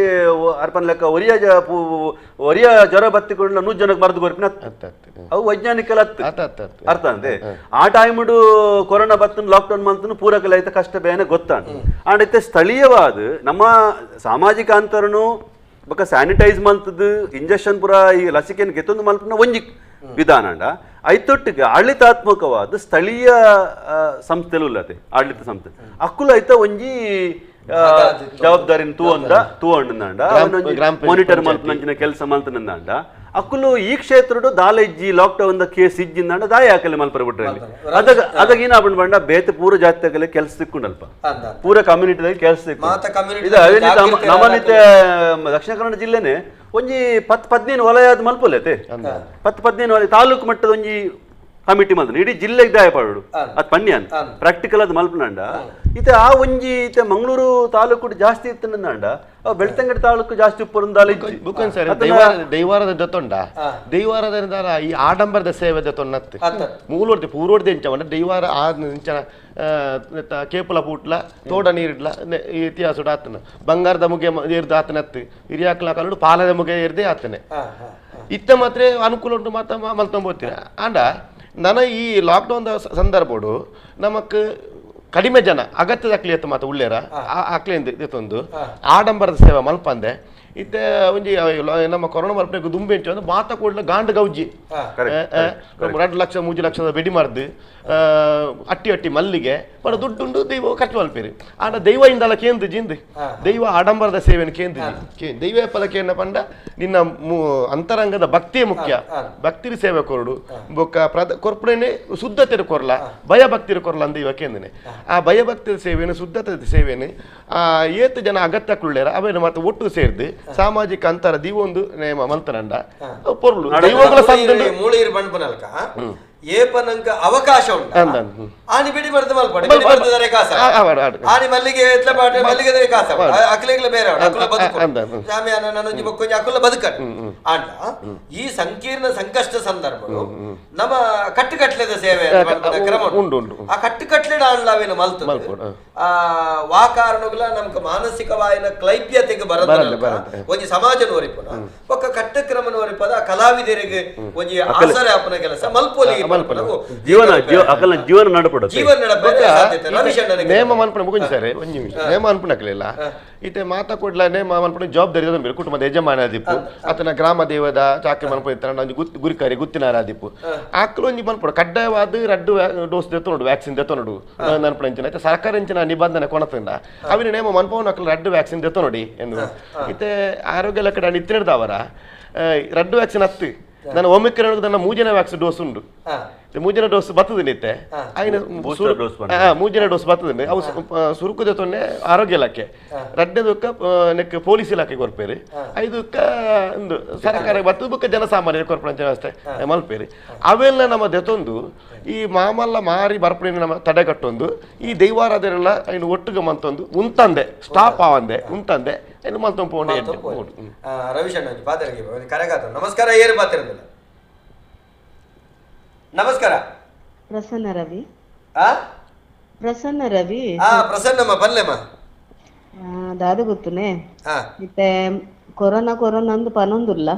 ಅರ್ಪನ್ ಲೆಕ್ಕ ಒರಿಯ ಒರಿಯ ಜ್ವರ ಬತ್ತಿಕೊಂಡ 100 ಜನಕ್ಕೆ ಮರದು ಕೊರ್ಪಿನ ಅವು ವೈಜ್ಞಾನಿಕ ಅರ್ಥ ಅಂದೆ. ಆ ಟೈಮ್ಡು ಕೊರೋನಾ ಬತ್ತನ ಲಾಕ್ಡೌನ್ ಮಂತನು ಪೂರಕಲ ಐತೆ ಕಷ್ಟ ಬೇನೆ ಗೊತ್ತಾಂಡ. ಆಂಡ್ ಇತ್ತೆ ಸ್ಥಳೀಯವಾದ ನಮ್ಮ ಸಾಮಾಜಿಕ ಅಂತರನು ಬೊಕ ಸ್ಯಾನಿಟೈಸ್ ಮಲ್ತದ್ದು ಇಂಜೆಕ್ಷನ್ ಪೂರ ಈ ಲಸಿಕೆಯನ್ನು ಗೆತ್ತೊಂದು ಮಲ್ಪನ ಒಂಜಿ ವಿಧಾನ ಐತೊಟ್ಟಿಗೆ ಆಡಳಿತಾತ್ಮಕವಾದ ಸ್ಥಳೀಯ ಸಂಸ್ಥೆಲು ಉಲ್ಲತೆ ಆಡಳಿತ ಸಂಸ್ಥೆ ಅಕ್ಕುಲ ಐತ ಒಂಜಿ ಜವಾಬ್ದಾರಿನ ತೂವಂದ ತೂವಂಡ ಮಾನಿಟರ್ ಮಲ್ಪನಂಚಿನ ಕೆಲಸ ಮಲ್ತನಂದಾಂಡ ಅಕ್ಕುಲು ಈ ಕ್ಷೇತ್ರಡು ದಾಲ ಇಜ್ಜಿ ಲಾಕ್ಡೌನ್ ಕೇಸ್ ಇಜ್ಜಿಂದಾಂಡ ದಾಯ ಹಾಕಲಿ ಮಲ್ಪರ ಬಿಟ್ರೆ ಅದಾಗ ಅದಾಗ ಏನಾಪಂಡು ಬಂಡ ಬೇತೆ ಪೂರ ಜಾತಿ ಕೆಲಸ ಸಿಕ್ಕೊಂಡಲ್ಪ ಪೂರ ಕಮ್ಯುನಿಟಿ ಕೆಲಸ ಸಿಕ್ಕು. ಇದು ನಮ್ಮನಿತೆ ದಕ್ಷಿಣ ಕನ್ನಡ ಜಿಲ್ಲೆನೆ ಒಂಜಿ 10-15 ವಲಯ ಅದು ಮಲ್ಪೊಲೆತೆ 10-15 ವಲಯ ತಾಲೂಕು ಮಟ್ಟದ ಒಂಜಿ ಕಮಿಟಿ ಮಲ್ತನ ಇಡೀ ಜಿಲ್ಲೆಗೆ ದಾಯ ಪಾಡು ಅದು ಪನ್ಯ ಅಂತ ಪ್ರಾಕ್ಟಿಕಲ್ ಅದು ಮಲ್ಪನಾಂಡ. ಇತ್ತೆ ಆ ಒಂಜಿ ಇತ್ತೆ ಮಂಗಳೂರು ತಾಲೂಕು ಜಾಸ್ತಿ ಇತ್ತಂಡ ಬೆಳ್ತಂಗಡಿ ತಾಲೂಕು ಜಾಸ್ತಿ ಉಪ್ಪುಂದಾಲ ಸರ್. ದೈವಾರದ ಜೊತೊಂಡ ದೈವಾರದ ಈ ಆಡಂಬರದ ಸೇವೆ ಜೊತೊನ್ನತ್ತು ಮೂಲೋರ್ತಿ ಪೂರ್ವರ್ತಿ ಎಂಚ ದೈವಾರ ಆ ಇಂಚನ ಕೇಪುಲ ಪೂಟ್ಲ ತೋಡ ನೀರಿಡ್ಲ ಇತಿಹಾಸ ಆತನ ಬಂಗಾರದ ಮುಗೆ ಏರ್ದು ಆತನತ್ತು ಹಿರಿಯಾಕ್ಲ ಕಲ್ಲುಡು ಪಾಲದ ಮುಗೆ ಏರ್ದೇ ಆತನೆ ಇತ್ತ ಮಾತ್ರ ಅನುಕೂಲ ಉಂಟು ಮಾತ್ರ ಮಲ್ತೊಂಬೋತೀನಿ. ಆಂಡ ನನ್ನ ಈ ಲಾಕ್ಡೌನ್ ಸಂದರ್ಭಡು ನಮಕ್ ಕಡಿಮೆ ಜನ ಅಗತ್ಯದ ಅಕ್ಲಿ ಎತ್ತ ಮಾತ್ರ ಉಳ್ಳೇರ ಅಕ್ಲಿಂದ ಇತ್ತೊಂದು ಆಡಂಬರದ ಸೇವೆ ಮಲ್ಪಂದೆ ಇತ್ತೆ ಒಂಜಿ ನಮ್ಮ ಕೊರೋನಾ ಮಲ್ಪನೆ ದುಂಬೆ ಇಂಚ ಒಂದು ಮಾತ ಕೂಡಲ ಗಾಂಡ್ ಗೌಜಿ 2 ಲಕ್ಷ 3 ಲಕ್ಷದ ಬೆಡಿ ಮಾರ್ದು ಅಟ್ಟಿ ಅಟ್ಟಿ ಮಲ್ಲಿಗೆ ಬಡ ದುಡ್ಡುಂಡು ದೈವ ಖರ್ಚು ಮಲ್ಪೇರಿ. ಆಂಡ ದೈವ ಇಂದಲ ಕೇಂದ್ರ ಜಿಂದು ದೈವ ಆಡಂಬರದ ಸೇವೆಯನ್ನು ಕೇಂದ್ರ ದೈವ ಫಲಕೇನ ಪಂಡ ನಿನ್ನ ಅಂತರಂಗದ ಭಕ್ತಿಯೇ ಮುಖ್ಯ. ಭಕ್ತಿರಿ ಸೇವೆ ಕೊರಡು ಬೊಕ್ಕ ಕೊರ್ಪಣೆ ಶುದ್ಧತೆ ಕೊರಲ ಭಯ ಭಕ್ತಿರು ಕೊರಲ ಅಂದ ಇವ ಕೇಂದ್ರನೆ. ಆ ಭಯಭಕ್ತಿಯ ಸೇವೆಯನ್ನು ಶುದ್ಧತೆ ಸೇವೆಯನ್ನು ಆ ಏತು ಜನ ಅಗತ್ಯ ಕುಳ್ಳೇರ ಅವೇನು ಮತ್ತೆ ಒಟ್ಟು ಸೇರ್ದು ಸಾಮಾಜಿಕ ಅಂತರ ದೀವೊಂದು ನೇಮ ಮಲ್ತನಂಡ ಪೊರ್ಲು ದೈವಗಳ ಸಂದ ಮೂಳಿರು ಬಂಡ್ಪನಲ್ಕ ಏಪನಂಕ ಅವಕಾಶ ಉಂಟು ಆನಿ ಬಿಡಿ ಮರ್ದು ಮಲ್ಪಡೆ ಬಿಡಿ ಮರ್ದದರೆ ಕಾಸ ಆನಿ ಮಲ್ಲಿಗೆ ಎತ್ಲ ಪಾಟ ಮಲ್ಲಿಗೆ ಕಾಸ ಅಕ್ಲೆಗ್ಲ ಬೇರೆ ಅಕುಲ ಬದುಕು ಜಾಮಿಯಾನ ನನ್ನೊಂಜಿ ಬೊಕ್ಕೊಂಜಿ ಅಕುಲ ಬದುಕಡು. ಆಂಡ ಈ ಸಂಕೀರ್ಣ ಸಂಕಷ್ಟ ಸಂದರ್ಭಗಳು ನಮ್ಮ ಕಟ್ಟುಕಟ್ಲೆದ ಸೇವೆ ಕ್ರಮ ಉಂಟು. ಆ ಕಟ್ಟುಕಟ್ಲೆಡ ಆಂಡ್ಲಾವೇನು ಮಲ್ತು ಆ ವಾ ಕಾರಣಗಳ ನಮ್ಗೆ ಮಾನಸಿಕವಾಯಿನ ಕ್ಲೈಪ್ಯತೆಗೆ ಬರದ ಒಂಜಿ ಸಮಾಜನ ಒರಿಪುನ ಒಕ್ಕ ಕಟ್ಟುಕ್ರಮನ ಒರಿಪದ ಕಲಾವಿದರಿಗೆ ಒಂಜಿ ಆಸರೆ ಆಪನ ಕೆಲಸ ಮಲ್ಪೊಲಿ ಜೀವನ ಜೀವನ ನಡಪಡ ಜೀವನ ನೇಮ ಮನ್ಪಣ ಮುಗಿಂಜಿ ಸರ್ ಒಂಜಿ ನಿಮಿಷ ನೇಮ ಅನ್ಪಣಕ್ಲಿಲ್ಲ ಇತ್ತೆ ಮಾತಾ ಕೊಡ್ಲ ನೇಮ ಮನ್ಪಣ ಜವಾಬ್ದಾರಿ ಬೇರೆ ಕುಟುಂಬದ ಯಜಮಾನ ಆದಿಪ್ಪು ಆತನ ಗ್ರಾಮ ದೇವದ ಚಾಕ್ರಿ ಮನ್ಪ ಇತ್ತಾನ ಒಂಜಿ ಗುರಿಕಾರಿ ಗುತ್ತಿನಾರ ಆದಿಪ್ಪು ಆಕಲು ಒಂಜಿ ಮನ್ಪಡ ಕಡ್ಡಾಯವಾದ 2 ಡೋಸ್ ದೆತ್ತೊನಡು ವ್ಯಾಕ್ಸಿನ್ ದೆತ್ತೊನಡು ನನ್ಪಣ ಇಂಚಿನ ಇತ್ತೆ ಸರ್ಕಾರ ಇಂಚಿನ ನಿಬಂಧನೆ ಕೊಣತಂಡ ಅವಿನ ನೇಮ ಮನ್ಪವನ ಅಕಲು 2 ವ್ಯಾಕ್ಸಿನ್ ದೆತ್ತೊನಡಿ ಎಂದು ಇತ್ತೆ ಆರೋಗ್ಯ ಇಲಾಖೆ ಇತ್ತಿನದವರ 2 ವ್ಯಾಕ್ಸಿನ್ ಹತ್ತು ನನ್ನ ಒಮಿಕ್ರಾನ್ ನನ್ನ 3ನೇ ವ್ಯಾಕ್ಸಿನ್ ಡೋಸ್ ಉಂಡು. 3ನೇ ಡೋಸ್ ಬರ್ತದೆ ನಿತ್ತೆ ಆಯ್ನ 3ನೇ ಡೋಸ್ ಬರ್ತದೆ ಅವು ಸುರುಕುದ ತೊನ್ನೆ ಆರೋಗ್ಯ ಇಲಾಖೆ 2ನೇದಕ್ಕ ನೆಕ್ ಪೊಲೀಸ್ ಇಲಾಖೆ ಕೊರ್ಪೇರಿ 5ಕ್ಕ ಒಂದು ಸರ್ಕಾರ ಬರ್ತದ ಬೊಕ್ಕ ಜನಸಾಮಾನ್ಯರು ಕೊರ್ಪಣೆ ವ್ಯವಸ್ಥೆ ಮಲ್ಪೇರಿ. ಅವೆಲ್ಲ ನಮ್ಮ ದೆತೊಂದು ಈ ಮಾಮಲ್ಲ ಮಾರಿ ಬರ್ಪಣೆ ನಮ್ಮ ತಡೆಗಟ್ಟೊಂದು ಈ ದೈವಾರಾಧನೆಲ್ಲ ಇನ್ನು ಒಟ್ಟುಗೆ ಮಂತೊಂದು ಉಂತಂದೆ ಸ್ಟಾಪ್ ಆವಂದೆ ಉಂತಂದೆ ಇನ್ನು ಮಲ್ತೊಂದು ಪೋಂಡೆ. ರವಿಶಣ್ಣ ಪಾತ್ರೆ ಕರೆಗಾತ ನಮಸ್ಕಾರ ಏರು ಪಾತ್ರೆ. ನಮಸ್ಕಾರ ಪ್ರಸನ್ನ ರವಿ. ಪ್ರಸನ್ನ ರವಿ ಪ್ರಸನ್ನಮ್ಮ ಬಲ್ಲೆಮ್ಮ ದಾದ ಗೊತ್ತುನೆ ಇತ್ತೆ ಕೊರೋನಾ ಕೊರೋನಾ ಅಂದು ಪನೊಂದುಲ್ಲ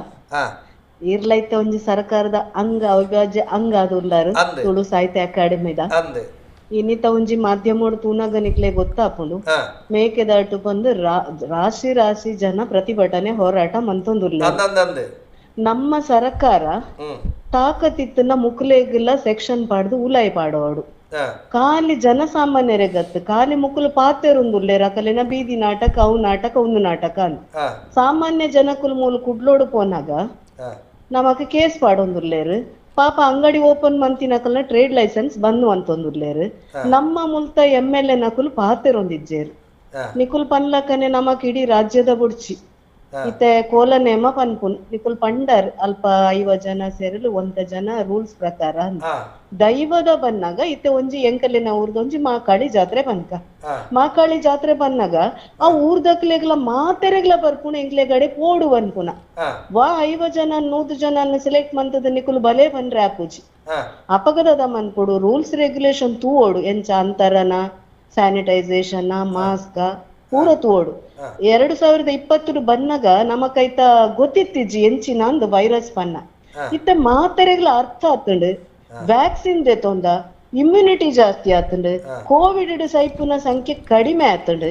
ಇರ್ಲೈತೆ ಒಂಜಿ ಸರ್ಕಾರದ ಅಂಗ ಅವಿಭಾಜ್ಯ ಅಂಗ ಅದು ಉಲ್ಲಾರು ತುಳು ಸಾಹಿತ್ಯ ಅಕಾಡೆಮಿದ ಇನ್ನಿತ ಒಂಜಿ ಮಾಧ್ಯಮೋಡು ತೂನಗ ನಿಕ್ಲೆ ಗೊತ್ತಾಪುಂಡು ಮೇಕೆದಾಟು ಬಂದು ರಾಶಿ ರಾಶಿ ಜನ ಪ್ರತಿಭಟನೆ ಹೋರಾಟ ಮಂತೊಂದುಲ್ಲ. ನಮ್ಮ ಸರ್ಕಾರ ತಾಕತಿತ್ತನ ಮುಕ್ಲೆಗಿಲ್ಲ ಸೆಕ್ಷನ್ ಪಾಡ್ದು ಉಲಾಯಿ ಪಾಡೋಡು ಖಾಲಿ ಜನಸಾಮಾನ್ಯರೇ ಗತ್ತು ಖಾಲಿ ಮುಕುಲು ಪಾತೆರುಂದುಲ್ಲೆ ರಕಲಿನ ಬೀದಿ ನಾಟಕ ಅವು ನಾಟಕ ಒಂದು ನಾಟಕ ಅಂತ ಸಾಮಾನ್ಯ ಜನಕುಲು ಮೂಲು ಕುಡ್ಲೋಡು ಪೋನಾಗ ನಮಕ್ ಕೇಸ್ ಪಾಡೊಂದುಲ್ಲೇರು ಪಾಪ ಅಂಗಡಿ ಓಪನ್ ಮಂತಿನಕಲ್ನ ಟ್ರೇಡ್ ಲೈಸೆನ್ಸ್ ಬಂದು ಅಂತೊಂದುಲ್ಲೇರು ನಮ್ಮ ಮುಲ್ತ MLA ನಕುಲು ಪಾತೆರೊಂದಿಜ್ಜೇರು ನಿಕುಲ್ ಪನ್ಲಕನೆ ನಮಕ್ ಇಡೀ ರಾಜ್ಯದ ಬುಡ್ಚಿ ಇತ್ತೆ ಕೋಲ ನೇಮ ಪನ್ಪುನ್ ನಿಕುಲ್ ಪಂಡರ್ ಅಲ್ಪ 50 ಜನ ಸೇರಲು 1 ಜನ ರೂಲ್ಸ್ ಪ್ರಕಾರ ದೈವದ ಬನ್ನಾಗ ಇತ್ತೆ ಒಂಜಿ ಎಂಕಲಿನ ಊರ್ದೊಂಜಿ ಮಾಕಾಳಿ ಜಾತ್ರೆ ಬನ್ಕ ಮಾಕಾಳಿ ಜಾತ್ರೆ ಬನ್ನಾಗ ಆ ಊರ್ದಕ್ಲೆಗ್ಲ ಮಾತೆರೆಗ್ಲ ಬರ್ಪುಣ ಎಂಕ್ಲೆಗಡೆ ಪೋಡು ಅನ್ಪುನ ವಾ 50 ಜನ 100 ಜನ ಸೆಲೆಕ್ಟ್ ಮಂತದ ನಿಕುಲು ಬಲೆ ಬನ್ರೆ ಆಪೂಜಿ ಅಪಗದ ಮನ್ಪುಡು ರೂಲ್ಸ್ ರೆಗ್ಯುಲೇಷನ್ ತೂವೋಡು ಎಂಚ ಅಂತರನ ಸ್ಯಾನಿಟೈಸೇಷನ್ ಮಾಸ್ಕ ಪೂರ ತೋಡು 2020 ಬನ್ನಾಗ ನಮಕೈತ ಗೊತ್ತಿತ್ತಿಜ್ಜಿ ಎಂಚಿನ ಅಂದ್ ವೈರಸ್ ಪನ್ನ ಇತ್ತ ಮಾತೆರೆಗ್ಲ ಅರ್ಥ ಆತಂಡು ವ್ಯಾಕ್ಸಿನ್ ತೊಂದ ಇಮ್ಯುನಿಟಿ ಜಾಸ್ತಿ ಆತಂಡು ಕೋವಿಡ್ ಸೈಪುನ ಸಂಖ್ಯೆ ಕಡಿಮೆ ಆತಂಡು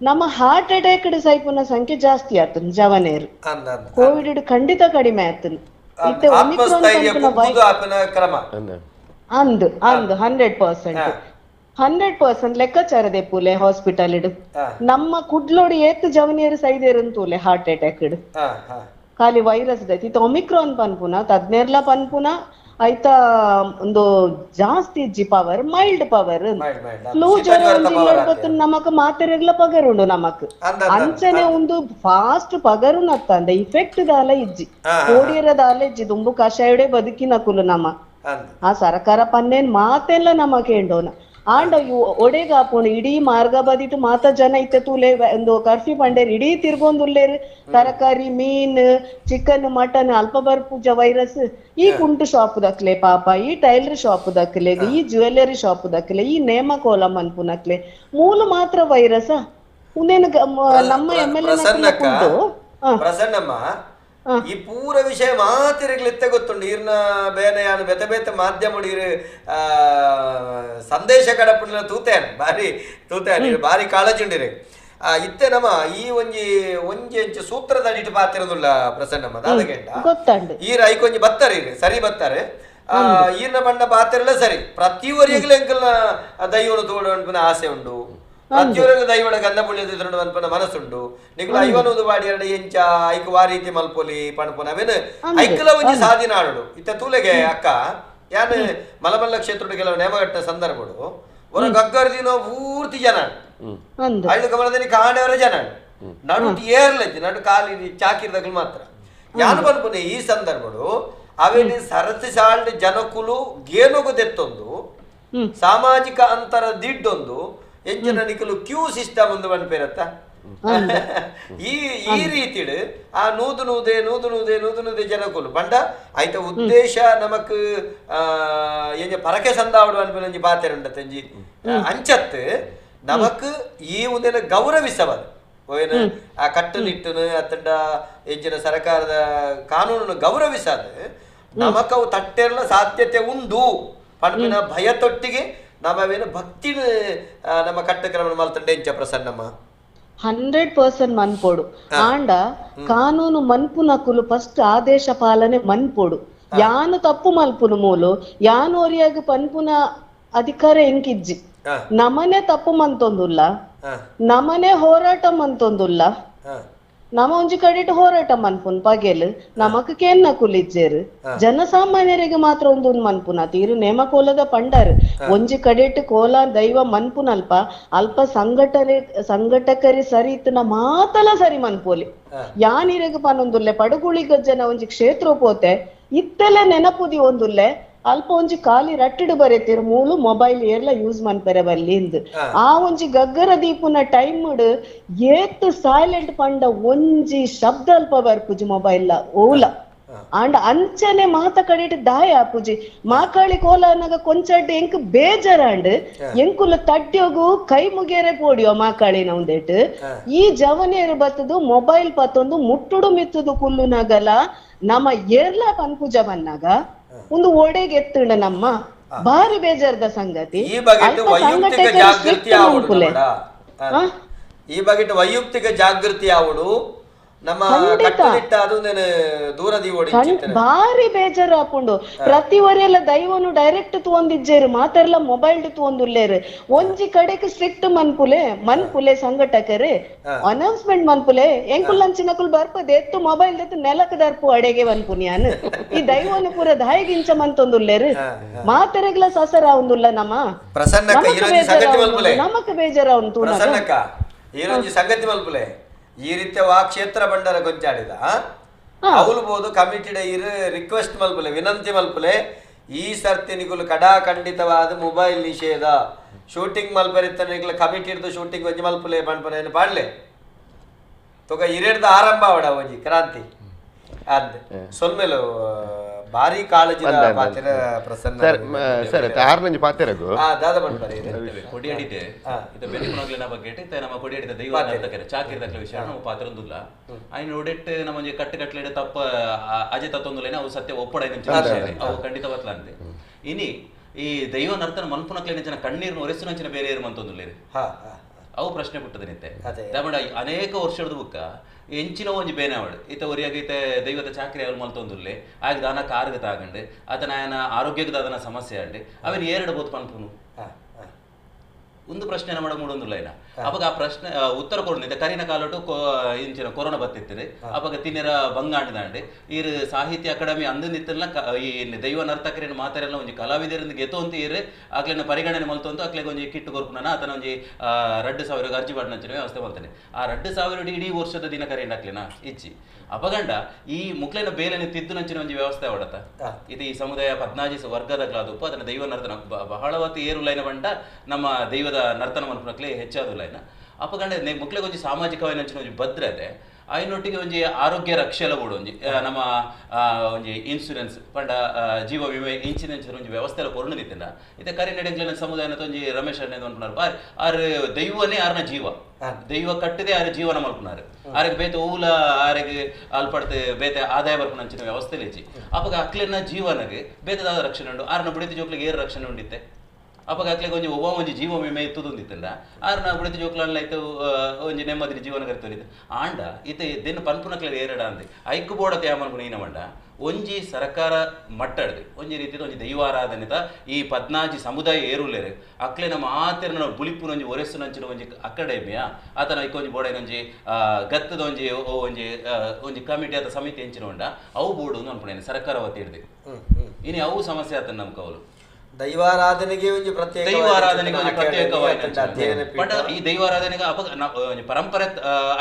ನಮ್ಮ ಹಾರ್ಟ್ ಅಟ್ಯಾಕ್ ಸೈಪುನ ಸಂಖ್ಯೆ ಜಾಸ್ತಿ ಆತಂಡು ಜವನೇರು ಕೋವಿಡ್ ಖಂಡಿತ ಕಡಿಮೆ ಆತಂಡು ಇತ್ತೆ ಒಮಿಕ್ರಾನ್ ಅಂದ್ ಅಂದ್ 100% 100% ಲೆಕ್ಕಾಚಾರದೆ ಪೂಲೆ ಹಾಸ್ಪಿಟಲ್ ಇಡು ನಮ್ಮ ಕುಡ್ಲೋಡು ಏತ್ ಜವನಿಯರು ಸೈದೇರಂತೂಲೆ ಹಾರ್ಟ್ ಅಟ್ಯಾಕ್ ಇಡು ಖಾಲಿ ವೈರಸ್ ಇತ್ತ ಒಮಿಕ್ರಾನ್ ಪನ್ಪುನ ತದ್ನೇರ್ಲ ಪನ್ಪುನ ಆಯ್ತಾ ಒಂದು ಜಾಸ್ತಿ ಇಜ್ಜಿ power mild power flu ಜ್ವರ ಒಂಜಿ ನಮಕ್ ಮಾತೆರೆಗ್ಲ ಪಗರುಂಡು ನಮಕ್ ಅಂಚನೆ ಒಂದು ಫಾಸ್ಟ್ ಪಗರು ನತ್ತಂದೆ ಇಫೆಕ್ಟ್ ದಾಲ ಇಜ್ಜಿ ಕೋಡಿಯರ ದಾಲ ಇಜ್ಜಿ ದುಂಬು ಕಷಾಯಡೆ ಬದುಕಿನ ಕುಲು ನಮ್ಮ ಆ ಸರ್ಕಾರ ಪನ್ನೇನ್ ಮಾತೆಲ್ಲ ನಮಕ್ ಎಂಡೋನ ಆಂಡ ಒಡೆಗಾಪುಣು ಇಡೀ ಮಾರ್ಗ ಬದಿಟ್ಟು ಮಾತ ಜನ ಇತ್ತೆ ತೂಲೆ ಒಂದು ಕರ್ಫ್ಯೂ ಪಂಡೇರು ಇಡೀ ತಿರ್ಗೊಂದುಲ್ಲೇರು ತರಕಾರಿ ಮೀನ್ ಚಿಕನ್ ಮಟನ್ ಅಲ್ಪ ಬರ್ಪೂಜ ವೈರಸ್ ಈ ಕುಂಟು ಶಾಪ್ ದಕ್ಲೆ ಪಾಪ ಈ ಟೈಲರ್ ಶಾಪ್ ದಕ್ಲೆ ಈ ಜ್ಯುವೆಲರಿ ಶಾಪ್ ದಕ್ಲೆ ಈ ನೇಮ ಕೋಲಂ ಅನ್ಪುನಕ್ಲೆ ಮೂಲ ಮಾತ್ರ ವೈರಸ್ ಉಂದೇನು ನಮ್ಮ MLA ಪ್ರಸನ್ನಮ್ಮ ಈ ಪೂರ ವಿಷಯ ಮಾತಿರಗ್ಲಿತ್ತೆ ಗೊತ್ತುಂಡು ಈರ್ನ ಬೇನೆ ಯಾನು ಬೆತೆ ಬೇತೆ ಮಾಧ್ಯಮ ಇರು ಸಂದೇಶ ಕಡಪುಂಡಿನ ತೂತೇನ್ ಬಾರಿ ತೂತೇನ್ ಇರು ಬಾರಿ ಕಾಳಜಿ ಇತ್ತೆ ನಮ್ಮ ಈ ಒಂಜಿ ಒಂಜಿ ಅಂಚೆ ಸೂತ್ರದ ಅಡಿಟ್ಟು ಪಾತಿರೋದಿಲ್ಲ ಪ್ರಸನ್ನಮ್ಮ ದಾದಗೆಂಟ ಈರ ಐಕೊಂಜಿ ಬತ್ತಾರೆ ಇರು ಸರಿ ಬತ್ತಾರೆ ಈರ್ನ ಬಣ್ಣ ಪಾತಿರಲ್ಲ ಸರಿ ಪ್ರತಿಯೊರಿಯಗ್ಲೂ ಎಂಕಲ್ನ ದೈವನು ತೋಡು ಅನ್ಪುನ ಆಸೆ ಉಂಡು ಪ್ರತಿಯೊರಿಗೂ ದೈವಡ ಗಂಧ ಪುಳ್ಯದಿದ್ರುಂಡು ಅನ್ಪನ ಮನಸ್ಸುಂಡು ನಿಕುಲು ಐವನೂದು ಬಾಡಿ ಎರಡು ಎಂಚ ಐಕು ವಾ ರೀತಿ ಮಲ್ಪೊಲಿ ಪಣಪುನ ಅವೇನು ಐಕಲ ಒಂಜಿ ಸಾಧಿನ ಆಡುಡು ಇತ್ತ ತೂಲೆಗೆ ಅಕ್ಕ ಯಾನ್ ಮಲಮಲ್ಲ ಕ್ಷೇತ್ರದ ಕೆಲವು ನೇಮಗಟ್ಟ ಸಂದರ್ಭಡು ಹೊರ ಗಗ್ಗರ್ ದಿನೋ ಪೂರ್ತಿ ಜನ ಐದು ಕಮಲದಲ್ಲಿ ಕಾಣೆಯವರ ಜನ ನಡು ಏರ್ಲಜ್ಜಿ ನಡು ಖಾಲಿ ಚಾಕಿರ್ದಗ್ಲು ಮಾತ್ರ ಯಾನು ಪನ್ಪುನೆ ಈ ಸಂದರ್ಭಡು ಅವೇನು ಸರತಿ ಸಾಲ್ಡ್ ಜನಕುಲು ಗೇನುಗು ದೆತ್ತೊಂದು ಸಾಮಾಜಿಕ ಅಂತರ ದಿಡ್ಡೊಂದು ಎಂಚಿನ ನಿಕಲು ಕ್ಯೂ ಸಿಸ್ಟಮ್ ಒಂದು ಪನ್ಪೇರತ್ತ ಈ ಈ ರೀತಿಡು ಆ ನೂದು ನೂದೆ ನೂದು ನೂದೆ ನೂದು ನೂದೆ ಜನಕುಲು ಪಂಡ ಆಯ್ತ ಉದ್ದೇಶ ನಮಕ್ ಎಂಜ ಪರಕೆ ಸಂದಾವಡು ಅನ್ಪುನಂಜಿ ಪಾತೆರುಂಡ ತಂಜಿ ಅಂಚತ್ತು ನಮಕ್ ಈ ಒಂದೇನ ಗೌರವಿಸಬಾರ ಓಯನ ಆ ಕಟ್ಟುನಿಟ್ಟನು ಅತ್ತಂಡ ಎಂಜಿನ ಸರ್ಕಾರದ ಕಾನೂನನ್ನು ಗೌರವಿಸಾದ ನಮಕ್ ಅವು ತಟ್ಟೆರಲ ಸಾಧ್ಯತೆ ಉಂಡು ಪಂಪಿನ ಭಯತೊಟ್ಟಿಗೆ ನಮವೇನು ಭಕ್ತಿ ನಮ್ಮ ಕಟ್ಟಕ್ರಮ ಮಲ್ತಂಡೆ ಎಂಚ ಪ್ರಸನ್ನಮ್ಮ 100% ಮನ್ಪೋಡು ಆಂಡ ಕಾನೂನು ಮನ್ಪುನಕುಲು ಫಸ್ಟ್ ಆದೇಶ ಪಾಲನೆ ಮನ್ಪೋಡು ಯಾನು ತಪ್ಪು ಮಲ್ಪುನು ಮೂಲು ಯಾನು ಒರಿಯಾಗ ಪನ್ಪುನ ಅಧಿಕಾರ ಎಂಕಿಜ್ಜಿ ನಮನೆ ತಪ್ಪು ಮಂತೊಂದುಲ್ಲ ನಮನೆ ಹೋರಾಟ ಮಂತೊಂದುಲ್ಲ ನಮ ಒಂಜಿ ಕಡೆಟ್ ಹೋರಾಟ ಮನ್ಪುನ್ ಪಗೆಲ್ ನಮಕ್ ಕೇನ್ನ ಕುಲಿಜ್ಜೇರು ಜನಸಾಮಾನ್ಯರಿಗೆ ಮಾತ್ರ ಒಂದೊಂದು ಮನ್ಪುನ ತೀರು ನೇಮ ಕೋಲದ ಪಂಡರ್ ಒಂಜಿ ಕಡೆಟ್ ಕೋಲ ದೈವ ಮನ್ಪುನಲ್ಪ ಅಲ್ಪ ಸಂಘಟನೆ ಸಂಘಟಕರಿ ಸರಿ ಇತ್ತನ ಮಾತಲ ಸರಿ ಮನ್ಪೋಲಿ ಯಾನಿರಗ ಪನೊಂದುಲ್ಲೆ ಪಡುಗುಳಿ ಗಜ್ಜನ ಒಂಜಿ ಕ್ಷೇತ್ರ ಪೋತೆ ಇತ್ತೆಲ್ಲ ನೆನಪುದಿ ಒಂದುಲ್ಲೆ ಅಲ್ಪ ಒಂಜಿ ಖಾಲಿ ರಟ್ಟಿಡು ಬರೆತಿರು ಮೂಲು ಮೊಬೈಲ್ ಏರ್ಲ ಯೂಸ್ ಮನ್ಪೆರೆ ಬಲ್ಲಿ ಇಂದು ಆ ಒಂಜಿ ಗಗ್ಗರ ದೀಪುನ ಟೈಮ್ ಏತ್ ಸೈಲೆಂಟ್ ಪಂಡ ಒಂಜಿ ಶಬ್ದ ಅಲ್ಪ ಬರ್ಪುಜಿ ಮೊಬೈಲ್ ಓಲ ಅಂಡ್ ಅಂಚನೆ ಮಾತ ಕಡೆಟ್ ದಾಯ ಆಪುಜಿ ಮಾಕಾಳಿ ಕೋಲ ಅನ್ನಗ ಕೊಂಚಡ್ಡು ಎಂಕ್ ಬೇಜಾರಾಂಡ್ ಎಂಕುಲ ತಡ್ಯೋಗು ಕೈ ಮುಗಿಯರೆ ಪೋಡಿಯೋ ಮಾಕಾಳಿನ ಒಂದೇಟ್ ಈ ಜವನಿಯರು ಬತ್ತದು ಮೊಬೈಲ್ ಪತ್ತೊಂದು ಮುಟ್ಟುಡು ಮಿತ್ತುದು ಕುಲ್ಲುನಾಗಲ ನಮ್ಮ ಏರ್ಲ ಪನ್ಪುಜ ಬನ್ನಾಗ ಒಂದು ಒಡೆಗೆ ಎತ್ತುಂಡ ನಮ್ಮ ಬಾರಿ ಬೇಜಾರದ ಸಂಗತಿ. ಈ ಬಗ್ಗೆ ವೈಯಕ್ತಿಕ ಜಾಗೃತಿ ಆವಡು, ಈ ಬಗ್ಗೆ ವೈಯಕ್ತಿಕ ಜಾಗೃತಿ ಆವಡು ನಮ್ಮ ಕಟ್ಟುನಿಟ್ಟಾದ ದೂರ ಬಾರಿ ಬೇಜಾರಾಪುಂಡು. ಪ್ರತಿ ವರೆಲ್ಲ ದೈವನು ಡೈರೆಕ್ಟ್ ತೂವೊಂದಿಜ್ಜೇರು, ಮಾತೆರ್ಲ ಮೊಬೈಲ್ ತೂವೊಂದುಲ್ಲೇರು. ಒಂಜಿ ಕಡೆಕ್ ಸ್ಟ್ರಿಕ್ಟ್ ಮನ್ಪುಲೆ ಮನ್ಪುಲೆ ಸಂಘಟಕರು ಅನೌನ್ಸ್ಮೆಂಟ್ ಮನ್ಪುಲೆ ಎಂಕುಲ್ ಬರ್ಪದ ಎತ್ತು ಮೊಬೈಲ್ ಎತ್ತು ನೆಲಕ್ ದರ್ಪು ಅಡೆಗೆ ಮನ್ಪುನಿಯಾನ್. ಈ ದೈವನು ಪೂರ ದಾಯಿಗಿಂಚ ಮಂತೊಂದುಲ್ಲೇರು, ಮಾತೆರೆಗ್ಲ ಸಸರ ಆವೊಂದುಲ್ಲ. ನಮ್ಮ ನಮಕ್ ಬೇಜಾರಾವುಂಡು. ಸಂಗತಿ ಮಲ್ಪುಲೆ ಈ ರೀತಿಯ ವಾ ಕ್ಷೇತ್ರ ಬಂಡರ ಗೊಂಚಾಡಿದ ಅವಳು ಬೋದು ಕಮಿಟಿ ಇರು ರಿಕ್ವೆಸ್ಟ್ ಮಲ್ಪುಲೆ, ವಿನಂತಿ ಮಲ್ಪುಲೆ, ಈ ಸರ್ತಿ ನಿಗುಲು ಕಡಾ ಖಂಡಿತವಾದ ಮೊಬೈಲ್ ನಿಷೇಧ, ಶೂಟಿಂಗ್ ಮಲ್ಪರಿತ್ತ ನಿಗುಲು ಕಮಿಟಿ ಹಿಡಿದು ಶೂಟಿಂಗ್ ಒಂಜಿ ಮಲ್ಪುಲೆ ಪಣ್ಪನೆ ಪಾಡ್ಲೆ ತೊಗ ಇರೆಡ್ದ ಆರಂಭ ಅವಡ ಒಂಜಿ ಕ್ರಾಂತಿ ಅದ್ ಸೊಲ್ಮೇಲು ಭಾರಿ ಕಾಳಜಿದ ಪಾತ್ರ ಪ್ರಸನ್ನ ಸರ್. ಸರ್ ಆರ್ನಂಜಿ ಪಾತೆರಗು ದಾದ ಪಣ್ಪರೆ ಕೊಡಿಯಡಿದೆ ಇದು ಬೆನ್ನಿಪುಣಗ್ಲಿನ ಬಗ್ಗೆ ಇತ್ತೆ ನಮ್ಮ ಕೊಡಿಯಡಿದ ದೈವ ನರ್ತಕರೆ ಚಾಕಿರ್ದಕ್ಲ ವಿಷಯ ನಮ್ಮ ಪಾತ್ರೊಂದುಲ್ಲ ಐನ್ ಒಡೆಟ್ ನಮ್ಮ ಒಂಜಿ ಕಟ್ಟು ಕಟ್ಲೆಡ್ ತಪ್ಪ ಅಜೆ ತತ್ತೊಂದುಲೇನೆ ಅವು ಸತ್ಯ ಒಪ್ಪಡ ಅವು ಖಂಡಿತ ಬತ್ಲಾಂತೆ. ಇನಿ ಈ ದೈವ ನರ್ತನ ಮನ್ಪುನಕ್ಲೇನ ಜನ ಕಣ್ಣೀರ್ನ ಒರೆಸುನಂಚಿನ ಬೇರೆ ಏರು ಮಂತೊಂದುಲ್ಲೇರು, ಅವು ಪ್ರಶ್ನೆ ಪುಟ್ಟದ ನಿತ್ತೆ. ಅನೇಕ ವರ್ಷದ ಬುಕ್ಕ ಎಂಚಿನ ಒಂಜಿ ಬೇನೆ ಅವಳು ಈತ ಒರಿಯಾಗ ಈತ ದೈವದ ಚಾಕ್ರಿ ಅವಳು ಮಲ್ತೊಂದುಲ್ಲೆ ಆಗ ದಾನ ಕಾರ್ಗ ತಾಗಂಡು ಆತನ ಆಯನ ಆರೋಗ್ಯದ ಅದನ್ನ ಸಮಸ್ಯೆ ಅಂಡು ಅವನ್ ಏರಡು ಬೋದು ಪನ್ಪುನು ಒಂದು ಪ್ರಶ್ನೆ ಮಾಡ ಮೂಡೊಂದುಲ್ಲ ಏನ. ಅವಾಗ ಆ ಪ್ರಶ್ನೆ ಉತ್ತರ ಕೊಡೋದು ಕರಿನ ಕಾಲಟು ಇಂಚಿನ ಕೊರೋನಾ ಬತ್ತಿತ್ತಿರಿ, ಅವಾಗ ತಿನ್ನಿರ ಬಂಗಾಂಡದಾಂಡೆ ಈರು ಸಾಹಿತ್ಯ ಅಕಾಡೆಮಿ ಅಂದು ನಿತ್ತಲ್ಲ ಈ ದೈವ ನರ್ತಕರಿನ ಮಾತಾರೆಲ್ಲ ಒಂಜಿ ಕಲಾವಿದರಿಂದ ಗೆತೋಂತ ಈರು ಆಕ್ಲೆನ ಪರಿಗಣನೆ ಮಲ್ತೊಂತು ಆಕ್ಲೆಗೆ ಒಂಜಿ ಕಿಟ್ಟು ಕೊರ್ಪುನ ಆತನ ಒಂಜಿ 2000 ಅರ್ಜಿ ಪಾಡ್ನಂಚಿನ ವ್ಯವಸ್ಥೆ ಮಲ್ತಾನೆ. ಆ 2000 ಇಡೀ ವರ್ಷದ ದಿನ ಕರೆಂಡ್ ಆಕ್ಲೆನ ಇಚ್ಚಿ ಅಪಗಂಡ ಈ ಮುಕ್ಲೆನ ಬೇಲೆನ ತಿದ್ದುನಂಚಿನ ಒಂಜಿ ವ್ಯವಸ್ಥೆ ಅವಡತ. ಇದು ಈ ಸಮುದಾಯ ಪದ್ನಾಜಿ ವರ್ಗದ ಗ್ಲಾದುಪ್ಪು ಅದನ್ನ ದೈವ ನರ್ತನ ಬಹಳವತ್ತು ಏರು ಲೈನ ಬಂಡ ನಮ್ಮ ದೈವದ ನರ್ತನ ಮನ್ಪುನಕ್ಲೆ ಹೆಚ್ಚಾದ ಲೈನ ಅಪಗಂಡ ಮುಕ್ಲೆಗೆ ಒಂಜಿ ಸಾಮಾಜಿಕವಾಗಿ ಒಂಜಿ ಭದ್ರತೆ ಐನೊಟ್ಟಿಗೆ ಒಂಜಿ ಆರೋಗ್ಯ ರಕ್ಷೆಲ ಬೋಡು ಒಂಜಿ ನಮ್ಮ ಒಂಜಿ ಇನ್ಶೂರೆನ್ಸ್ ಪಂಡ ಜೀವ ವಿಮೆ ಇನ್ಶೂರೆನ್ಸ್ ಒಂಜಿ ವ್ಯವಸ್ಥೆ ಎಲ್ಲ ಕೊರಡು ನಿತ್ತಿನ ಇತ್ತೆ ಕರಿ ನಡೆಂಗ್ಲಿನ ಸಮುದಾಯನ ಒಂಜಿ ರಮೇಶ್ ಅಣ್ಣ ಅನ್ಪುನಾರು ಬಾರ್ ಆರ್ ದೈವನೇ ಆರ್ನ ಜೀವ, ದೈವ ಕಟ್ಟದೆ ಆರ್ ಜೀವನ ಮಲ್ಪುನಾರು, ಆರಿಗೆ ಬೇತೆ ಓಲ ಆರಿಗೆ ಅಲ್ಪಡ್ತೆ ಬೇತೆ ಆದಾಯ ಬರ್ಪುನ ಅಂಚಿನ ವ್ಯವಸ್ಥೆ ಲೇಜಿ. ಅಪಗ ಅಕ್ಲೆನ ಜೀವನಗೆ ಬೇತೆದಾದ ರಕ್ಷಣೆ ಉಂಡು, ಆರ್ನ ಬುಡಿತ ಜೋಕ್ಲಿಗೆ ಏರ್ ರಕ್ಷಣೆ ಉಂಡಿತ್ತೆ. ಅಪಗ ಅಕ್ಲೆಗೆ ಒಂಜಿ ಒಬ್ಬ ಒಂಜಿ ಜೀವ ವಿಮೆ ಇತ್ತುದಿತ್ತಂಡ ಆರ್ನ ಬುಡಿತ ಜೋಕ್ಲಲ್ಲ ಇತ್ತು ಒಂಜಿ ನೆಮ್ಮದಿ ಜೀವನ ಕರ್ತೊಲಿತ್ತು. ಆಂಡ ಇತ್ತೆ ದಿನ ಪನ್ಪುನಕ್ಲೆ ಏರಡ ಅಂದೆ ಐಕ್ಕು ಬೋಡತೆ ಯಾಮನ್ಪುನ ಈನ ಮಂಡ ಒಂಜಿ ಸರ್ಕಾರ ಮಟ್ಟಡ್ದು ಒಂಜಿ ರೀತಿದ ಒಂಜಿ ದೈವಾರಾಧನೆತ ಈ ಪದ್ನಾಜಿ ಸಮುದಾಯ ಏರುಲ್ಲೇರು ಅಕ್ಲೆನ ಮಾತೆರ್ನ ಬುಲಿಪುನ ಒಂಜಿ ಒರೆಸುನಂಚಿನ ಒಂಜಿ ಅಕಾಡೆಮಿಯ ಆತನ ಐಕ್ ಒಂಜಿ ಬೋಡ ಒಂಜಿ ಗತ್ತದ ಒಂಜಿ ಒಂಜಿ ಒಂಜಿ ಕಮಿಟಿ ಆತ ಸಮಿತಿ ಎಂಚಿನ ಉಂಡ ಅವು ಬೋಡು ಅನ್ಪುಣೇನೆ ಸರ್ಕಾರ ವತಿ ಹಿಡ್ದು ಇನಿ ಅವು ಸಮಸ್ಯೆ ಆತನ ನಮ್ಗೆ ಅವಳು ದೈವಾರಾಧನೆಗೆ ಒಂಜಿ ಪ್ರತ್ಯೇಕ ದೈವಾರಾಧನೆಗೆ ಒಂಜಿ ಪ್ರತ್ಯೇಕವಾದ ಬಟ್ ಈ ದೈವಾರಾಧನೆಗೆ ಅಪ ಪರಂಪರೆ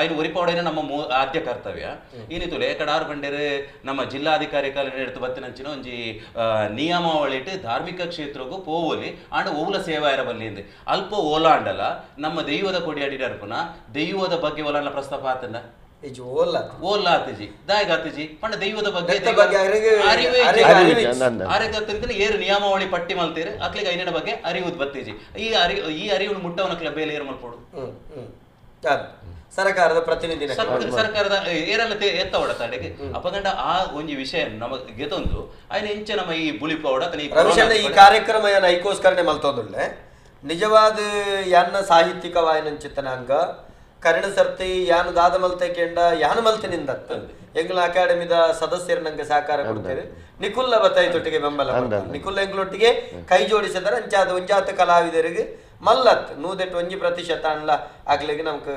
ಐನು ಒರಿಪೌಡೇನ ನಮ್ಮ ಆದ್ಯ ಕರ್ತವ್ಯ. ಏನಿತ್ತು ಕಡಾರು ಬಂಡೇರು ನಮ್ಮ ಜಿಲ್ಲಾಧಿಕಾರಿ ಕಾಲ എടുത്ത് ಬತ್ತಿನಂಚಿನ ಒಂಜಿ ನಿಯಮಾವಳಿ ಇಟ್ಟು ಧಾರ್ಮಿಕ ಕ್ಷೇತ್ರಕ್ಕೂ ಪೋವಲಿ ಆಂಡ ಓಲ ಸೇವಾ ಇರಬಲ್ಲಿ ಎಂದು ಅಲ್ಪ ಓಲಾಂಡಲ ನಮ್ಮ ದೈವದ ಕೊಡಿಯಾಡಿ ಅರ್ಪುನ ದೈವದ ಬಗ್ಗೆ ಓಲಾಂಡ ಪ್ರಸ್ತಾಪ ಆತನ ಓಲ್ಲ ಆತಜಿ ದಾಯಗ ಆತಜಿ ಪಂಡ ದೈವದ ಬಗ್ಗೆ ಏರು ನಿಯಮಾವಳಿ ಪಟ್ಟಿ ಮಲ್ತೇರು ಅಕ್ಲಿಗೆ ಐನಿನ ಬಗ್ಗೆ ಅರಿವು ಬತ್ತೀಜಿ. ಈ ಅರಿವು ಮುಟ್ಟವನಕ್ಲೆ ಬೇಲೆ ಏರು ಮಲ್ಪೋಡು ಸರ್ಕಾರದ ಪ್ರತಿನಿಧಿ ಸರ್ಕಾರದ ಏರೆಲ್ಲ ಎತ್ತ ಹೊಡತಾಡೆಗೆ ಅಪಗಂಡ ಆ ಒಂಜಿ ವಿಷಯ ನಮಗೆ ಗೆತೊಂದು ಐನ ಇಂಚೆ ನಮ್ಮ ಈ ಬುಳಿಪ ಹೊಡ ಈ ಕಾರ್ಯಕ್ರಮ ಏನ ಐಕೋಸ್ಕರನೆ ಮಲ್ತೋದುಳ್ಳೆ ನಿಜವಾದ ಯಾನ್ನ ಸಾಹಿತ್ಯಿಕವಾಯನಂಚಿತನಾಂಗ ಕರ್ಣ ಸರ್ತಿ ಯಾನು ದಾದ ಮಲ್ತೆ ಕೆಂಡ ಯಾನು ಮಲ್ತೆ ನಿಂದತ್ತ ಎಂಗ್ಲ ಅಕಾಡೆಮಿದ ಸದಸ್ಯರು ನಂಗೆ ಸಹಕಾರ ಕೊಡ್ತಾರೆ. ನಿಕುಲ್ಲ ಬತ್ತಾಯ್ತೊಟ್ಟಿಗೆ ಬೆಂಬಲ ನಿಕುಲ್ಲ ಎಂಗ್ಲೊಟ್ಟಿಗೆ ಕೈ ಜೋಡಿಸಿದರೆ ಅಂಚಾದ ಒಂಜಾತ ಕಲಾವಿದರಿಗೆ ಮಲ್ಲತ್ 101% ಅನ್ಲ ಆಗ್ಲಿಗೆ ನಮ್ಗೆ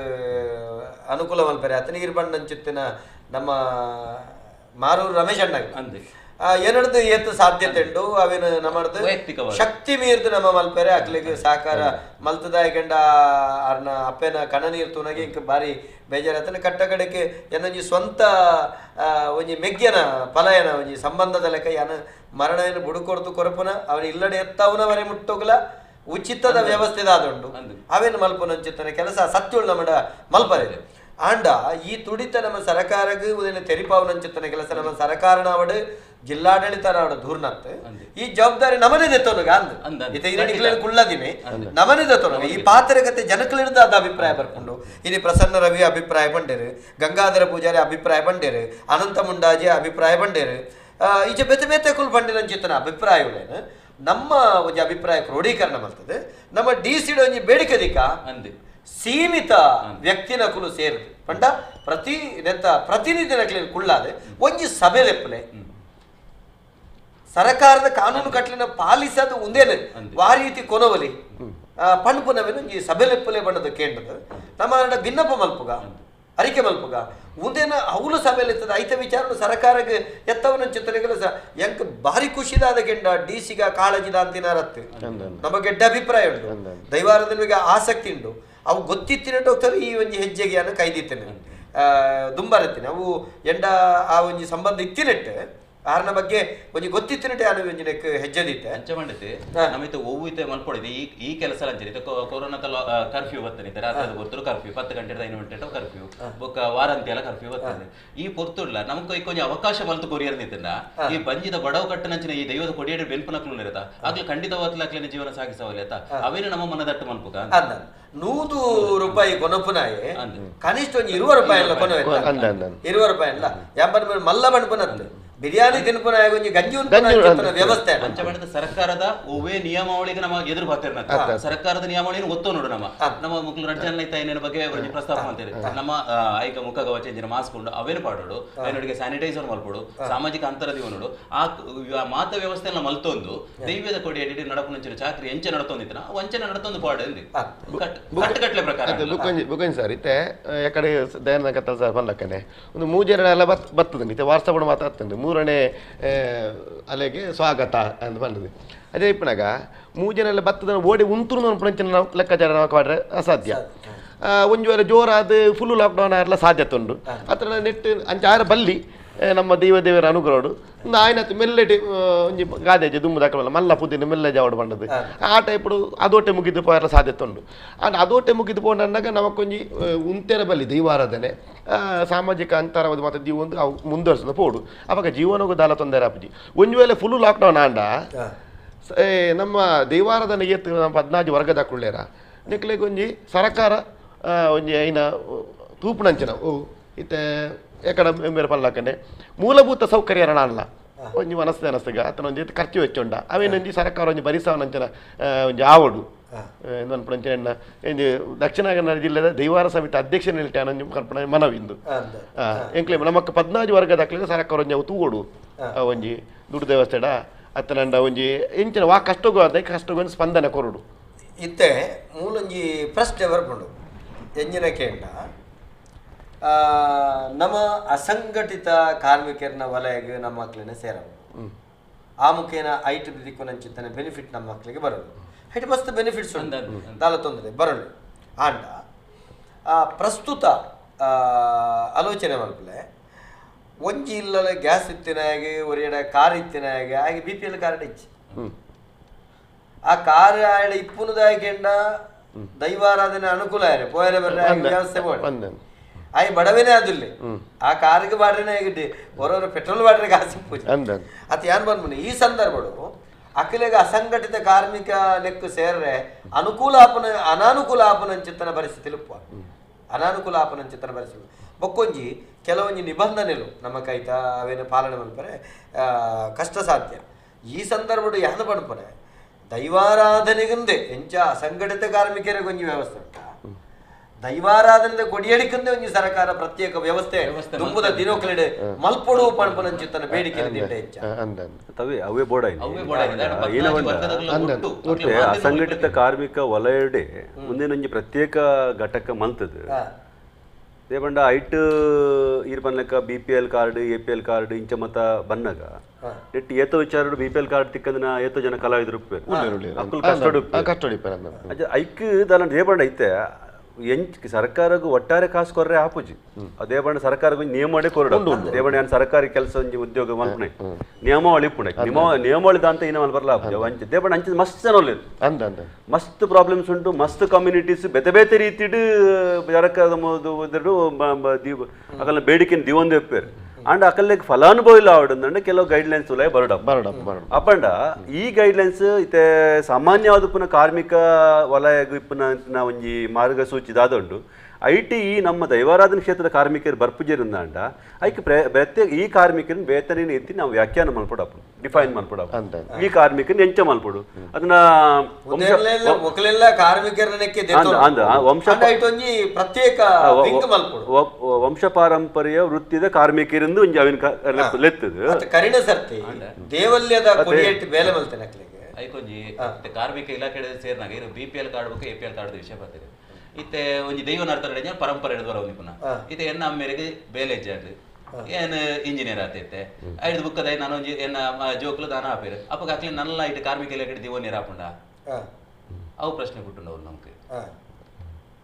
ಅನುಕೂಲ ಮಲ್ಪರೆ ಆತ ನೀರು ಬಣ್ಣಂಚಿತ್ತಿನ ನಮ್ಮ ಮಾರೂರು ರಮೇಶ್ ಅಣ್ಣ ಏನಡ್ದು ಏತು ಸಾಧ್ಯತೆ ಉಂಡು ಅವೇನು ನಮ್ಮದು ಶಕ್ತಿ ಮೀರ್ದು ನಮ್ಮ ಮಲ್ಪೆರೆ ಅಕ್ಲಿಗೆ ಸಹಕಾರ ಮಲ್ತದಾಯ ಗಂಡ ಅರ್ನ ಅಪ್ಪನ ಕಣ ನೀರು ತೂನಗೆ ಇಂಕ ಬಾರಿ ಬೇಜಾರತನ ಕಟ್ಟ ಕಡೆಗೆ ಏನೊಂಜಿ ಸ್ವಂತ ಒಂಜಿ ಮೆಗ್ಯನ ಫಲಯನ ಒಂಜಿ ಸಂಬಂಧದ ಲೆಕ್ಕ ಯಾನ ಮರಣವನ್ನು ಬುಡುಕೊಡ್ತು ಕೊರಪುನ ಅವನ ಇಲ್ಲಡೆ ಎತ್ತವನವರೆ ಮುಟ್ಟೋಗ್ಲ ಉಚಿತದ ವ್ಯವಸ್ಥೆದಾದುಂಡು ಅವೇನು ಮಲ್ಪುನಂಚಿತ್ತನ ಕೆಲಸ ಸತ್ಯುಳ್ ನಮ್ಮಡ ಮಲ್ಪರೆ ಆಂಡ ಈ ತುಡಿತ ನಮ್ಮ ಸರ್ಕಾರಕ್ಕೆ ಉದಯ ತೆರಿಪಾವನಂಚಿತ್ತನ ಕೆಲಸ ನಮ್ಮ ಸರ್ಕಾರನವಡು ಜಿಲ್ಲಾಡಳಿತನವಡು ಧೂರ್ಣತ್ ಈ ಜವಾಬ್ದಾರಿ ನಮನೇ ದೆತ್ತೋನುಗ ಅಂದ್ ಇತ ಕುಳ್ಳದಿನಿ ನಮನೇ ದೆತ್ತೋನುಗ ಈ ಪಾತ್ರಗತೆ ಜನಕಲಿರ್ದ ಅದ ಅಭಿಪ್ರಾಯ ಬರ್ಕೊಂಡು ಇನಿ ಪ್ರಸನ್ನ ರವಿ ಅಭಿಪ್ರಾಯ ಪಂಡೇರು, ಗಂಗಾಧರ ಪೂಜಾರಿ ಅಭಿಪ್ರಾಯ ಪಂಡೇರು, ಅನಂತ ಮುಂಡಾಜಿ ಅಭಿಪ್ರಾಯ ಪಂಡೇರು, ಈಚೆ ಬೇತೆ ಬೇತೆ ಕುಲ್ ಪಂಡಿನಂಚಿತ್ತನ ಅಭಿಪ್ರಾಯಗಳೇನು ನಮ್ಮ ಒಂಜಿ ಅಭಿಪ್ರಾಯ ಕ್ರೋಢೀಕರಣ ಮಾಡ್ತದೆ ನಮ್ಮ ಡಿ ಸಿ ಒಂಜಿ ಬೇಡಿಕೆ ದಿಕ್ಕ ಸೀಮಿತ ವ್ಯಕ್ತಿನ ಕುಲು ಸೇರಿದೆ ಪಂಡ ಪ್ರತಿ ನೆತ್ತ ಪ್ರತಿನಿಧಿನ ಕುಳ್ಳಾದೆ ಒಂಜಿ ಸಭೆ ಲೆಪ್ಪಲೆ ಸರ್ಕಾರದ ಕಾನೂನು ಕಟ್ಲಿನ ಪಾಲಿಸೋದು ಒಂದೇನೆ ವಾರೀತಿ ಕೊನವಲಿ ಪಣಪುನವೇನು ಒಂಜಿ ಸಭೆ ಲೆಪ್ಪಲೆ ಬಣ್ಣದ ಕೇಂದ್ರದ ನಮ್ಮ ಭಿನ್ನಪ ಮಲ್ಪುಗ ಅರಿಕೆ ಮಲ್ಪುಗ ಉಂದೇನ ಅವಳು ಸಭೆಯಲ್ಲಿ ಐತ ವಿಚಾರ ಸರ್ಕಾರಕ್ಕೆ ಎತ್ತವನ ಚಿತ್ರಗಳ ಎಂಕ್ ಭಾರಿ ಖುಷಿದಾದ ಕೆಂಡ ಡಿ ಸಿಗ ಕಾಳಜಿದ ಅಂತಿನ ರತ್ತು ನಮಗೆ ಗೆಡ್ಡ ಅಭಿಪ್ರಾಯ ಉಂಟು ದೈವಾರದ ಆಸಕ್ತಿ ಉಂಟು ಅವು ಗೊತ್ತಿತ್ತಿನ ಹೋಗ್ತಾರೆ ಈ ಒಂಜಿ ಹೆಜ್ಜೆಗೆ ಅನ್ನು ಕೈದಿತ್ತೇನೆ ದುಂಬರತ್ತಿನ ಅವು ಎಂಡ ಆ ಒಂಜಿ ಸಂಬಂಧ ಇತ್ತಿನಟ್ಟೆ ಆರನ ಬಗ್ಗೆ ಒಂಜಿ ಗೊತ್ತಿತ್ತಿನಟ್ಟೆ ಆನ ಒಂಜಿನ ಹೆಜ್ಜೆ ದಿತ್ತೆ ಅಂಚೆ ಮಾಡಿದ್ದೆ ನಮಿತ ಒವ್ವು ಇತ್ತೆ ಮಲ್ಪೊಡಿದೆ ಈ ಈ ಕೆಲಸ ಅಂಚೆ ಕೊರೋನಾದ ಕರ್ಫ್ಯೂ ಬರ್ತದೆ ರಾತ್ರಿ ಗೊತ್ತರು ಕರ್ಫ್ಯೂ 10 ಗಂಟೆ 5 ಗಂಟೆ ಕರ್ಫ್ಯೂ ಬೊಕ್ಕ ವಾರಂತಿ ಎಲ್ಲ ಕರ್ಫ್ಯೂ ಬರ್ತದೆ ಈ ಪೊರ್ತುಡ್ಲ ನಮಕ್ ಕೊಂಚ ಅವಕಾಶ ಮಲ್ತು ಕೊರಿಯರ್ ನಿಂತಿಂದ ಈ ಬಂಜಿದ ಬಡವು ಕಟ್ಟನಂಚಿನ ಈ ದೈವದ ಕೊಡಿಯಡಿ ಬೆನ್ಪುನಕ್ಲು ಇರತ್ತ ಆಗ್ಲೂ ಖಂಡಿತವಾಗ್ಲೂ ಜೀವನ ಸಾಗಿಸವಲ್ಲ ಅವೇನು ನಮ್ಮ ಮನದಟ್ಟು ಮನ್ಪುಕ 100 ರೂಪಾಯಿ ಕೊನಪುನಾಯೆ ಕನಿಷ್ಠ ಒಂಜಿ 20 ರೂಪಾಯಿ ಎಲ್ಲ ಕೊನ 20 ರೂಪಾಯಿ ಅಲ್ಲ ಎಂಬ ಮಲ್ಲ ಬಣ್ಪುನತ್ತೆ ಬಿರಿಯಾನಿ ತಿನ್ಪುನಾಯ ಒಂಜಿ ಗಂಜಿ ವ್ಯವಸ್ಥೆ ಸರ್ಕಾರದ ಒವ್ವೇ ನಿಯಮಾವಳಿಗೆ ನಮ್ಮ ಎದುರು ಬರ್ತಿರ್ನ ಸರ್ಕಾರದ ನಿಯಮಾವಳಿಯನ್ನು ಒತ್ತು ನೋಡು ನಮ್ಮ ನಮ್ಮ ಮುಕ್ಳು ರಡ್ಜನ್ ಐತ ಬಗ್ಗೆ ಒಂಜಿ ಪ್ರಸ್ತಾಪ ಮಾಡ್ತಾರೆ ನಮ್ಮ ಐಕ ಮುಖ ಗವಚ ಮಾಸ್ಕ್ ಉಂಡು ಅವೇನು ಪಾಡೋಡು ಅವನೊಟ್ಟಿಗೆ ಸ್ಯಾನಿಟೈಸರ್ ಮಲ್ಪೋಡು ಸಾಮಾಜಿಕ ಅಂತರ ನೋಡು ಆ ಮಾತ ವ್ಯವಸ್ಥೆಯನ್ನ ಮಲ್ತೊಂದು ದೈವದ ಕೊಡಿ ಅಡಿ ನಡಪುನಂಚಿನ ಚಾಕ್ರಿ ಎಂಚೆ ನಡತೊಂದಿತ್ತನ ವಂಚನೆ ನಡತೊಂದು ಪಾಡು ಕಟ್ಟುಕಟ್ಲೆ ಪ್ರಕಾರ ಬುಕೊಂಜಿ ಸರ್ ಇತ್ತೆ ಯಾಕಡೆ ದಯಾನಂದ ಕತ್ತಲ್ ಸರ್ ಬಂದಕ್ಕನೆ ಒಂದು ಮೂಜೆರಡು ಎಲ್ಲ ಬರ್ತದೆ ಇತ್ತೆ ವಾಟ್ಸಪ್ ಮಾತಾಡ್ತದೆ ಮೂರನೇ ಅಲೆಗೆ ಸ್ವಾಗತ ಅಂತ ಬಂದದ್ದು ಅದೇ ಇಪ್ಪನಾಗ ಮೂಜನೆಲ್ಲ ಬತ್ತದ ಓಡಿ ಉಂತುರು ಪುಣಂಚಿನ ನಾವು ಲೆಕ್ಕಾಚಾರ ನಾವು ಮಾಡ್ರೆ ಅಸಾಧ್ಯ ಒಂದು ವೇಳೆ ಜೋರಾದ ಫುಲ್ ಲಾಕ್ಡೌನ್ ಆರಲ್ಲ ಸಾಧ್ಯತೆ ಉಂಟು ಅತ್ರ ನೆಟ್ ಅಂಚ ಆರ ಬಲ್ಲಿ ನಮ್ಮ ದೈವ ದೇವರ ಅನುಗ್ರಹಡು ಆಯ್ನ ಮೆಲ್ಲೆಟಿ ಒಂಜಿ ಗಾದೆ ದುಮ್ಮು ದಾಕಲ್ಲ ಮಲ್ಲ ಪುದಿನ ಮೆಲ್ಲೆ ಜಾವಡು ಬಂದದ್ದು ಆ ಟೈಪುಡು ಅದೋಟೆ ಮುಗಿದು ಪೋಯರ ಸಾಧ್ಯತೆ ಉಂಟು ಅಂಡ್ ಅದೋಟೆ ಮುಗಿದು ಪೋಂಡಾಗ ನಮಕ್ಕೊಂಜಿ ಉಂತೆರ ಬಲ್ಲಿ ದೈವಾರಾಧನೆ ಸಾಮಾಜಿಕ ಅಂತರವಾದ ಮತ್ತು ಜೀವನ ಅವು ಮುಂದುವರ್ಸೋದು ಪೋಡು ಅವಾಗ ಜೀವನಗೂ ದಾಲ ತೊಂದರೆ ಆಪುಜಿ ಒಂದು ವೇಳೆ ಫುಲ್ ಲಾಕ್ಡೌನ್ ಆಂಡ ನಮ್ಮ ದೈವಾರಾಧನೆ ಏತ್ ನಮ್ಮ 14 ವರ್ಗದ ಕುಳ್ಳೇರ ನಿಕ್ಲೆಗ್ ಒಂಜಿ ಸರಕಾರ ಒಂಜಿ ಐನ ತೂಪುನಂಚಿನ ಓ ಇತ್ತೆ ಎಕಡ ಮೇರೆ ಪಲ್ಲಾಕಂಡೆ ಮೂಲಭೂತ ಸೌಕರ್ಯ ಅಲ್ಲ ಒಂಜಿ ಮನಸ್ಸು ಅನಸ್ತಗ ಆತನ ಒಂಜಿ ಖರ್ಚು ವೆಚ್ಚ ಉಂಡ ಅವೇನೊಂಜಿ ಸರ್ಕಾರ ಒಂಜಿ ಬರಿಸವನಂಚಿನ ಒಂಜಿ ಆವಡು ಎಂದನ್ಪುಣಂಚಿನ ಒಂಜಿ ದಕ್ಷಿಣ ಕನ್ನಡ ಜಿಲ್ಲೆದ ದೈವಾರ ಸಮಿತಿ ಅಧ್ಯಕ್ಷ ನಿಲ್ಟಾನ ಒಂಜಿ ಕಲ್ಪನೆ ಮನವಿಂದು ಎಂಕ್ಲೆ ನಮಕ್ 14 ವರ್ಗದ ಸರ್ಕಾರ ಒಂಜಿ ಅವು ತೂಗೋಡು ಒಂಜಿ ದುಡ್ಡು ದೇವಸ್ಥೆಡ ಅತ್ತನಂಡ ಒಂಜಿ ಎಂಚಿನ ವಾ ಕಷ್ಟಗೂ ಅದ ಕಷ್ಟಗೂ ಒಂದು ಸ್ಪಂದನೆ ಕೊರಡು ಇತ್ತೆ ಮೂಲೊಂಜಿ ಪ್ರಶ್ನೆ ಬರ್ಪುಂಡು ಎಂಜಿನ ಕೇಂದ್ರ ನಮ್ಮ ಅಸಂಘಟಿತ ಕಾರ್ಮಿಕರನ್ನ ವಲಯಗೆ ನಮ್ಮ ಮಕ್ಕಳನ್ನ ಸೇರವು ಆ ಮುಖೇನ I T ದಿಕ್ಕು ಬೆನಿಫಿಟ್ ನಮ್ಮ ಮಕ್ಕಳಿಗೆ ಬರೋದು ಹೈಟ್ ಮಸ್ತ್ ಬೆನಿಫಿಟ್ಸ್ ಉಂಟು ದಾಲ ತೊಂದರೆ ಬರಲು ಆಂಡ ಪ್ರಸ್ತುತ ಆಲೋಚನೆ ಮಲ್ಪಲೆ ಒಂಜಿ ಇಲ್ಲಲ ಗ್ಯಾಸ್ ಇತ್ತಿನಾಗೆ ಒರಿಯಡ ಕಾರ್ ಇತ್ತಿನಾಗೆ ಹಾಗೆ B P L card ಇಚ್ಚಿ ಆ ಕಾರ್ ಆಯಡ ಇಪ್ಪುನದಾಗೆಂಡ ದೈವಾರಾಧನೆ ಅನುಕೂಲ ಆಯ್ರೆ ಪೋಯರೆ ಬರ್ರೆ ವ್ಯವಸ್ಥೆ ಬೋಡ ಆಯ್ ಬಡವೇನೆ ಅದಿಲ್ಲ ಆ ಕಾರಿಗೆ ಬಾಡ್ರೆನೆ ಆಗಿಡ್ಡಿ ಹೊರವರ ಪೆಟ್ರೋಲ್ ಬಾಡ್ರೆ ಕಾಸು ಪೂಜೆ ಅತ್ ಏನ್ ಬಂದ್ಬಿಡಿ ಈ ಸಂದರ್ಭಡು ಅಖಿಲೆಗೆ ಅಸಂಘಟಿತ ಕಾರ್ಮಿಕ ಲೆಕ್ಕ ಸೇರ್ರೆ ಅನುಕೂಲ ಆಪನ ಅನಾನುಕೂಲ ಆಪನಂಚಿತ್ತನ ಪರಿಸ್ಥಿತಿ ಉಪ್ಪ ಅನಾನುಕೂಲ ಆಪನಂಚಿತ್ತನ ಪರಿಸ್ಥಿತಿ ಬೊಕ್ಕೊಂಜಿ ಕೆಲವೊಂಜಿ ನಿಬಂಧನೆಲು ನಮ್ಮ ಕೈತ ಅವೇನು ಪಾಲನೆ ಮಲ್ಪರೆ ಕಷ್ಟ ಸಾಧ್ಯ ಈ ಸಂದರ್ಭಡು ಯಾನು ಪಡ್ಪರೆ ದೈವಾರಾಧನೆಗಂದೆ ಎಂಚ ಅಸಂಘಟಿತ ಕಾರ್ಮಿಕರಿಗೆ ಒಂಜಿ ವ್ಯವಸ್ಥೆ ಉಂಟಾ ದೈವಾರಾಧನೆ ಕೊಡಿಯಡಿಕಂದೆ ಒಂಜಿ ಸರ್ಕಾರ ಪ್ರತ್ಯೇಕ ವ್ಯವಸ್ಥೆ ತುಂಬುದ ದಿನೋಕ್ಲೆಡೆ ಮಲ್ಪೊಡು ಪಣಪನಂಚಿತ್ತನ ಬೇಡಿಕೆ ಹೆಚ್ಚ ಅವೇ ಬೋರ್ಡ್ ಅಸಂಘಟಿತ ಕಾರ್ಮಿಕ ವಲಯಡೆ ಮುಂದಿನೊಂಜಿ ಪ್ರತ್ಯೇಕ ಘಟಕ ಮಲ್ತದೆ ದೇಪಂಡ ಐಟ್ ಈರ್ ಪನ್ಲೆಕ್ಕ B P L card A P L card ಇಂಚ ಮತ ಬನ್ನಗ ನೆಟ್ ಏತೋ ವಿಚಾರ B P L card ತಿಕ್ಕಂದಿನ ಏತೋ ಜನ ಕಲಾವಿದರು ಅಕ್ಕುಲ್ ಕಷ್ಟ ಐಕ್ ದಾಲ ದೇಪಂಡ ಐತೆ ಎಂಚ್ ಸರ್ಕಾರಗೂ ಒಟ್ಟಾರೆ ಕಾಸು ಕೊರ್ರೆ ಆಪುಜಿ ಅದೇ ಬಣ್ಣ ಸರ್ಕಾರಗೂ ನಿಯಮ ಮಾಡಿ ಕೊರಡು ದೇವಣ್ಣ ನಾನು ಸರ್ಕಾರಿ ಕೆಲಸ ಒಂಜಿ ಉದ್ಯೋಗ ಮಲ್ಪನೆ ನಿಯಮಾವಳಿ ಇಪ್ಪುಣೆ ನಿಯಮಾವಳಿ ದಾಂತ ಏನ ಮಲ್ಪರ್ಲ ಆಪುಜಿ ಅಂಚೆ ದೇವಣ್ಣ ಅಂಚೆ ಮಸ್ತ್ ಜನ ಉಲ್ಲೆರ್ ಮಸ್ತ್ ಪ್ರಾಬ್ಲಮ್ಸ್ ಉಂಟು ಮಸ್ತ್ ಕಮ್ಯುನಿಟೀಸ್ ಬೇತೆ ಬೇತೆ ರೀತಿಡ್ ಸರ್ಕಾರದ ಅಕಲ್ನ ಬೇಡಿಕೆ ದಿವೊಂದು ಎಪ್ಪೇರು ಅಂಡ್ ಅಕಲ್ಲೆಗ್ ಫಲಾನುಭವಿ ಇಲ್ಲ ಆವಡಂದಂಡ ಕೆಲವು ಗೈಡ್ ಲೈನ್ಸ್ ಉಲಾಯ್ ಬರಡ ಅಪ್ಪಂಡ ಈ ಗೈಡ್ ಲೈನ್ಸ್ ಇತ್ತೆ ಸಾಮಾನ್ಯವಾದ ಪುನಃ ಕಾರ್ಮಿಕ ವಲಯಗ್ ಇಪ್ಪುನ ಒಂಜಿ ಮಾರ್ಗಸೂಚಿ ದಾದ ಉಂಡು I T ಈ ನಮ್ಮ ದೈವಾರಾಧನೆ ಕ್ಷೇತ್ರದ ಕಾರ್ಮಿಕರು ಬರ್ಪುಜೇರಿಂದಾಂಡ ಐಕ್ ಪ್ರತ್ಯೇಕ ಈ ಕಾರ್ಮಿಕರನ್ನ ವೇತನ ಎತ್ತಿ ನಾವು ವ್ಯಾಖ್ಯಾನ ಮಲ್ಪಡಪ್ಪ, ಡಿಫೈನ್ ಮಲ್ಪಡಪ್ಪ, ಈ ಕಾರ್ಮಿಕರನ್ನ ಎಂಚ ಮಲ್ಪಡು ಅದನ್ನ ವಂಶ ಪಾರಂಪರ್ಯ ವೃತ್ತಿದ ಕಾರ್ಮಿಕರಿಂದ ಒಂಜಿ ಅವಿನ ಲೆತ್ತದು ಕರಿಣ ಸರ್ತಿ ದೇವಲ್ಯದ ಬೇಲೆ ಮಲ್ತೇನೆ ಐಕೊಂಜಿ ಕಾರ್ಮಿಕ ಇಲಾಖೆ ಸೇರಿನಾಗ ಇರು B P L card ಬೇಕು A P L card ವಿಷಯ ಬರ್ತದೆ. ಇತ್ತೆ ಒಂಜಿ ದೈವ ನರ್ತನ ಪರಂಪರೆ ಹಿಡಿದು ಬರೋ ಪುನಃ ಇತ್ತೆ ಎನ್ನ ಅಮ್ಮೇರಿಗೆ ಬೇಲೆ ಇಜ್ಜಾಂಡ್ ಏನು ಇಂಜಿನಿಯರ್ ಆತೈತೆ ಐದು ಬುಕ್ಕದ ನಾನು ಒಂಜಿ ಎನ್ನ ಜೋಕ್ಲು ದಾನ ಆಪೇರು ಅಪ್ಪಗ ಅಕ್ಲಿ ನಲ್ಲ ಇಟ್ಟು ಕಾರ್ಮಿಕ ಇಲಾಖೆ ದಿವೋ ನೀರು ಆಪುಂಡ ಅವು ಪ್ರಶ್ನೆ ಕೊಟ್ಟುಂಡವು ನಮ್ಗೆ.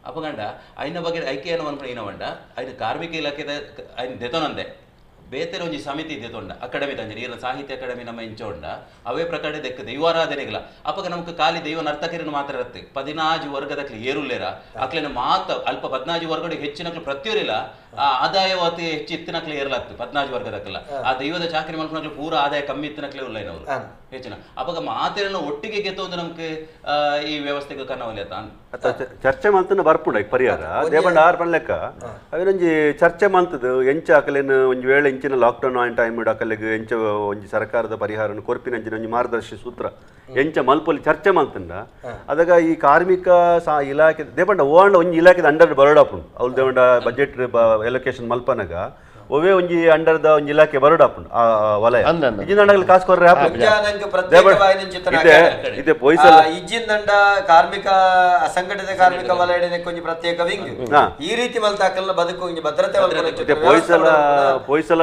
ಅಪ್ಪಗಂಡ ಐನ ಬಗ್ಗೆ ಐಕೆ ಏನು ಅನ್ಕೊಂಡು ಏನವಂಡ ಐನ ಕಾರ್ಮಿಕ ಇಲಾಖೆದ ಐನ ದೆತೋನಂದೆ ಬೇತೆರ ಒಂಜಿ ಸಮಿತಿ ದೆತೊಂಡ ಅಕಾಡೆಮಿ ತಂಜಿ ಈರ್ನ ಸಾಹಿತ್ಯ ಅಕಾಡೆಮಿ ನಮ್ಮ ಇಂಚ ಉಂಡ ಅವೇ ಪ್ರಕಾರ ದೆಕ್ಕ ದೈವಾರಾಧನೆಗಳ ಅಪ್ಪಗ ನಮಕ್ ಖಾಲಿ ದೈವ ನರ್ತಕರನ್ನು ಮಾತ್ರ ಇರುತ್ತೆ 14 ವರ್ಗದಕ್ಲಿ ಏರುಲ್ಲೇರ ಅಕ್ಲಿನ ಮಾತ ಅಲ್ಪ 14 ವರ್ಗಡೆ ಹೆಚ್ಚಿನಕ್ಲು ಪ್ರತಿಯೊರಿಲ್ಲ ಆ ಆದಾಯವಾತಿ ಹೆಚ್ಚು ಇತ್ತಿನಕ್ಲೆ ಏರ್ಲಾಗ್ತು 14 ವರ್ಗದಕ್ಕಲ್ಲ ಆ ದೈವದ ಚಾಕರಿ ಮಲ್ಪನಕ್ಲು ಪೂರ ಆದಾಯ ಕಮ್ಮಿ ಇತ್ತಿನಕ್ಲೆ ಉಲ್ಲೈನವರು ಹೆಚ್ಚಿನ ಅಪ್ಪಗ ಮಾತೆರನ್ನು ಒಟ್ಟಿಗೆ ಗೆತ್ತೊಂದು ನಮ್ಗೆ ಈ ವ್ಯವಸ್ಥೆಗೆ ಕನ್ನವಲ್ಯತ ಚರ್ಚೆ ಮಂತನ ಬರ್ಪುಂಡ ಪರಿಹಾರ ದೇವಂಡ ಆರ್ ಪನ್ಲೆಕ್ಕ ಅವಿನೊಂಜಿ ಚರ್ಚೆ ಮಂತದ್ದು ಎಂಚ ಅಕಲೇನು ಒಂಜಿ ವೇಳೆ ಎಂಚಿನ ಲಾಕ್ಡೌನ್ ಆನ್ ಟೈಮ್ ಅಕಲೆಗ್ ಎಂಚ ಒಂಜಿ ಸರ್ಕಾರದ ಪರಿಹಾರನ ಕೊರ್ಪಿನ ಅಂಚಿನ ಒಂಜಿ ಮಾರ್ಗದರ್ಶಿ ಸೂತ್ರ ಎಂಚ ಮಲ್ಪೊಲಿ ಚರ್ಚೆ ಮಂತಂಡ ಅದಾಗ ಈ ಕಾರ್ಮಿಕ ಇಲಾಖೆ ದೇಪಂಡ ಓಂಡ ಒಂಜಿ ಇಲಾಖೆದ ಅಂಡರ್ ಬರೋಡಾಪುಂಡು ಅವ್ಲು ದೇವಂಡ ಬಜೆಟ್ ಎಲೊಕೇಶನ್ ಮಲ್ಪನಗ ಒವೇ ಒಂಜಿ ಅಂಡರ್ದ ಒಂಜಿ ಇಲಾಖೆ ಬರೋಡಾಪುಂಡು ಆ ವಲಯ ಇಜ್ಜಿಂದಂಡಗಲ್ ಕಾಸು ಕೊರ್ರೆ ಇದೆ ಪೊಯ್ಸಲ ಇಜ್ಜಿಂದಂಡ ಕಾರ್ಮಿಕ ಅಸಂಘಟಿತ ಕಾರ್ಮಿಕ ವಲಯ ಕೊಂಚ ಪ್ರತ್ಯೇಕ ವಿಂಗ್ ಈ ರೀತಿ ಮಲ್ತಾಕಲ್ಲ ಬದುಕು ಒಂಜಿ ಭದ್ರತೆ ಪೊಯ್ಸಲ ಪೊಯ್ಸಲ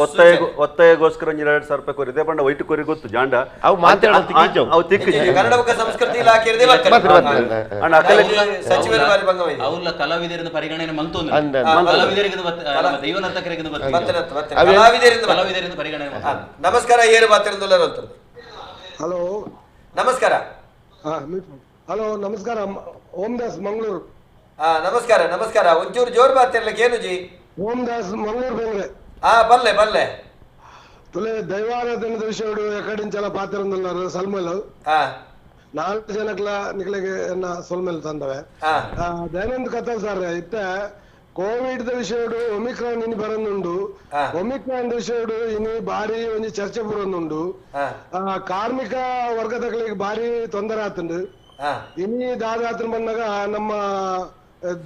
ಒತ್ತಾಯ ಒತ್ತಾಯಗೋಸ್ಕರ ಒಂಜಿ 2,000 ರೂಪಾಯಿ ಕೊರಿ ದೇಪಂಡ ವೈಟ್ ಕೊರಿ ಗೊತ್ತು ಜಾಂಡ ಅವು ಮಾತಾಡೋದು ಅವು ತಿಕ್ಕು ಕನ್ನಡ ಸಂಸ್ಕೃತಿ ಇಲಾಖೆ ಸಚಿವರು ಬಾರಿ ಭಂಗವಾಗಿದೆ ಅವ್ಲ ಕಲಾವಿದರಿಂದ ಪರಿಗಣನೆ ಮಂತೊಂದು ಕಲಾವಿದರಿಗೆ ದೈವ ನರ್ತಕರಿಗೆ ನಮಸ್ಕಾರ ಏರು ಹಲೋ ನಮಸ್ಕಾರ ಹಲೋ ನಮಸ್ಕಾರ ಓಂ ದಾಸ್ ಮಂಗಳೂರು. ನಮಸ್ಕಾರ ನಮಸ್ಕಾರ ಒಂಚೂರು ಜೋರ್ ಬಾತಿರ್ಲಿಕ್ಕೆ ಏನು ಜಿ ಓಂ ದಾಸ್ ಮಂಗಳೂರು ಬೆಂಗ್ರೆ. ಬಲ್ಲೆ ಬಲ್ಲೆ ತುಲೆ ದೈವಾರಾಧನದ ವಿಷಯ ಎಕಡಿಂಚಲ ಪಾತಿರಂದುಲ್ಲಾರು ಸಲ್ಮಲ್ 4 ಜನಕ್ಲ ನಿಕ್ಲೆಗೆ ಸೊಲ್ಮೆಲ್ ತಂದವೆ ದಯಾನಂದ್ ಕಥಲ್ ಸರ್ ಇತ್ತ ಕೋವಿಡ್ the ವಿಷಯಡು Omicron ಇನಿ ಬರೊಂದುಂಡು ಒಮಿಕ್ರಾನ್ ವಿಷಯಡು ಇನಿ ಬಾರಿ ಒಂಜಿ ಚರ್ಚೆ ಬರೊಂದುಂಡು ಕಾರ್ಮಿಕ ವರ್ಗದಗಳಿಗೆ ಬಾರಿ ತೊಂದರೆ ಆತುಂಡು ಇನಿ ದಾದಾತ್ರ ಬಂದಾಗ ನಮ್ಮ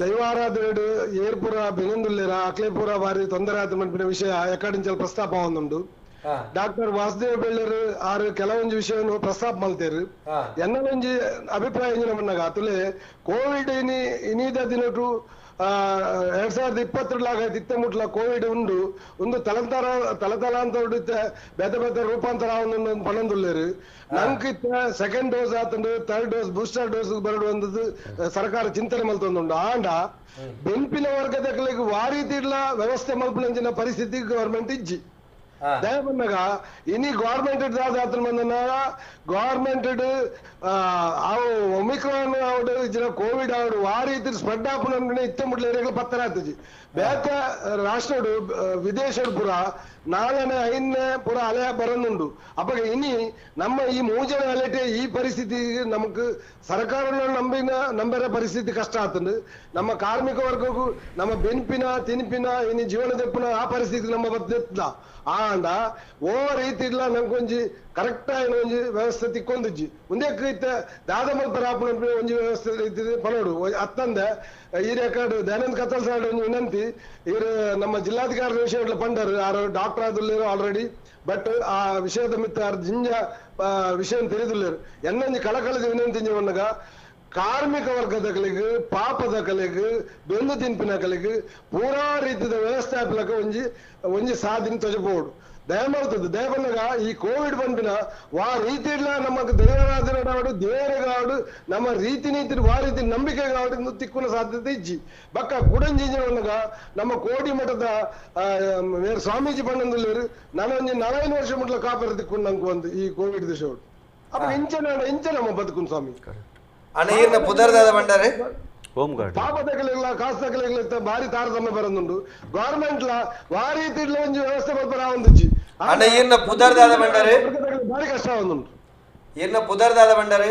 ದೈವಾರಾಧನೆಡು ಏರ್ಪುರ ಬೆನಂದುಲ್ಲೇರ ಅಕ್ಲೇಪುರ ಬಾರಿ ತೊಂದರೆ ಆತ ಮನ್ಪಿನ ವಿಷಯ ಎಕಡಿಂಚಲ್ ಪ್ರಸ್ತಾಪ ಒಂದುಂಡು ಡಾಕ್ಟರ್ ವಾಸುದೇವ ಬೆಳ್ಳರು ಆರು ಕೆಲವೊಂಜಿ ವಿಷಯವನ್ನು ಪ್ರಸ್ತಾಪ ಮಲ್ತೇರು ಎನ್ನೊಂಜಿ ಅಭಿಪ್ರಾಯ ಇಂಜಿನ ಬಂದಾಗ ಅತುಲೆ ಕೋವಿಡ್ ಇನಿ ಇನಿದ ದಿನಟು 2020 ಇತ್ತ ಮುಟ್ಲ ಕೋವಿಡ್ ಉಂಡು ಒಂದು ತಲಂತರ ತಲತಲಾಂತರ ಬೇತೆ ಬೇತೆ ರೂಪಾಂತರ ಪಣಂದುಲ್ಲೇರು ನಂಗೆ ಇತ್ತ ಸೆಕೆಂಡ್ ಡೋಸ್ ಆತಂಡು third dose booster dose ಬರಡು ಸರ್ಕಾರ ಚಿಂತನೆ ಮಲ್ತೊಂದುಂಡು ಆಂಡ ಬೆನ್ಪಿನ ವರ್ಗದಗಳಿಗೆ ವಾರೀತಿ ಇಲ್ಲ ವ್ಯವಸ್ಥೆ ಮಲ್ಪನಂಚಿನ ಪರಿಸ್ಥಿತಿ ಗವರ್ಮೆಂಟ್ ಇಜ್ಜಿ ದಯ ಬಂದಾಗ ಇನಿ ಗವರ್ಮೆಂಟ್ ದಾದಾತ್ರ ಬಂದ ಗವರ್ಮೆಂಟ್ ಒಮಿಕ್ರಾನ್ ಆವಡ್ ಇಜ್ಜಿನ ಕೋವಿಡ್ ಆವಡ್ ವಾ ರೀತಿ ಸ್ಪ್ರೆಡ್ ಆಪುನ ಇತ್ತೆ ಮುಟ್ಲ ಏರಿಯಾಗಳು ಪತ್ತರ ಆತುಜಿ ಬೇತೆ ರಾಷ್ಟ್ರಡು ವಿದೇಶಡ್ ಪೂರ 4ನೇ 5ನೇ ಪೂರ ಅಲೆ ಬರೊಂದುಂಡು ಅಪ್ಪಗ ಇನಿ ನಮ್ಮ ಈ ಮೂಜನ ಅಲೆಟೆ ಈ ಪರಿಸ್ಥಿತಿ ನಮಕ್ ಸರ್ಕಾರ ನಂಬಿನ ನಂಬರ ಪರಿಸ್ಥಿತಿ ಕಷ್ಟ ಆತುಂಡು ನಮ್ಮ ಕಾರ್ಮಿಕ ವರ್ಗಕ್ಕೂ ನಮ್ಮ ಬೆನ್ಪಿನ ತಿನ್ಪಿನ ಇನಿ ಜೀವನ ದೆಪ್ಪುನ ಆ ಪರಿಸ್ಥಿತಿ ನಮ್ಮ ಬದ್ದೆತ್ತದ ಆಂಡ ಓ ರೀತಿ ಇಲ್ಲ ನಂಗೊಂಜಿ ಕರೆಕ್ಟ್ ಆಯಿನ ಒಂಜಿ ವ್ಯವಸ್ಥೆ ತಿಕ್ಕೊಂದಿಜ್ಜಿ ಒಂದೇ ಇತ್ತ ದಾದ ಮಲ್ಪರ ಆಪುನ ಒಂಜಿ ವ್ಯವಸ್ಥೆ ಇತ್ತಿದೆ ಪನೋಡು ಅತ್ತಂದೆ ಈ ರೆಕಾರ್ಡ್ ದಯಾನಂದ್ ಕತ್ತಲ್ ಸಾಡ್ ಒಂಜಿ ವಿನಂತಿ ಇವರು ನಮ್ಮ ಜಿಲ್ಲಾಧಿಕಾರಿ ವಿಷಯ ಪಂಡರು ಆರು ಡಾಕ್ಟರ್ ಆದುಲ್ಲೇರು ಆಲ್ರೆಡಿ ಬಟ್ ಆ ವಿಷಯದ ಮಿತ್ತ ಆರ್ ಜಿಂಜ ವಿಷಯ ತಿಳಿದುಲ್ಲೇರು ಎನ್ನೊಂಜಿ ಕಳಕಳದ ವಿನಂತಿ ಬಂದಾಗ ಕಾರ್ಮಿಕ ವರ್ಗದಗಳಿಗೆ ಪಾಪದ ಕಲೆಗೆ ಬೆಂದು ತಿನ್ಪಿನ ಕಲೆಗೆ ಪೂರಾ ರೀತಿಯ ವ್ಯವಸ್ಥೆ ಆಪಲಕ ಒಂಜಿ ಒಂಜಿ ಸಾಧನೆ ತೊಜಬಹುದು ದಯಮಾಡ್ತದೆ ದಯ ಬಂದಾಗ ಈ ಕೋವಿಡ್ ಬಂದಿನ ವಾ ರೀತಿ ಇಲ್ಲ ನಮಗೆ ದೇವರಾಧನೆ ದೇವರಿಗಾಡು ನಮ್ಮ ರೀತಿ ನೀತಿ ವಾ ರೀತಿ ನಂಬಿಕೆಗಾಡು ತಿಕ್ಕುನ ಸಾಧ್ಯತೆ ಇಜ್ಜಿ ಬಕ್ಕ ಕುಡಂಜಿ ಬಂದಾಗ ನಮ್ಮ ಕೋಡಿ ಮಠದ ಸ್ವಾಮೀಜಿ ಬಂದಂದುಲ್ಲೇರು ನಾನೊಂಜಿ 40 ವರ್ಷ ಮುಟ್ಲ ಕಾಪರ ತಿಕ್ಕೊಂಡು ನಂಗೆ ಒಂದು ಈ ಕೋವಿಡ್ ದಿವಸ ಅಪ್ಪ ಇಂಚ ಇಂಚ ನಮ್ಮ ಬದುಕುನ್ ಸ್ವಾಮಿ ಅಣ್ಣ ಈರ್ನ ಪುದರ್ದಾದ ಬಂಡಾರೆ ಹೋಮ್ ಗಾರ್ಡ್ ಪಾಪ ತಗಲಿಲ್ಲ ಕಾಸು ತಗಲಿಲ್ಲ ಭಾರಿ ತಾರತಮ್ಯ ಬರೋದುಂಡು ಗವರ್ಮೆಂಟ್ ಲ ವಾರಿ ರೀತಿ ಒಂಜಿ ವ್ಯವಸ್ಥೆ ಮಲ್ಪರ ಆವೊಂದಿಜ್ಜಿ ಅಣ್ಣ ಈರ್ನ ಪುದರ್ದಾದ ಬಂಡಾರೆ ಭಾರಿ ಕಷ್ಟ ಆವೊಂದುಂಡು ಈರ್ನ ಪುದರ್ದಾದ ಬಂಡಾರೆ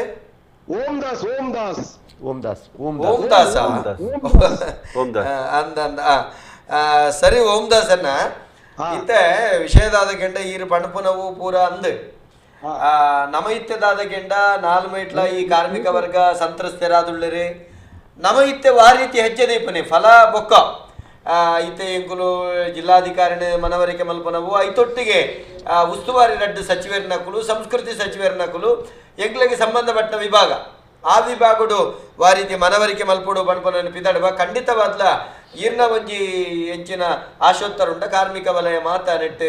Om Das Om Das Om Das. Om Das. Om Das. ಅಂದ ಅಂದ ಸರಿ ಓಂ ದಾಸನ್ನ ಇತ್ತೆ ವಿಷಯದಾದ ಗೆಂಡ ಈರು ಪಣಪುನವು ಪೂರ ಅಂದು ನಮ ಇತ್ತೆದಾದ ಗೆಂಡ ನಾಲ್ ಮೈಟ್ಲ ಈ ಕಾರ್ಮಿಕ ವರ್ಗ ಸಂತ್ರಸ್ತರಾದುಳ್ಳರೆ ನಮ ಇತ್ತೆ ವಾ ರೀತಿ ಹೆಜ್ಜೆ ದೀಪನೆ ಫಲ ಬೊಕ್ಕ ಇತ್ತೆ ಎಂಕುಲು ಜಿಲ್ಲಾಧಿಕಾರಿನ ಮನವರಿಕೆ ಮಲ್ಪನವು ಐತೊಟ್ಟಿಗೆ ಉಸ್ತುವಾರಿ ರಡ್ಡು ಸಚಿವರ ನಕಲು ಸಂಸ್ಕೃತಿ ಸಚಿವರ ನಕಲು ಎಂಕ್ಲೆಗೆ ಸಂಬಂಧಪಟ್ಟ ವಿಭಾಗ ಆ ವಿಭಾಗಡು ವಾ ರೀತಿ ಮನವರಿಕೆ ಮಲ್ಪಡು ಪಣಪನ ಪಿದಾಡುವ ಖಂಡಿತವಾದ್ಲ ಈರ್ನ ಒಂಜಿ ಹೆಚ್ಚಿನ ಆಶೋತ್ತರುಂಡ ಕಾರ್ಮಿಕ ವಲಯ ಮಾತ ನೆಟ್ಟು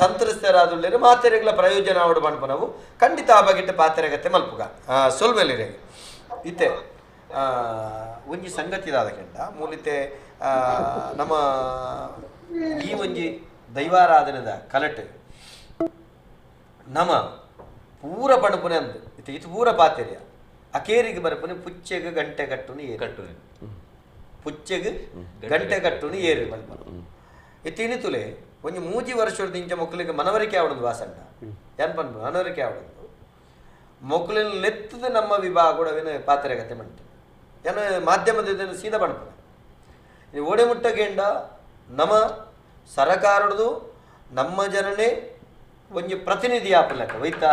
ಸಂತ್ರಸ್ತರಾದುಳ್ಳೇರು ಮಾತೆರೆಗಳ ಪ್ರಯೋಜನ ಆವಡು ಪಣಪನವು ಖಂಡಿತ ಆ ಬಗೆಟ್ಟು ಪಾತೆರಗತ್ತೆ ಮಲ್ಪುಗ ಸೊಲ್ಮೆಲಿರೆ ಇತ್ತೆ ಒಂಜಿ ಸಂಗತಿದಾದ ಕೆಂಡ ಮೂಲಿತೆ ನಮ್ಮ ಈ ಒಂಜಿ ದೈವಾರಾಧನೆದ ಕಲಟೆ ನಮ ಪೂರ ಪಣಪುನೆ ಅಂದು ಇತ್ತೆ ಇದು ಪೂರ ಪಾತೆರ್ಯ ಅಕೇರಿಗೆ ಬರಪುನೆ ಪುಚ್ಚೆಗೆ ಗಂಟೆ ಕಟ್ಟುನು ಏರು ಕಟ್ಟುನು ಪುಚ್ಚೆಗೆ ಗಂಟೆ ಕಟ್ಟುನು ಏರು ಮಲ್ಪನ ಇತ್ತಿನಿ ತುಲೆ ಒಂಜಿ ಮೂಜಿ ವರ್ಷದ ಇಂಚ ಮಕ್ಕಳಿಗೆ ಮನವರಿಕೆ ಆವಡೊಂದು ವಾಸಣ್ಣ ಏನ್ ಪನ್ಪು ಮನವರಿಕೆ ಆವಡೊಂದು ಮೊಕ್ಕಲಿನ ಲೆತ್ತದ ನಮ್ಮ ವಿಭಾಗ ಕೂಡ ಅವೇನು ಪಾತ್ರೆಗತೆ ಮಂಟು ಏನ ಮಾಧ್ಯಮದ ಸೀದಾ ಪಣಪುನ ಓಡೆ ಮುಟ್ಟಗೇಂಡ ನಮ್ಮ ಸರಕಾರದು ನಮ್ಮ ಜನನೇ ಒಂಜಿ ಪ್ರತಿನಿಧಿ ಆಪಲಕ್ಕ ವೈತಾ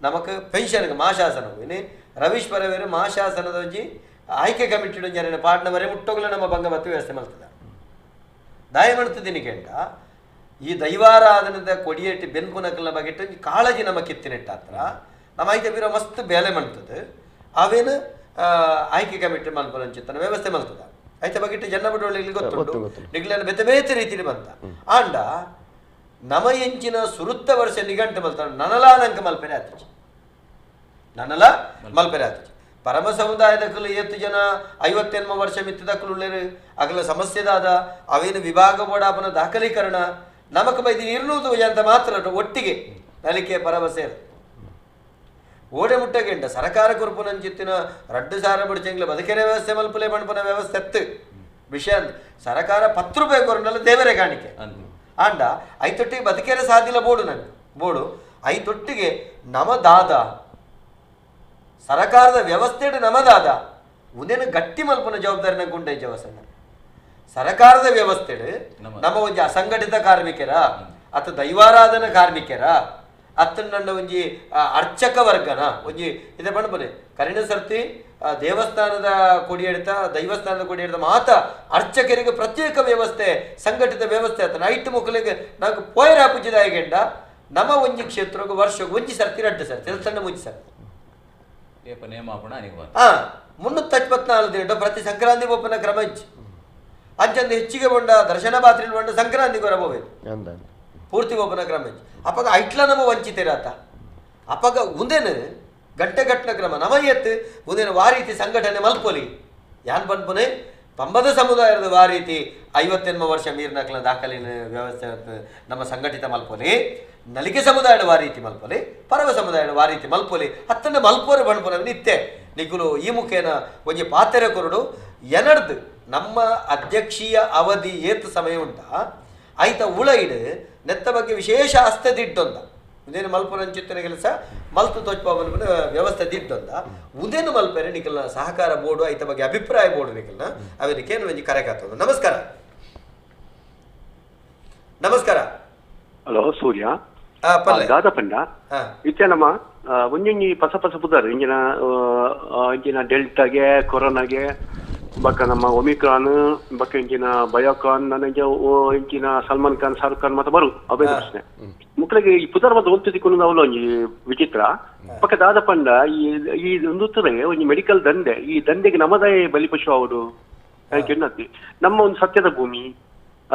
ನಮಕ್ ಪೆನ್ಷನ್ಗೆ ಮಾಶಾಸನ ಇನ್ನು ರವೀಶ್ ಪರವೇರು ಮಾಶಾಸನದ ಒಂಜಿ ಆಯ್ಕೆ ಕಮಿಟಿ ಜನನ ಪಾಡ್ನವರೇ ಮುಟ್ಟೋಗಲೇ ನಮ್ಮ ಭಂಗ ಮತ್ತು ವ್ಯವಸ್ಥೆ ಮಾಡ್ತದ ದಾಯ ಮಾಡ್ತಿದ್ದೀನಿ ಕೇಂಡ ಈ ದೈವಾರಾಧನದ ಕೊಡಿಯೇಟಿ ಬೆನ್ಪುನಕಲ್ನ ಬಗೆಟ್ಟು ಒಂಜಿ ಕಾಳಜಿ ನಮ್ಮ ಕಿತ್ತಿನೆಟ್ಟಾತ್ರ ನಮ್ಮ ಆಯ್ಕೆ ಬೀರೋ ಮಸ್ತ್ ಬೇಲೆ ಮಾಡ್ತದೆ ಅವೇನು ಆಯ್ಕೆ ಕಮಿಟಿ ಮಲ್ಪನಂಚಿತ್ತನ ವ್ಯವಸ್ಥೆ ಮಾಡ್ತದ ಆಯ್ತ ಬಗೆಟ್ಟು ಜನ ಬಿಡೋಳಿಗೆ ಗೊತ್ತುಂಟು ನಿಗ್ಲನ್ನು ಬೇತೆ ಬೇತೆ ರೀತಿಲಿ ಬಂತ ಆಂಡ ನಮ ಎಂಚಿನ ಸುರುತ್ತ ವರ್ಷ ನಿಘಂಟು ಮಲ್ತಾನ ನನಲಾನಂಕ ಮಲ್ಪೆರೆ ಆತಿಚಿ ನನಲ ಮಲ್ಪೆರೆ ಆತಿಚಿ ಪರಮ ಸಮುದಾಯದ ಕಲು ಏತ್ತು ಜನ 58 ವರ್ಷ ಮಿತ್ತದಕ್ಕಲು ಅಗಲ ಸಮಸ್ಯೆದಾದ ಅವೇನು ವಿಭಾಗ ಬೋಡಾಪನ ದಾಖಲೀಕರಣ ನಮಕ ಬೈದಿ ಇರ್ನೂದು ಅಂತ ಮಾತ್ರ ಒಟ್ಟಿಗೆ ನಲಿಕೆ ಪರಮ ಸೇರು ಓಡೆ ಮುಟ್ಟಗೆಂಡ ಸರಕಾರ ಕುರುಪುನಂಚಿತ್ತಿನ ರಡ್ಡು ಸಾರ ಬಡಿಚಂಗ್ಲ ಬದುಕೆರೆ ವ್ಯವಸ್ಥೆ ಮಲ್ಪಲೆ ಮಣ್ಪನ ವ್ಯವಸ್ಥೆ ಎತ್ತು ವಿಷಯ ಸರಕಾರ 10 ರೂಪಾಯಿ ಕೊರನಲ್ಲ ದೇವರೇ ಕಾಣಿಕೆ ಆಂಡ ಐತೊಟ್ಟಿಗೆ ಬದುಕೆರೆ ಸಾಧಿಲ್ಲ ಬೋಡು ನನಗೆ ಬೋಡು ಐತೊಟ್ಟಿಗೆ ನಮದಾದ ಸರಕಾರದ ವ್ಯವಸ್ಥೆ ನಮದಾದ ಉದೇನು ಗಟ್ಟಿ ಮಲ್ಪನ ಜವಾಬ್ದಾರಿ ನಂಗೆ ಉಂಟೆ ಜವಸಣ್ಣ ಸರಕಾರದ ವ್ಯವಸ್ಥೆ ನಮ್ಮ ಒಂಜಿ ಅಸಂಘಟಿತ ಕಾರ್ಮಿಕರ ಅಥವಾ ದೈವಾರಾಧನ ಕಾರ್ಮಿಕರ ಅತ್ತಂಡ ಒಂಜಿ ಅರ್ಚಕ ವರ್ಗನ ಒಂಜಿ ಇದೆ ಪಣಪನೆ ಕರಿಣ ಸರ್ತಿ ದೇವಸ್ಥಾನದ ಕೊಡಿಯಡಿತ ದೈವಸ್ಥಾನದ ಕೊಡಿಯಡಿತ ಮಾತ ಅರ್ಚಕರಿಗೆ ಪ್ರತ್ಯೇಕ ವ್ಯವಸ್ಥೆ ಸಂಘಟಿತ ವ್ಯವಸ್ಥೆ ಆತ ನೈಟ್ ಮುಖಲಿಗೆ నాకు ಪೋಯರ ಪೂಜಿದಾಯಗೆಂಡ ನಮ್ಮ ಒಂಜಿ ಕ್ಷೇತ್ರಕ್ಕೆ ವರ್ಷಕ್ಕೆ ಒಂಜಿ ಸರ್ತಿ ರಡ್ಡು ಸರ್ತಿ ಸಣ್ಣ ಮುಂಜಿ ಸರ್ತಿ 324 ದಿನ ಪ್ರತಿ ಸಂಕ್ರಾಂತಿ ಒಪ್ಪನ ಕ್ರಮ ಇಚ್ಚು ಅಂಚಂದು ಹೆಚ್ಚಿಗೆ ಬಂಡ ದರ್ಶನ ಪಾತ್ರೆ ಬಂಡ ಸಂಕ್ರಾಂತಿ ಹೊರಬಹುದು ಪೂರ್ತಿ ಒಪ್ಪನ ಕ್ರಮ ಇಚ್ಚು ಅಪ್ಪಗ ಐಟ್ಲ ನಮ್ಮ ವಂಚಿತರಾತ ಅಪ್ಪಗ ಉಂದೇನು ಗಂಟೆ ಗಟ್ಟನ ಕ್ರಮ ನಮ ಎತ್ತು ಉಂದೇನು ವಾರೀತಿ ಸಂಘಟನೆ ಮಲ್ಪೊಲಿ ಯಾನ್ ಪನ್ಪುನೆ ಪಂಬದ ಸಮುದಾಯದ ವಾರೀತಿ 58 ವರ್ಷ ಮೀರ್ನಕ್ಲ ದಾಖಲಿನ ವ್ಯವಸ್ಥೆ ನಮ್ಮ ಸಂಘಟಿತ ಮಲ್ಪೊಲಿ ನಲಿಗೆ ಸಮುದಾಯದ ವಾರೀತಿ ಮಲ್ಪೊಲಿ ಪರವ ಸಮುದಾಯದ ವಾರೀತಿ ಮಲ್ಪೊಲಿ ಹತ್ತನ್ನ ಮಲ್ಪೋರೆ ಬಣ್ಪೊನ ನಿತ್ಯ ನಿಗುಲು ಈ ಮುಖೇನ ಒಂಜಿ ಪಾತೆರೆ ಕೊರಡು ಎನಡ್ದು ನಮ್ಮ ಅಧ್ಯಕ್ಷೀಯ ಅವಧಿ ಏತು ಸಮಯ ಉಂಟಾ ಆಯ್ತ ಉಳ ಇಡು ನೆತ್ತ ಬಗ್ಗೆ ವಿಶೇಷ ಆಸ್ತೆ ದಿಟ್ಟೊಂದ ಉದೇನು ಮಲ್ಪುರಂಚಿತ್ತಿನ ಕೆಲಸ ಮಲ್ತು ತೋಚ್ಪಾವನ ವ್ಯವಸ್ಥೆ ದಿಟ್ಟೊಂದ ಉದೇನು ಮಲ್ಪೆರೆ ನಿಕಲ್ನ ಸಹಕಾರ ಬೋರ್ಡು ಆಯ್ತ ಬಗ್ಗೆ ಅಭಿಪ್ರಾಯ ಬೋರ್ಡು ನಿಕಲ್ನ ಅವನಿಕೇನು ಒಂಜಿ ಕರೆ ಕಾತದ. ನಮಸ್ಕಾರ. ನಮಸ್ಕಾರ. ಹಲೋ ಸೂರ್ಯ ದಾದಪಂಡ ಇತ್ತೆ ನಮ್ಮ ಒಂಜೊಂಜಿ ಪಸ ಪಸ ಪುದರ್ ಇಂಜಿನ ಇಂಜಿನ ಡೆಲ್ಟಾಗೆ ಕೊರೋನಾಗೆ ಬಕ್ಕ ನಮ್ಮ ಒಮಿಕ್ರಾನ್ ಬಕ್ಕ ಇಂಜಿನ ಬಯೋಕಾನ್ ನನಗೆ ಇಂಜಿನ ಸಲ್ಮಾನ್ ಖಾನ್ ಶಾರುಖ್ ಖಾನ್ ಮತ್ತೆ ಬರು ಅವೇ ಪ್ರಶ್ನೆ ಮಕ್ಕಳಿಗೆ ಈ ಪುದರ್ ಮತ್ತೆ ಒತ್ತು ತಿಕ್ಕೊಂಡು ಅವಳು ಒಂಜಿ ವಿಚಿತ್ರ ಪಕ್ಕ ದಾದಪಂಡ ಈ ಈ ಒಂದು ಒಂಜಿ ಮೆಡಿಕಲ್ ದಂಧೆ ಈ ದಂಧೆಗೆ ನಮ್ಮದೇ ಬಲಿಪಶು ಅವರು ಕೆನ್ನತಿ ನಮ್ಮ ಒಂದು ಸತ್ಯದ ಭೂಮಿ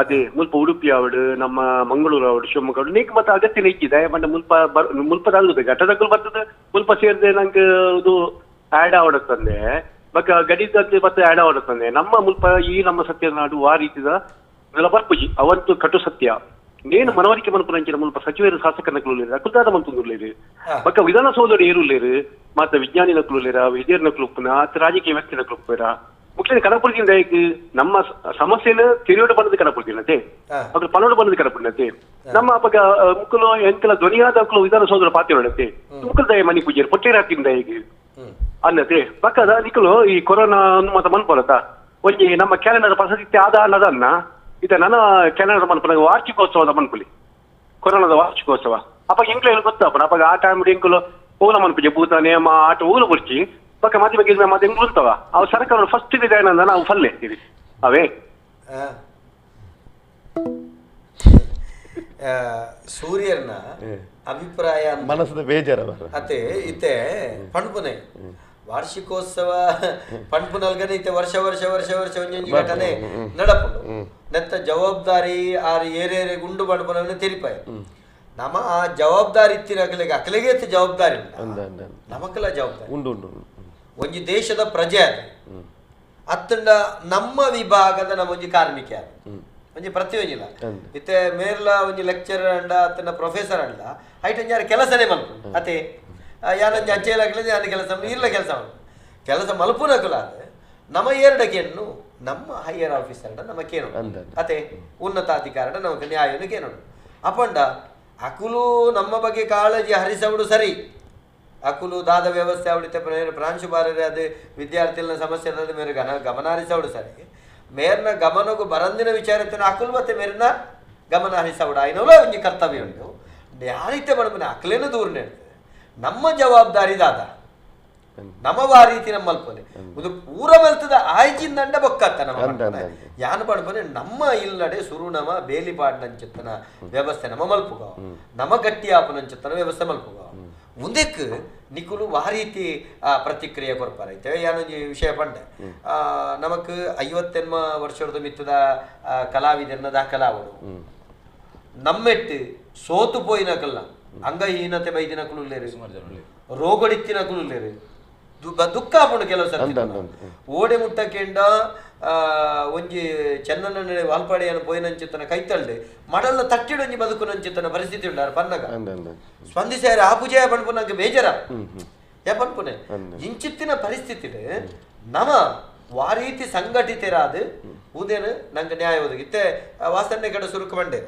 ಅದೇ ಮುಲ್ಪ ಉಡುಪಿ ಆವಡು ನಮ್ಮ ಮಂಗಳೂರು ಆವಡು ಶಿವಮೊಗ್ಗ ಆವಡು ನೀಕ್ ಮತ್ತೆ ಅಗತ್ಯ ಇಕ್ಕಿದೆ ಬಣ್ಣ ಮುಲ್ಪ ಮುಲ್ಪದಾಗುದು ಘಟದಕ್ಕೂ ಬರ್ತದೆ ಮುಲ್ಪ ಸೇರಿದೆ ನಂಗೆ ಇದು ಆ್ಯಡ್ ಆವಡತ್ತಂದೆ ಬಕ್ಕ ಗಡಿದಂತೆ ಮತ್ತೆ ಆ್ಯಡ್ ಆವಡತ್ತಂದೆ ನಮ್ಮ ಮುಲ್ಪ ಈ ನಮ್ಮ ಸತ್ಯದ ನಾಡು ಆ ರೀತಿದ ಬರ್ಪುಜಿ ಅವಂತೂ ಕಟು ಸತ್ಯ ನೇನು ಮನವರಿಕೆ ಮನ್ಪುನಂಚಿನ ಮುಲ್ಪ ಸಚಿವರು ಶಾಸಕರ ಕುಲುಲೇರು ಅಕುಲ್ದಾದ ಮಂತುಂದುರ್ಲೇರು ಬಕ್ಕ ವಿಧಾನಸೌಧದ ಏರುಲೇರು ಮತ್ತೆ ವಿಜ್ಞಾನಿನ ಕುಲುಲೇರ ವಿಜಯರ್ನ ಕುಲುಪ್ಪುನ ರಾಜಕೀಯ ವ್ಯಕ್ತಿನ ಕುಲುಪ್ಪೇರ ಮುಖ್ಯ ಕಡಪುರ್ಜಿನ ನಮ್ಮ ಸಮಸ್ಯೆನ ತಿರಿಯೋಡು ಬಂದದ ಕಡಪುರ್ಜಿನತೆ ಅದ್ರ ಪನೋಡು ಬಂದದ ಕಡಪುರ್ನತೆ ನಮ್ಮ ಅಪಗ ಮುಕ್ಕಲು ಎಂಕಲ ಧ್ವನಿಯಾದ ಅಕ್ಕಲು ವಿಧಾನಸೌಧದ ಪಾತಿರೋಡತೆ ಮುಕ್ಕಲ್ ದಯ ಮನಿ ಪೂಜೆ ಪೊಟ್ಟೆ ರಾತಿನ ದಯಗೆ ಅಲ್ಲದೆ ಪಕ್ಕದ ನಿಕಲು ಈ ಕೊರೋನಾ ಮತ್ತೆ ಮನ್ಪೊಲತ ಒಂಜಿ ನಮ್ಮ ಕ್ಯಾಲೆಂಡರ್ ಪ್ರಸಕ್ತಿ ಆದ ಅನ್ನದನ್ನ ಇತ ನನ್ನ ಕ್ಯಾಲೆಂಡರ್ ಮನ್ಪುನ ವಾರ್ಷಿಕೋತ್ಸವದ ಮನ್ಪುಲಿ ಕೊರೋನಾದ ವಾರ್ಷಿಕೋತ್ಸವ ಅಪ್ಪ ಎಂಕ್ಲು ಏನು ಗೊತ್ತಪ್ಪ ಅಪ್ಪ ಆ ಟೈಮ್ ಎಂಕುಲು ಓಲ ಮನ್ಪುಜೆ ಭೂತ ನೇಮ ಆಟ ಓಲ ಬುರ್ಚಿ ಪಕ್ಕ ಮಧ್ಯೆ ಬಗ್ಗೆ ಮತ್ತೆ ಎಂಕ್ಲು ಉಂಟವ ಅವು ಸರ್ಕಾರ ಫಸ್ಟ್ ಇದೆ ನಾವು ಫಲ್ಲೆ ಅವೇ ಸೂರ್ಯನ ಅಭಿಪ್ರಾಯ ಮನಸ್ಸದ ಬೇಜಾರ ಅತ್ತೆ ಇತ್ತೆ ಪಣ್ಪುನೆ ವಾರ್ಷಿಕೋತ್ಸವ ಪಣ್ಪುನಲ್ಗನೆ ಇತ್ತೆ ವರ್ಷ ವರ್ಷ ವರ್ಷ ವರ್ಷ ಒಂಜೊಂಜಿ ಘಟನೆ ನಡಪುಂಡು ನೆತ್ತ ಜವಾಬ್ದಾರಿ ಆರು ಏರೇರೆ ಗುಂಡು ಪಣ್ಪುನವನ್ನ ತೆರಿಪಾಯ ನಮ್ಮ ಆ ಜವಾಬ್ದಾರಿ ಇತ್ತಿನ ಅಕಲೆಗೆ ಅಕಲೆಗೆ ಇತ್ತು ಜವಾಬ್ದಾರಿ ನಮಕೆಲ್ಲ ಜವಾಬ್ದಾರಿ ಉಂಡು ಉಂಡು ಒಂಜಿ ದೇಶದ ಪ್ರಜೆ ಅದು ಅತ್ತಂಡ ನಮ್ಮ ವಿಭಾಗದ ನಮ್ಮೊಂಜಿ ಕಾರ್ಮಿಕ ಅದು ಒಂಜಿ ಪ್ರತಿಯೊಂಜಿಲ್ಲ ಇತ್ತೆ ಮೇರ್ಲ ಒಂಜಿ ಲೆಕ್ಚರರ್ ಅಂಡ ಅತ್ತಂಡ ಪ್ರೊಫೆಸರ್ ಅಂಡ ಐಟ್ ಒಂಜಿ ಯಾರು ಕೆಲಸನೇ ಮಲ್ಪು ಅತೆ ಯಾನೊಂಜಿ ಅಜ್ಜೆಲಾಗ್ಲದೆ ಯಾನ ಕೆಲಸ ಇರ್ಲ ಕೆಲಸ ಕೆಲಸ ಮಲ್ಪುನಕುಲ ಅದು ನಮ್ಮ ಎರಡಕ್ಕೇನು ನಮ್ಮ ಹೈಯರ್ ಆಫೀಸರ್ ನಮ್ಮ ಕೇನು ಅತೆ ಉನ್ನತಾಧಿಕಾರಡ ನಮಕ್ ನ್ಯಾಯನು ಕೇನೋಡು ಅಪಂಡ ಅಕುಲು ನಮ್ಮ ಬಗ್ಗೆ ಕಾಳಜಿ ಹರಿಸವಡು ಸರಿ ಅಕುಲು ದಾದ ವ್ಯವಸ್ಥೆ ಅವಡಿತೆ ಪ್ರಾಂಶುಪಾಲರೇ ಅದು ವಿದ್ಯಾರ್ಥಿಗಳ ಸಮಸ್ಯೆ ಅದು ಮೇರೆ ಗಮನ ಹರಿಸವಡು ಸರಿ ಮೇರ್ನ ಗಮನಕ್ಕೂ ಬರಂದಿನ ವಿಚಾರത്തിന് ಅಕುಲು ಮತ್ತೆ ಮೇರಿನ ಗಮನ ಹರಿಸವಡು ಆಯ್ನೋಲ ಒಂಜಿ ಕರ್ತವ್ಯ ಉಂಟು ಯಾರೀತೆ ಬಡಪನೆ ಅಕಲೇನು ದೂರ ನೆಡ್ತದೆ ನಮ್ಮ ಜವಾಬ್ದಾರಿ ದಾದ ನಮ್ಮ ಆ ರೀತಿ ನಮ್ಮ ಮಲ್ಪನೆ ಒಂದು ಪೂರ ಮಲ್ತದ ಆಯ್ಚಿಂದಂಡ ಬೊಕ್ಕತ್ತ ನಮ್ಮ ಯಾನು ಪಡ್ಪನೆ ನಮ್ಮ ಇಲ್ಲಡೆ ಸುರು ನಮ ಬೇಲಿಪಾಡ್ನಂಚಿತ್ತನ ವ್ಯವಸ್ಥೆ ನಮ್ಮ ಮಲ್ಪುಗ ನಮ್ಮ ಗಟ್ಟಿ ಆಪನಂಚಿತ್ತನ ವ್ಯವಸ್ಥೆ ಮಲ್ಪುಗ ಮುಂದಕ್ಕೆ ನಿಕುಲು ಆ ರೀತಿ ಪ್ರತಿಕ್ರಿಯೆ ಕೊರ್ಪಾರ ಐತೆ ಯಾನೊಂಜಿ ವಿಷಯ ಪಂಡೆ ನಮಕ್ 58 ವರ್ಷದ ಮಿತ್ತದ ಕಲಾವಿದರನ್ನ ದಾಖಲಾವಡು ನಮ್ಮೆಟ್ಟು ಸೋತು ಪೋಯಿನಕಲ್ಲ ಅಂಗಹೀನತೆ ಬೈದಿನಕುಲು ಉಲ್ಲೇರು ರೋಗಡಿತ್ತಿನಕುಲು ಉಲ್ಲೇರು ದುಃಖ ಆಪುಂಡು ಕೆಲವು ಸರ್ತಿ ಓಡೆ ಮುಟ್ಟಕೆಂಡ ಒಂಜಿ ಚೆನ್ನನ ವಾಲ್ಪಾಡಿಯನ್ನು ಪೋಯಿನಂಚಿತ್ತನ ಕೈತಳ್ಳಿ ಮಡಲ್ನ ತಟ್ಟಿಡು ಒಂಜಿ ಬದುಕುನಂಚಿತ್ತನ ಪರಿಸ್ಥಿತಿ ಉಂಡು ಪನ್ನಗ ಸ್ಪಂದಿಸಾರ ಆ ಪೂಜೆ ಪನ್ಪುನಂಗೆ ಬೇಜಾರ ಯಾ ಪನ್ಪುನೆ ಇಂಚಿತ್ತಿನ ಪರಿಸ್ಥಿತಿ ನಮ ವಾರೀತಿ ಸಂಘಟಿತರಾದ ಉದೇನು ನಂಗೆ ನ್ಯಾಯ ಒದಗಿತ್ತೆ ವಾಸನೆ ಕಡೆ ಸುರುಕು ಬಂಡೆ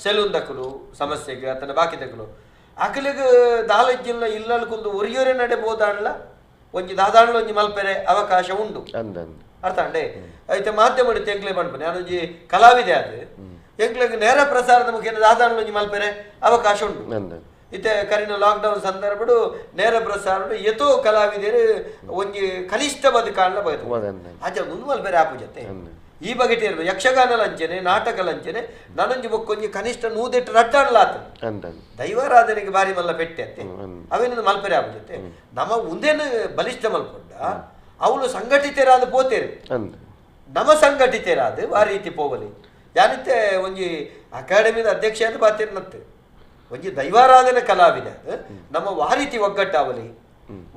ಸೆಲೂನ್ ದಕ್ಕಲು ಸಮಸ್ಯೆಗೆ ಆತನ ಬಾಕಿ ದಕ್ಕಲು ಅಕಲಿಗೆ ದಾಲಜ್ಜಿಲ್ಲ ಇಲ್ಲಲ್ಕೊಂದು ಒರಿಯೋರೆ ನಡೆ ಬೋದಾಣ್ಲ ಒಂಜಿ ದಾದಾಣ್ಲ ಒಂಜಿ ಮಲ್ಪೆರೆ ಅವಕಾಶ ಉಂಡು ಅರ್ಥ ಅಂಡೆ ಐತೆ ಮಾಧ್ಯಮ ಎಂಕ್ಲೆ ಪನ್ಪುನೆ ನಾನೊಂಜಿ ಕಲಾವಿದೆ ಅದು ಎಂಕ್ಲೆಗ್ ನೇರ ಪ್ರಸಾರದ ಮುಖೇನ ದಾದಾಣ್ಲ ಒಂಜಿ ಮಲ್ಪೆರೆ ಅವಕಾಶ ಉಂಡು ಇತ್ತೆ ಕರಿನ ಲಾಕ್ಡೌನ್ ಸಂದರ್ಭಡು ನೇರ ಪ್ರಸಾರಡು ಎತೋ ಕಲಾವಿದರು ಒಂಜಿ ಕನಿಷ್ಠ ಬದುಕಾಣ್ಲ ಬದುಕು ಆಚೆ ಒಂದು ಮಲ್ಪೆರೆ ಆಪು ಜೊತೆ ಈ ಬಗೆಟ್ ಇರ್ಬೇಕು ಯಕ್ಷಗಾನ ಲಂಚನೆ ನಾಟಕ ಲಂಚನೆ ನಾನೊಂಜಿ ಬೊಕ್ಕೊಂಜಿ ಕನಿಷ್ಠ 108 ರಟ್ಟಾಣಲ ಆತ ದೈವಾರಾಧನೆಗೆ ಬಾರಿ ಮಲ್ಲ ಪೆಟ್ಟೆ ಅತ್ತೆ ಅವೇನೊಂದು ಮಲ್ಪೆರೆ ಆಪು ಜೊತೆ ನಮ್ಮ ಒಂದೇನು ಬಲಿಷ್ಠ ಮಲ್ಪೊಂಡ ಅವಳು ಸಂಘಟಿತರಾದ ಪೋತೇರು ನಮ್ಮ ಸಂಘಟಿತರಾದ ಆ ರೀತಿ ಪೋವಲಿ ಯಾನಿತ್ತೆ ಒಂಜಿ ಅಕಾಡೆಮಿದ ಅಧ್ಯಕ್ಷ ಅಂತ ಬಾತೇರಿನತ್ತೆ ಒಂಜಿ ದೈವಾರಾಧನೆ ಕಲಾವಿದ ನಮ್ಮ ವಾರೀತಿ ಒಗ್ಗಟ್ಟಾವಲಿ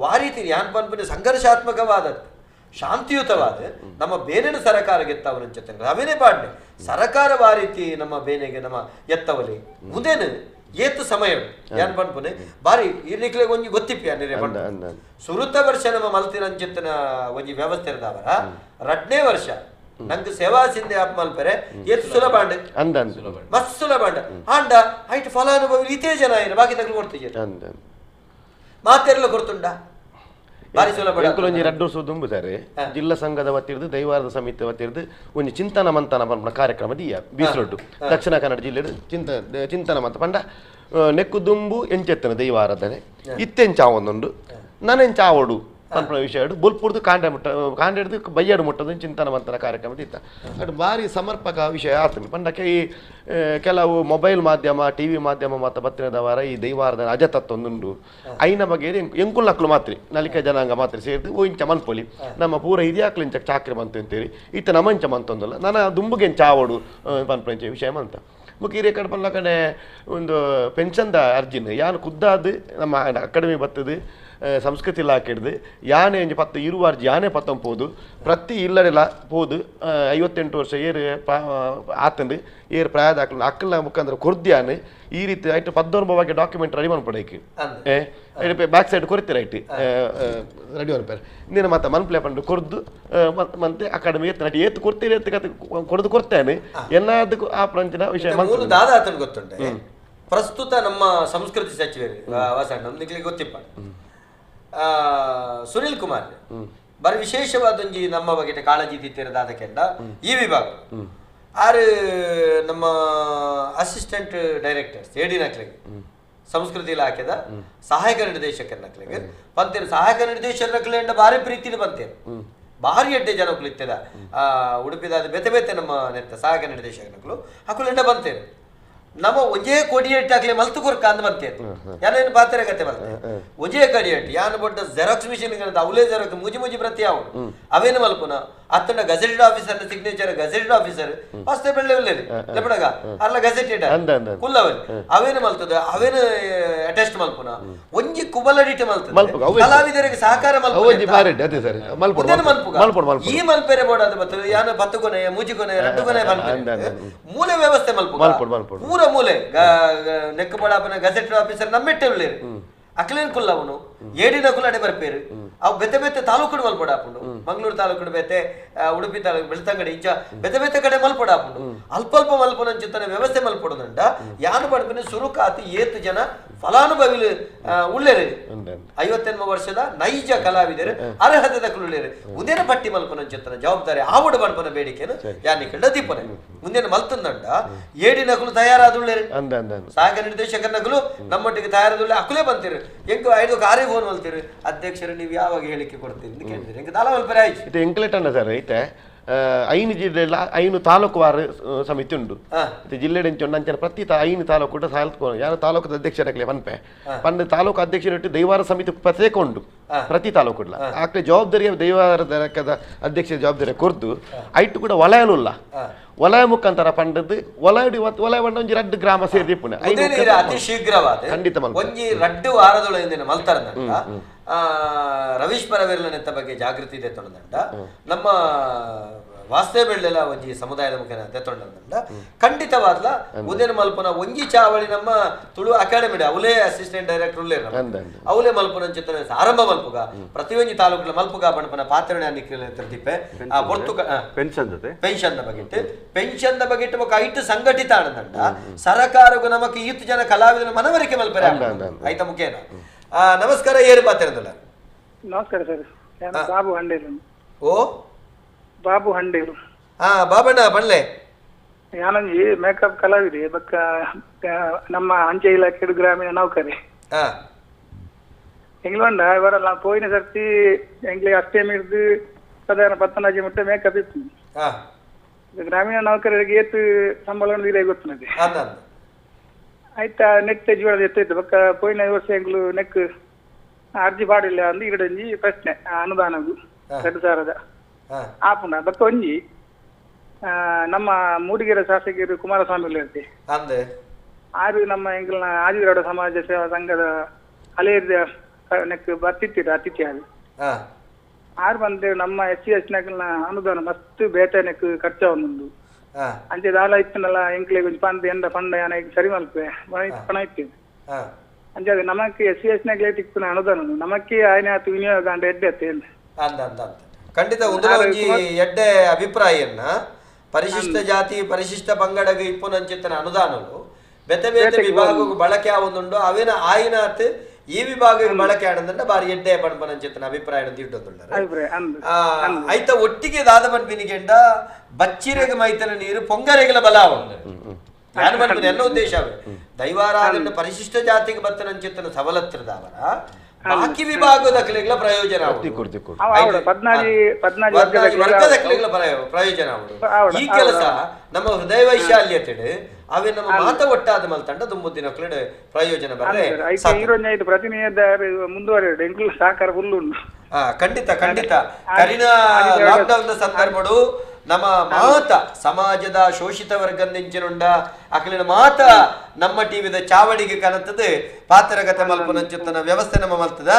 ವಾರೀತಿ ಯಾನ್ ಪನ್ಪುನೆ ಸಂಘರ್ಷಾತ್ಮಕವಾದದ್ದು ಶಾಂತಿಯುತವಾದ ನಮ್ಮ ಬೇನೆನ ಸರಕಾರ ಗೆತ್ತವನ ಜೊತೆ ಅವೇನೇ ಪಾಡ್ನೆ ಸರಕಾರ ವಾರೀತಿ ನಮ್ಮ ಬೇನೆಗೆ ನಮ್ಮ ಎತ್ತವಲಿ ಮುಂದೇನು ಏತು ಸಮಯ ಯಾನ್ ಪನ್ಪುನೆ ಬಾರಿ ಇರ್ಲಿಕ್ಲೆ ಒಂಜಿ ಗೊತ್ತಿಪ್ಪ ನಿರೆ ಪಂಡ ಸುರುತ ವರ್ಷ ನಮ್ಮ ಮಲ್ತಿರಂಚಿತ್ತನ ಒಂಜಿ ವ್ಯವಸ್ಥೆ ಇರದವರ 2ನೇ ವರ್ಷ ನಂಗೆ ಸೇವಾ ಸಿಂಧೆ ಆಪ್ ಮಲ್ಪೆರೆ ಏತು ಸುಲಭ ಅಂಡ್ ಮಸ್ತ್ ಸುಲಭ ಅಂಡ ಆಂಡ ಐಟ್ ಫಲಾನುಭವಿ ಇತೇ ಜನ ಏನು ಬಾಕಿ ತಗ್ಲು ಕೊಡ್ತಿದ್ದೀರಿ ಮಾತೆಲ್ಲ ಕೊಡ್ತುಂಡ ಒಂಜಿ ರಡ್ಡು ವರ್ಷ ದುಂಬು ಸರ್ ಜಿಲ್ಲಾ ಸಂಘದ ವತಿರ್ದು ದೈವಾರದ ಸಮಿತಿ ವತಿರ್ದು ಒಂಜಿ ಚಿಂತನ ಮಂಥನ ಪನ್ಪುನ ಕಾರ್ಯಕ್ರಮ ದೀಯ ಬೀಸರೊಡ್ಡು ದಕ್ಷಿಣ ಕನ್ನಡ ಜಿಲ್ಲೆ ಚಿಂತನ ಮಂತ ಪಂಡ ನೆಕ್ಕು ದುಂಬು ಎಂಚೆತ್ತನ ದೈವಾರಾಧನೆ ಇತ್ತೆಂಚಾವೊಂದುಂಡು ನನೆಂಚಾವಡು ಪನ್ಪುನ ವಿಷಯ ಬೊಲ್ಪುರ್ದು ಕಾಂಡೆ ಮುಟ್ಟ ಕಾಂಡೆ ಹಿಡ್ದು ಬಯ್ಯಾಡು ಮುಟ್ಟದ ಚಿಂತನ ಮಂಥನ ಕಾರ್ಯಕ್ರಮ ಇತ್ತ ಅದು ಭಾರಿ ಸಮರ್ಪಕ ವಿಷಯ ಆತನು ಪಂಡಕ್ಕೆ ಈ ಕೆಲವು ಮೊಬೈಲ್ ಮಾಧ್ಯಮ ಟಿ ವಿ ಮಾಧ್ಯಮ ಮತ್ತು ಬತ್ತಿನದವರ ಈ ದೈವಾರದ ಅಜತತ್ವೊಂದುಂಡು ಐನ ಬಗ್ಗೆ ಎಂಕುಲ್ನಕ್ಲು ಮಾತ್ರ ನಲಿಕ ಜನಾಂಗ ಮಾತ್ರ ಸೇರಿದು ಓ ಇಂಚ ಮನ್ಪೊಲಿ ನಮ್ಮ ಪೂರ ಹಿರಿಯಾಕ್ಲು ಇಂಚ ಚಾಕ್ರಿ ಮಂತು ಅಂತೇಳಿ ಇತ್ತ ನಮಂಚ ಮಂತೊಂದಲ್ಲ ನನ್ನ ದುಂಬುಗೆ ಚಾವಡು ಪನ್ಪುನ ವಿಷಯ ಮಂತ ಬೊಕ ಹಿರಿಯ ಕಡೆ ಪನ್ಲಕಡೆ ಒಂದು ಪೆನ್ಷನ್ದ ಅರ್ಜಿನ ಯಾನು ಖುದ್ದಾದ್ ನಮ್ಮ ಅಕಾಡೆಮಿ ಬತ್ತದು ಸಂಸ್ಕೃತಿ ಇಲಾಖೆ ಹಿಡ್ದು ಯಾನೆ ಒಂಜಿ ಪತ್ತು ಇರುವ ಅರ್ಜಿ ಯಾನೆ ಪತ್ತೊಂಪೋದು ಪ್ರತಿ ಇಲ್ಲಡೆಲ್ಲ ಪೋದು 58 ವರ್ಷ ಏರು ಆತಂದು ಏರು ಪ್ರಾಯದ ಅಕ್ಕಲ ಅಕ್ಕಲ ಮುಖಾಂತರ ಕೊರ್ದ್ಯಾನು ಈ ರೀತಿ ಐಟ್ ಪದ್ದೊಂಬ ಡಾಕ್ಯುಮೆಂಟ್ ರೆಡಿ ಮನ್ಪಡೈಕ್ ಬ್ಯಾಕ್ ಸೈಡ್ ಕೊರ್ತೀರ ಐಟ್ ರೆಡಿ ಮನ್ಪಾರೆ ನೀನು ಮತ್ತೆ ಮನ್ಪ್ಲೆ ಪಂಡು ಕೊರ್ದು ಮತ್ತೆ ಅಕಾಡೆಮಿ ಏತ್ ನಟಿ ಏತ್ ಕೊಡ್ತೀರಿ ಏತ್ ಕತೆ ಕೊಡ್ದು ಕೊಡ್ತೇನೆ ಎಲ್ಲದಕ್ಕೂ ಆ ಪ್ರಂಚಿನ ವಿಷಯ ದಾದಾ ಆತನ ಗೊತ್ತುಂಟೆ ಪ್ರಸ್ತುತ ನಮ್ಮ ಸಂಸ್ಕೃತಿ ಸಚಿವರು ವಾಸಣ್ಣ ನಮ್ಗೆ ಗೊತ್ತಿಪ್ಪ Sunil Kumar ಬಾರಿ ವಿಶೇಷವಾದೊಂಜಿ ನಮ್ಮ ಬಗ್ಗೆ ಕಾಳಜಿ ದಿತ್ತಿರದಾದ ಕೆಂಡ ಈ ವಿಭಾಗ ಆರು ನಮ್ಮ ಅಸಿಸ್ಟೆಂಟ್ ಡೈರೆಕ್ಟರ್ಸ್ ಏಡಿನಕ್ಲೆಗ್ ಸಂಸ್ಕೃತಿ ಇಲಾಖೆದ ಸಹಾಯಕ ನಿರ್ದೇಶಕರನಕ್ಲೆಗ್ ಪಂತೇರು ಸಹಾಯಕ ನಿರ್ದೇಶಕರಕ್ಲೆಂಡ ಭಾರಿ ಪ್ರೀತಿನ ಬಂತೇರು ಭಾರಿ ಎಡ್ಡೆ ಜನಕ್ಕಲು ಇತ್ತದ ಉಡುಪಿದ ಬೇತೆ ಬೇತೆ ನಮ್ಮ ನೆತ್ತ ಸಹಾಯಕ ನಿರ್ದೇಶಕನಕ್ಲು ಅಕುಲೆಂಡ ಬಂತೇರು ನಮ್ಮ ಒಂಜೇ ಕೊಡಿಯಟ್ಟಾಗ್ಲಿ ಮಲ್ತು ಕೊರ್ಕ ಅಂದ್ ಬಂತೇರು ಯಾನೇನು ಪಾತ್ರೆ ಕತೆ ಮಲ್ತೆ ಒಂಜೇ ಕಡಿಯಟ್ಟು ಯಾನು ಬೊಡ್ಡ ಜೆರಾಕ್ಸ್ ಮಿಷಿನ್ ಅವಲೇ ಜೆರಾಕ್ಸ್ ಮುಜಿ ಮುಜಿ ಪ್ರತಿ ಅವು ಅವೇನು ಮಲ್ಪುನ ಅತ್ತಂಡ gazetted officer signature gazetted officer ವಾಸ್ತೆ ಬೆಳ್ಳೆ ಉಲ್ಲೇರಿ ಲೆಪಡಗ ಅಲ್ಲ ಗಜೆಟೆಡ್ ಕುಲ್ಲವರಿ ಅವೇನು ಮಲ್ತದ ಅವೇನು ಅಟೆಸ್ಟ್ ಮಲ್ಪುನ ಒಂಜಿ ಕುಬಲಡಿಟ ಮಲ್ತದ ಕಲಾವಿದರಿಗೆ ಸಹಕಾರ ಮಲ್ಪುಗ ಈ ಮಲ್ಪೆರೆ ಬೋರ್ಡ್ ಅದು ಬರ್ತದೆ ಯಾನು 10 ಕೊನೆ ಮುಜಿ ಕೊನೆ 2 ಕೊನೆ ಮಲ್ಪೆ ಮೂಲೆ ವ್ಯವಸ್ಥೆ ಮಲ್ಪುಗ ಪೂರ ಮೂಲೆ ನೆಕ್ಕಬಳಾಪನ ಗಜೆಟೆಡ್ ಆಫೀಸರ್ ನಮ್ಮೆಟ್ಟೆ ಉಳ್ಳೇರು ಅಕ್ಲೇನ್ ಕುಲ್ಲವನು ಏಡಿನ ಕುಲ್ಲಡೆ ಬರ್ಪೇರು ಅವು ಬೆತ್ತೆ ಬೆತ್ತೆ ತಾಲೂಕು ಮಲ್ಪಡ ಹಾಪುಂಡು ಮಂಗಳೂರು ತಾಲೂಕು ಬೇತೆ ಉಡುಪಿ ತಾಲೂಕು ಬೆಳ್ತಂಗಡಿ ಇಂಚ ಬೆತ್ತೆ ಬೆತ್ತೆ ಕಡೆ ಮಲ್ಪಡ ಹಾಪುಂಡು ಅಲ್ಪ ಅಲ್ಪ ಮಲ್ಪನಂಚಿತ್ತನೆ ವ್ಯವಸ್ಥೆ ಮಲ್ಪಡುದಂಡ ಯಾನು ಪಡ್ಪಿನ ಸುರುಕಾತಿ ಏತು ಜನ ಫಲಾನುಭವಿಲು ಉಳ್ಳೇರು 58 ವರ್ಷದ ನೈಜ ಕಲಾವಿದರು ಅರ್ಹತೆ ದಕ್ಕಲು ಉದೇನ ಪಟ್ಟಿ ಮಲ್ಪನಂಚಿತ್ತನ ಜವಾಬ್ದಾರಿ ಆವಡು ಪಡ್ಪನ ಬೇಡಿಕೆನು ಯಾನಿ ಕಂಡ ದೀಪನೆ ಮುಂದಿನ ಮಲ್ತಂದಂಡ ಏಡಿನಕಲು ತಯಾರಾದುಳ್ಳೇರು ಸಹಾಯಕ ನಿರ್ದೇಶಕರನಕಲು ನಮ್ಮೊಟ್ಟಿಗೆ ತಯಾರಾದುಳ್ಳೆ ಅಕುಲೇ ಬಂತೀರು ಎಂಕು ಐದು ಕಾರೇ ಫೋನ್ ಮಲ್ತೀರಿ ಅಧ್ಯಕ್ಷರು ನೀವು ಯಾವಾಗ ಹೇಳಿಕೆ ಕೊಡ್ತೀರಿ ಅಂತ ಕೇಳ್ತೀರಿ ಎಂಕ ದಾಲ ಮಲ್ಪರೆ ಆಯ್ತು ಇದು ಎಂಕ್ಲೆಟ್ ಅಣ್ಣ ಸರ್ ಐತೆ 5 ಜಿಲ್ಲೆ 5 ತಾಲೂಕು ವಾರ ಸಮಿತಿ ಉಂಟು ಜಿಲ್ಲೆ ಅಂಚನ ಪ್ರತಿ 5 ತಾಲೂಕು ಯಾರು ತಾಲೂಕದ ಅಧ್ಯಕ್ಷರಾಗಲಿ ಪನ್ಪೆ ಪಂಡ ತಾಲೂಕು ಅಧ್ಯಕ್ಷರು ದೈವಾರ ಸಮಿತಿ ಪ್ರತ್ಯೇಕ ಉಂಟು ಪ್ರತಿ ತಾಲೂಕು ಆಕಡೆ ಜವಾಬ್ದಾರಿಯ ದೈವಾರ ಅಧ್ಯಕ್ಷ ಜವಾಬ್ದಾರಿ ಕೊರ್ದು ಐಟು ಕೂಡ ವಲಯನುಲ್ಲ ವಲಯ ಮುಖಾಂತರ ಪಂಡದ್ದು ವಲಯ ವಲಯ ಪಂಡ ಒಂಜಿ ರಡ್ಡು ಗ್ರಾಮ ಸೇರಿ ಅತಿ ಶೀಘ್ರವಾದ ಖಂಡಿತ ಒಂಜಿ ರಡ್ಡು ವಾರದೊಳಗೆ ಮಲ್ತಾರಂತ ರವೀಶ್ ಪರವೇರ್ಲನೆತ್ತ ಬಗ್ಗೆ ಜಾಗೃತಿ ಇದೆ ತೊಂದಂಡ ನಮ್ಮ ವಾಸ್ತವ ಬೆಳ್ಳೆಲ್ಲ ಒಂಜಿ ಸಮುದಾಯದ ಮುಖೇನ ತೊಂದಂಡ ಖಂಡಿತವಾದ್ಲ ಉದಯನ ಮಲ್ಪನ ಒಂಜಿ ಚಾವಳಿ ನಮ್ಮ ತುಳು ಅಕಾಡೆಮಿ ಅವಲೇ ಅಸಿಸ್ಟೆಂಟ್ ಡೈರೆಕ್ಟರ್ ಉಳ್ಳೇ ಅವಲೇ ಮಲ್ಪನ ಚಿತ್ರ ಆರಂಭ ಮಲ್ಪುಗ ಪ್ರತಿಯೊಂಜಿ ತಾಲೂಕುಲ ಮಲ್ಪುಗ ಪಣಪನ ಪಾತ್ರಣ ದೀಪೆ ಪೆನ್ಷನ್ ಪೆನ್ಷನ್ ಬಗ್ಗೆ ಪೆನ್ಷನ್ ಬಗ್ಗೆ ಐಟು ಸಂಘಟಿತ ಆನಂದ ಸರಕಾರಗೂ ನಮಕ್ ಈತು ಜನ ಕಲಾವಿದನ ಮನವರಿಕೆ ಮಲ್ಪರೆ ಆಯ್ತಾ ಮುಖೇನ. ನಮಸ್ಕಾರ, ಏರು ಪಾತ್ರದಲ್ಲ. ನಮಸ್ಕಾರ ಸರ್, ನಾನು ಬಾಬು ಹಂಡೇರು. ಓ ಬಾಬು ಹಂಡೇರು. ಹಾ ಬಾಬಣ್ಣ ಬಣ್ಲೆ. ಯಾನಂಜಿ ಮೇಕಪ್ ಕಲಾವಿದೆ ಬಕ್ಕ ನಮ್ಮ ಅಂಚೆ ಇಲಾಖೆ ಗ್ರಾಮೀಣ ನೌಕರಿ. ಎಂಗ್ಲಂಡ ಇವರಲ್ಲ ಪೋಯಿನ ಸರ್ತಿ ಎಂಗ್ಲಿಗೆ ಅಷ್ಟೇ ಮಿರ್ದು ಸಾಧಾರಣ 14 ಮುಟ್ಟ ಮೇಕಪ್ ಇತ್ತು. ಗ್ರಾಮೀಣ ನೌಕರರಿಗೆ ಏತು ಸಂಬಳ ಇದೇ ಗೊತ್ತಿದೆ ಆಯ್ತಾ ನೆಕ್ ಜೀವನದ ಎತ್ತೈತು ಬಕ್ಕ ಪೋಯಿನ ವರ್ಷ ಎಂಗ್ಲು ನೆಕ್ ಅರ್ಜಿ ಪಾಡಿಲ್ಲ ಅಂದು ಈಗಡೊಂಜಿ ಪ್ರಶ್ನೆ ಅನುದಾನಗು 2000 ಆಪುಂಡ ಬಕ್ಕ ಒಂಜಿ ನಮ್ಮ ಮೂಡಿಗೆರೆ ಶಾಸಕರು ಕುಮಾರಸ್ವಾಮಿ ಇರ್ತಿ ಆರು ನಮ್ಮ ಎಂಗ್ಲನ ಆದಿಗೌಡ ಸಮಾಜ ಸೇವಾ ಸಂಘದ ಹಳೆಯ ನೆಕ್ ಬರ್ತಿತ್ತಿರ ಅತಿಥಿ ಆರು ಆರು ಬಂದು ನಮ್ಮ S C S ನಕಲ್ನ ಅನುದಾನ ಮಸ್ತ್ ಬೇಟೆ ನೆಕ್ ಖರ್ಚಾವೊಂದು ಅಂಚೆ ದಾಲ ಇತ್ತನಲ್ಲ ಎಂಕ್ಲೆಗ್ ಒಂಜಿ ಪಂದ್ ಎಂದ ಪಂಡ ಯಾನ ಸರಿ ಮಲ್ಪೆ ಪಣ ಇತ್ತು ಅಂಚೆ ಅದು ನಮಕ್ S C S ನಕ್ಲೆ ತಿಕ್ಕುನ ಅನುದಾನ ನಮಕ್ಕೆ ಆಯ್ನೆ ಆತು ವಿನಿಯೋಗ ಅಂಡ ಎಡ್ಡೆ ಅತ್ತೆ ಅಂದ ಅಂದ ಅಂತ ಖಂಡಿತ ಒಂಜಿ ಎಡ್ಡೆ ಅಭಿಪ್ರಾಯನ್ನ ಪರಿಶಿಷ್ಟ ಜಾತಿ ಪರಿಶಿಷ್ಟ ಪಂಗಡಗ ಇಪ್ಪುನಂಚಿತ್ತನ ಅನುದಾನಲು ಬೇತೆ ಬೇತೆ ವಿಭಾಗಕ್ಕೆ ಬಳಕೆ ಆವೊಂದುಂಡು ಅವೇನ ಆಯಿನಾತ್ ಈ ವಿಭಾಗ ಬಳಕೆ ಆಡಂದಂಡ ಬಾರಿ ಎಡ್ಡೆ ಪಣಪನಂಚಿತ್ತನ ಅಭಿಪ್ರಾಯ ದಿಟ್ಟೊಂದುಂಡರೆ ಐತ ಒಟ್ಟಿಗೆ ದಾದ ಪನ್ಪಿನಿಗೆಂಡ ಬಚ್ಚಿರೆಗೆ ಮೈತನ ನೀರು ಪೊಂಗರೆಗಳ ಬಲ ಉಂಡು ನಾನು ಪನ್ಪಿನ ಎಲ್ಲ ಉದ್ದೇಶ ದೈವಾರಾಧನೆ ಪರಿಶಿಷ್ಟ ಜಾತಿಗೆ ಬತ್ತನಂಚಿತ್ತನ ಸವಲತ್ತಿರದವರ ಬಾಕಿ ವಿಭಾಗದ ಕಲೆಗಳ ಪ್ರಯೋಜನ ವರ್ಗದ ಕಲೆಗಳ ಪ್ರಯೋಜನ ಈ ಕೆಲಸ ನಮ್ಮ ಹೃದಯ ವೈಶಾಲ್ಯತೆ ಅವೇ ನಮ್ಮ ಮಾತ ಒಟ್ಟಾದ ಮಲ್ತಂಡ ದುಂಬುದಿನ ಕಡೆ ಪ್ರಯೋಜನ ಬರ್ರೆ ಖಂಡಿತ ಖಂಡಿತ. ಕರಿನ ಲಾಕ್ಡೌನ್ ಸಂದರ್ಭಡು ನಮ್ಮ ಮಾತ ಸಮಾಜದ ಶೋಷಿತ ವರ್ಗದಿಂಚಿನುಂಡ ಅಕಲಿನ ಮಾತ ನಮ್ಮ ಟಿವಿದ ಚಾವಡಿಗೆ ಕನತದೆ ಪಾತ್ರಗತ ಮಲ್ಪನಂಚಿತ್ತನ ವ್ಯವಸ್ಥೆ ನಮ್ಮ ಮಲ್ತದ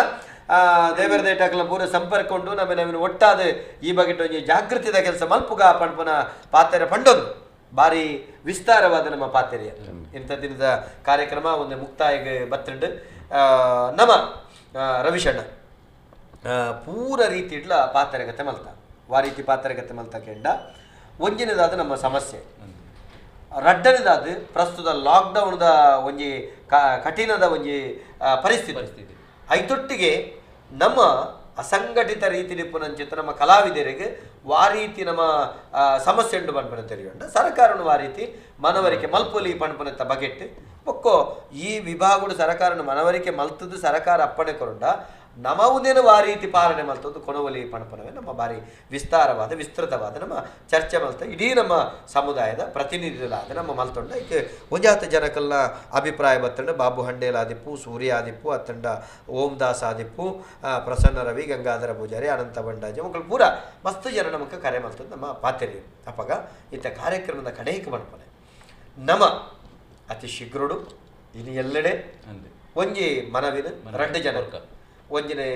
ದೇವರ ದೇಟಾಕಲ ಪೂರ ಸಂಪರ್ಕ ಉಂಟು ನಮ್ಮ ನವಿನ ಒಟ್ಟಾದ ಈ ಬಗ್ಗೆ ಒಂಜಿ ಜಾಗೃತಿದ ಕೆಲಸ ಮಲ್ಪುಗ ಪಣ್ಪನ ಪಾತ್ರ ಪಂಡೊಂದು ಭಾರಿ ವಿಸ್ತಾರವಾದ ನಮ್ಮ ಪಾತ್ರೆಯ ಇಂಥ ದಿನದ ಕಾರ್ಯಕ್ರಮ ಒಂದು ಮುಕ್ತಾಯಗೆ ಬತ್ತುಂಡು. ನಮ್ಮ ರವಿಶಣ್ಣ ಪೂರ ರೀತಿ ಇಡ್ಲ ಪಾತ್ರಗತೆ ಮಲ್ತ ವಾ ರೀತಿ ಪಾತ್ರಗತೆ ಮಲ್ತ ಕೆಂಡ ಒಂಜಿನದಾದ ನಮ್ಮ ಸಮಸ್ಯೆ ರಡ್ಡನೇದಾದ ಪ್ರಸ್ತುತ ಲಾಕ್ಡೌನ್ದ ಒಂಜಿ ಕಠಿಣದ ಒಂಜಿ ಪರಿಸ್ಥಿತಿ ಐತೊಟ್ಟಿಗೆ ನಮ್ಮ ಅಸಂಘಟಿತ ರೀತಿ ಪುನಂಚಿತ ನಮ್ಮ ಕಲಾವಿದರಿಗೆ ವಾರೀತಿ ನಮ್ಮ ಸಮಸ್ಯೆ ಉಂಡು ಪನ್ಪನ ತೆರಿಯುಂಡ ಸರ್ಕಾರನು ವಾರೀತಿ ಮನವರಿಕೆ ಮಲ್ಪೊಲಿ ಪನ್ಪನತ್ತ ಬಗೆಟ್ ಬೊಕ್ಕೋ ಈ ವಿಭಾಗಡು ಸರ್ಕಾರನು ಮನವರಿಕೆ ಮಲ್ತದ್ದು ಸರ್ಕಾರ ಅಪ್ಪಣೆ ಕೊರುಂಡ ನಮವುದೇನು ವಾರೀತಿ ಪಾಲನೆ ಮಲ್ತದ್ದು ಕೊನವಲಿ ಪಣಪನವೇ ನಮ್ಮ ಭಾರಿ ವಿಸ್ತಾರವಾದ ವಿಸ್ತೃತವಾದ ನಮ್ಮ ಚರ್ಚೆ ಮಲ್ತ ಇಡೀ ನಮ್ಮ ಸಮುದಾಯದ ಪ್ರತಿನಿಧಿಗಳಾದ ನಮ್ಮ ಮಲ್ತೊಂಡ ಇಕ್ ಒಂಜಾತ ಜನಕಲ್ನ ಅಭಿಪ್ರಾಯ ಬತ್ತಂಡ ಬಾಬು ಹಂಡೇಲಾದಿಪ್ಪು ಸೂರ್ಯ ಆದಿಪ್ಪು ಅತ್ತಂಡ ಓಂ ದಾಸ್ ಆದಿಪ್ಪು ಪ್ರಸನ್ನ ರವಿ ಗಂಗಾಧರ ಪೂಜಾರಿ ಅನಂತ ಬಂಡಾಜಿ ಮಕ್ಕಳು ಪೂರ ಮಸ್ತ್ ಜನ ನಮಕ್ಕೆ ಕರೆ ಮಲ್ತದ್ದು ನಮ್ಮ ಪಾತ್ರೆ ಅಪ್ಪಗ ಇತ್ತ ಕಾರ್ಯಕ್ರಮದ ಕಡೆಗೆ ಪಣಪನೆ ನಮ ಅತಿ ಶೀಘ್ರಡು ಇನ್ನು ಎಲ್ಲೆಡೆ ಒಂಜಿ ಮನವಿನ ರಡ್ಡು ಜನ ಒಂಜಿನೇ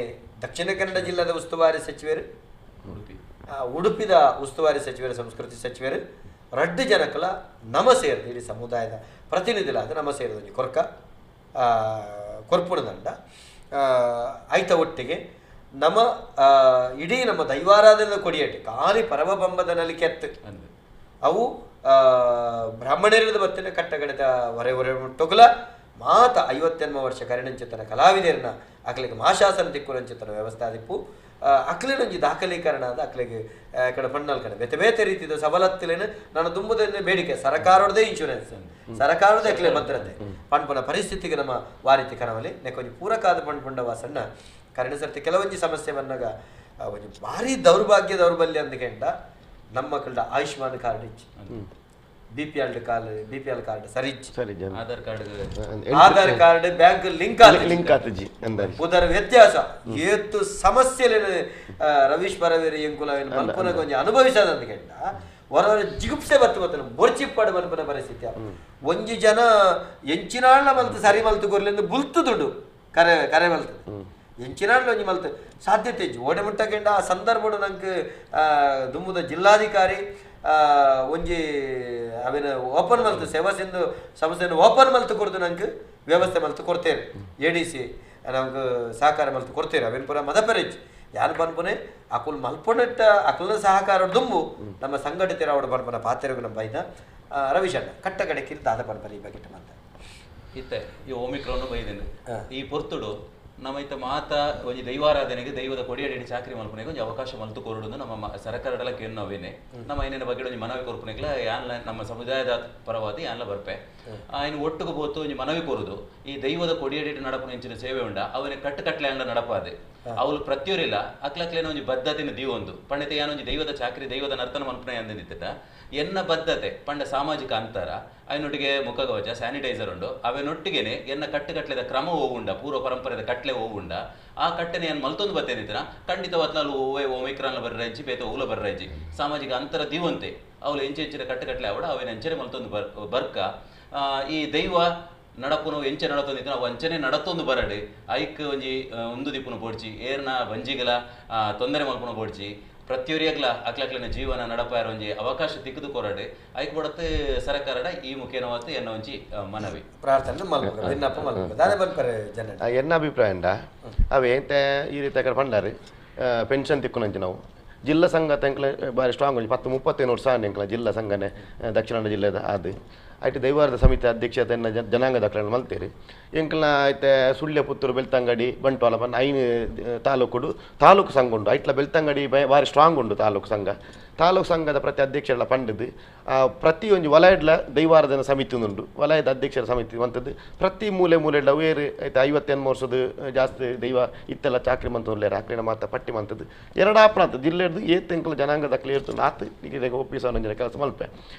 ದಕ್ಷಿಣ ಕನ್ನಡ ಜಿಲ್ಲಾದ ಉಸ್ತುವಾರಿ ಸಚಿವರು ಉಡುಪಿದ ಉಸ್ತುವಾರಿ ಸಚಿವರು ಸಂಸ್ಕೃತಿ ಸಚಿವರು ರಡ್ಡು ಜನಕಲ ನಮ ಸೇರಿದ ಇಡೀ ಸಮುದಾಯದ ಪ್ರತಿನಿಧಿಗಳಾದ ನಮ ಸೇರಿದ ಒಂಜಿ ಕೊರ್ಕ ಕೊರ್ಪುಣದಂಡ ಐತ ಒಟ್ಟಿಗೆ ನಮ್ಮ ಇಡೀ ನಮ್ಮ ದೈವಾರಾಧನೆ ಕೊಡಿಯಟ್ಟು ಖಾಲಿ ಪರಮಬಂಬದ ನಲಿಕೆ ಎತ್ತು ಅವು ಬ್ರಾಹ್ಮಣರದ ಬತ್ತಿನ ಕಟ್ಟಗಡಿತ ಹೊರೆ ಹೊರೆ ಟೊಗಲ ಮಾತ 58 ವರ್ಷ ಕರಿಣಂಚಿತನ ಕಲಾವಿದರನ್ನ ಅಕ್ಲಿಗೆ ಮಾಶಾಸನ ದಿಕ್ಕುರಂಚಿತನ ವ್ಯವಸ್ಥೆ ಆದಿಪ್ಪು ಅಕ್ಲಿನೊಂಜಿ ದಾಖಲೀಕರಣ ಆದ ಅಕ್ಲಿಗೆ ಕಡೆ ಪಣ್ಣಲ್ ಕಡೆ ಬೇತೆ ಬೇತೆ ರೀತಿಯ ಸವಲತ್ತುಲೇನು ನಾನು ತುಂಬುದನ್ನೇ ಬೇಡಿಕೆ ಸರ್ಕಾರದೇ ಇನ್ಶೂರೆನ್ಸ್ ಸರ್ಕಾರದೇ ಅಕ್ಲೆ ಭದ್ರತೆ ಪಣ್ಪನ ಪರಿಸ್ಥಿತಿಗೆ ನಮ್ಮ ವಾರೀತಿ ಕನವಲಿ ನೆಕ್ಕೊಂಜಿ ಪೂರಕಾದ ಪಣ್ಪುಂಡ ವಾಸಣ್ಣ ಕರಣ ಸರ್ತಿ ಕೆಲವೊಂಜಿ ಸಮಸ್ಯೆ ಬಂದಾಗ ಒಂಜಿ ಭಾರಿ ದೌರ್ಭಾಗ್ಯ ದೌರ್ಬಲ್ಯ ಅಂದ್ಕೆಂಡ ನಮ್ಮ ಕಳ್ಳ ಆಯುಷ್ಮಾನ್ ಕಾರ್ಡ್ ಇಚ್ಚು BPL card BPL card ಸರಿ Aadhaar card Aadhaar card bank link link ಆತಜಿ ಉದರ ವ್ಯತ್ಯಾಸ ಏತು ಸಮಸ್ಯೆ ರವೀಶ್ ಪರವೇರಿ ಎಂಕುಲವೇನು ಮಲ್ಪುನ ಕೊಂಚ ಅನುಭವಿಸದಂತ ಕೇಂಡ ಹೊರವರ ಜಿಗುಪ್ಸೆ ಬತ್ತು ಬತ್ತನ ಬೊರ್ಚಿಪ್ಪಾಡು ಮಲ್ಪನ ಪರಿಸ್ಥಿತಿ ಒಂಜಿ ಜನ ಎಂಚಿನಾಳ್ನ ಮಲ್ತು ಸರಿ ಮಲ್ತು ಕೊರ್ಲಿಂದ ಬುಲ್ತು ದುಡ್ಡು ಕರೆ ಕರೆ ಮಲ್ತು ಎಂಚಿನಾಳ್ನ ಒಂಜಿ ಮಲ್ತು ಸಾಧ್ಯತೆ ಇಜ್ಜಿ ಓಡೆ ಮುಟ್ಟಕೆಂಡ ಆ ಸಂದರ್ಭಡು ನಂಗೆ ದುಮ್ಮುದ ಜಿಲ್ಲಾಧಿಕಾರಿ ಒಂಜಿ ಅವಿನ ಓಪನ್ ಮಲ್ತು ಸೇವಾ ಸಿಂಧು ಸಂಸ್ಥೆಯನ್ನು ಓಪನ್ ಮಲ್ತು ಕೊಡ್ದು ನಂಗೆ ವ್ಯವಸ್ಥೆ ಮಲ್ತು ಕೊಡ್ತೇವೆ A D C ನಮ್ಗೆ ಸಹಕಾರ ಮಲ್ತು ಕೊಡ್ತೇವೆ ಅವಿನ ಪುರ ಮದಪರಿಚ್ ಯಾರು ಪನ್ಪುನೆ ಅಕುಲ್ ಮಲ್ಪೊನೆಟ್ಟ ಅಕುಲ್ನ ಸಹಕಾರ ದುಂಬು ನಮ್ಮ ಸಂಘಟಿತರಾವಡು ಪನ್ಪನ ಪಾತ್ರೆಗೂ ನಮ್ಮ ಬೈದ ರವಿಶಣ್ಣ ಕಟ್ಟ ಕಡೆ ಕಿರಿದಾದ ಪನ್ಪನ ಈ ಬಗ್ಗೆ ಮಾತ ಇತ್ತೆ ಈ ಒಮಿಕ್ರೋನು ಬೈದೇನೆ ಈ ಪೊರ್ತುಡು ನಮ್ಮ ಇತ್ತ ಮಾತ ಒಂಜಿ ದೈವಾರಾಧನೆಗೆ ದೈವದ ಕೊಡಿಯಡಿ ಚಾಕ್ರಿ ಮಲ್ಪನೆಗೆ ಒಂಜಿ ಅವಕಾಶ ಮಲ್ತು ಕೊರಡು ನಮ್ಮ ಸರ್ಕಾರಡಲ ಕೇನ್ನವೇನೆ ನಮ್ಮ ಐನೇನ ಬಗ್ಗೆ ಒಂಜಿ ಮನವಿ ಕೊರ್ಪುನೆಗ್ಲ ಯಾನ್ಲ ನಮ್ಮ ಸಮುದಾಯದ ಪರವಾದಿ ಯಾನ್ಲ ಬರ್ಪೆ ಆಯ್ನ ಒಟ್ಟುಗು ಪೋತು ಒಂಜಿ ಮನವಿ ಕೊರುದು ಈ ದೈವದ ಕೊಡಿಯಡಿ ನಡಪುನ ಇಂಚಿನ ಸೇವೆ ಉಂಡ ಅವನ ಕಟ್ಟು ಕಟ್ಲೆ ಅಂಡ ನಡಪಾದೆ ಅವಳು ಪ್ರತಿಯೊರಿಲ್ಲ ಅಕ್ಲಕ್ಲೇನ ಒಂಜಿ ಬದ್ಧತೆನ ದೀವೊಂದು ಪಂಡಿತ ಯಾನೊಂಜಿ ದೈವದ ಚಾಕ್ರಿ ದೈವದ ನರ್ತನ ಮಲ್ಪನೆ ಅಂದಿತ್ತ ಎನ್ನ ಬದ್ಧತೆ ಪಂಡ ಸಾಮಾಜಿಕ ಅಂತರ ಅವನೊಟ್ಟಿಗೆ ಮುಖಗವಚ ಸ್ಯಾನಿಟೈಸರ್ ಉಂಡು ಅವನೊಟ್ಟಿಗೆನೆ ಎನ್ನ ಕಟ್ಟುಕಟ್ಲೆದ ಕ್ರಮ ಹೋಗುಂಡ ಪೂರ್ವ ಪರಂಪರೆದ ಕಟ್ಲೆ ಹೋಗುಂಡ ಆ ಕಟ್ಟನೆ ಏನು ಮಲ್ತೊಂದು ಬತ್ತೇನಿತ್ತಿನ ಖಂಡಿತವಾದ್ಲೂ ಓವೇ ಒಮಿಕ್ರಾನ್ಲ ಬರ್ರಜ್ಜಿ ಬೇತೆ ಓಲ ಬರ್ರಜ್ಜಿ ಸಾಮಾಜಿಕ ಅಂತರ ದೀವಂತೆ ಅವಳು ಎಂಚೆ ಎಂಚಿನ ಕಟ್ಟುಕಟ್ಲೆ ಅವಡ ಅವೇನ ಎಂಚನೆ ಮಲ್ತೊಂದು ಬರ್ಕ ಈ ದೈವ ನಡಪುನು ಎಂಚೆ ನಡತೊಂದಿತ್ತು ನಾವು ಅಂಚನೆ ನಡತೊಂದು ಬರಡು ಐಕ್ ಒಂಜಿ ಒಂದು ದಿಪ್ಪುನು ಬೋಡ್ಚಿ ಏರ್ನ ಬಂಜಿಗಲ ತೊಂದರೆ ಮಲ್ಪುನು ಬೋಡ್ಚಿ ಪ್ರತಿಯೊರಿಯಗ್ಲ ಅಕ್ಲಕ್ಲಿನ ಜೀವನ ನಡಪಾರ ಒಂಜಿ ಅವಕಾಶ ತಿಕ್ಕದು ಕೊರಡು ಐಕ್ ಬಡத்து ಸರಕಾರಡ ಈ ಮುಖೇನವಾತು ಎನ್ನ ಒಂಜಿ ಮನವಿ ಪ್ರಾರ್ಥನೆ ಮಲ್ಪುಗ ವಿನ್ನಪ ಮಲ್ಪುಗ ದಾನೆ ಬನ್ಪರೆ ಜನ ಎನ್ನ ಅಭಿಪ್ರಾಯ ಅಂಡ ಅವೇ ಈ ರೀತಿ ಅಕಡೆ ಪಂಡಾರು ಪೆನ್ಷನ್ ತಿಕ್ಕುನಂಚಿ ನಾವು ಜಿಲ್ಲಾ ಸಂಘ ತಂಕ್ಲ ಬಾರಿ ಸ್ಟ್ರಾಂಗ್ ಒಂಜಿ 10 35 ವರ್ಷ ಎಂಕ್ಲ ಜಿಲ್ಲಾ ಸಂಘನೆ ದಕ್ಷಿಣ ಕನ್ನಡ ಜಿಲ್ಲೆದ ಅದು ಐಟ್ ದೈವಾರದ ಸಮಿತಿ ಅಧ್ಯಕ್ಷತೆ ಜನಾಂಗ ದಾಖಲೆ ಮಲ್ತೇರಿ ಎಂಕ್ಲ ಐತೆ ಸುಳ್ಯ ಪುತ್ತೂರು ಬೆಳ್ತಂಗಡಿ ಬಂಟ್ವಾಳ ಪನ್ನ 5 ತಾಲೂಕುಡು ತಾಲೂಕು ಸಂಘ ಉಂಡು ಐಟ್ಲ ಬೆಳ್ತಂಗಡಿ ಭಾರಿ ಸ್ಟ್ರಾಂಗ್ ಉಂಡು ತಾಲೂಕು ಸಂಘ ತಾಲೂಕು ಸಂಘದ ಪ್ರತಿ ಅಧ್ಯಕ್ಷರ ಪಂಡದು ಪ್ರತಿಯೊಂದು ವಲಯಡ್ಲ ದೈವಾರಾಧನ ಸಮಿತಿ ಉಂಟು ವಲಯದ ಅಧ್ಯಕ್ಷರ ಸಮಿತಿ ಅಂಥದ್ದು ಪ್ರತಿ ಮೂಲೆ ಮೂಲೆಡ್ಲ ವೇರು ಐತೆ 58 ವರ್ಷದ ಜಾಸ್ತಿ ದೈವ ಇತ್ತೆಲ್ಲ ಚಾಕ್ರಿ ಮಂತುಲ್ಲೇರು ಆಕ್ರಿನ ಮಾತ ಪಟ್ಟಿ ಮಂತದ್ದು ಎರಡಾಪಣ ಜಿಲ್ಲೆಡ್ದು ಏತೆಂಕಲ ಜನಾಂಗ ದಾಖಲೆ ಇರ್ತದೆ ಆತು ಈಗ ಒಪ್ಪಿಸೋನ ಕೆಲಸ ಮಲ್ಪೆ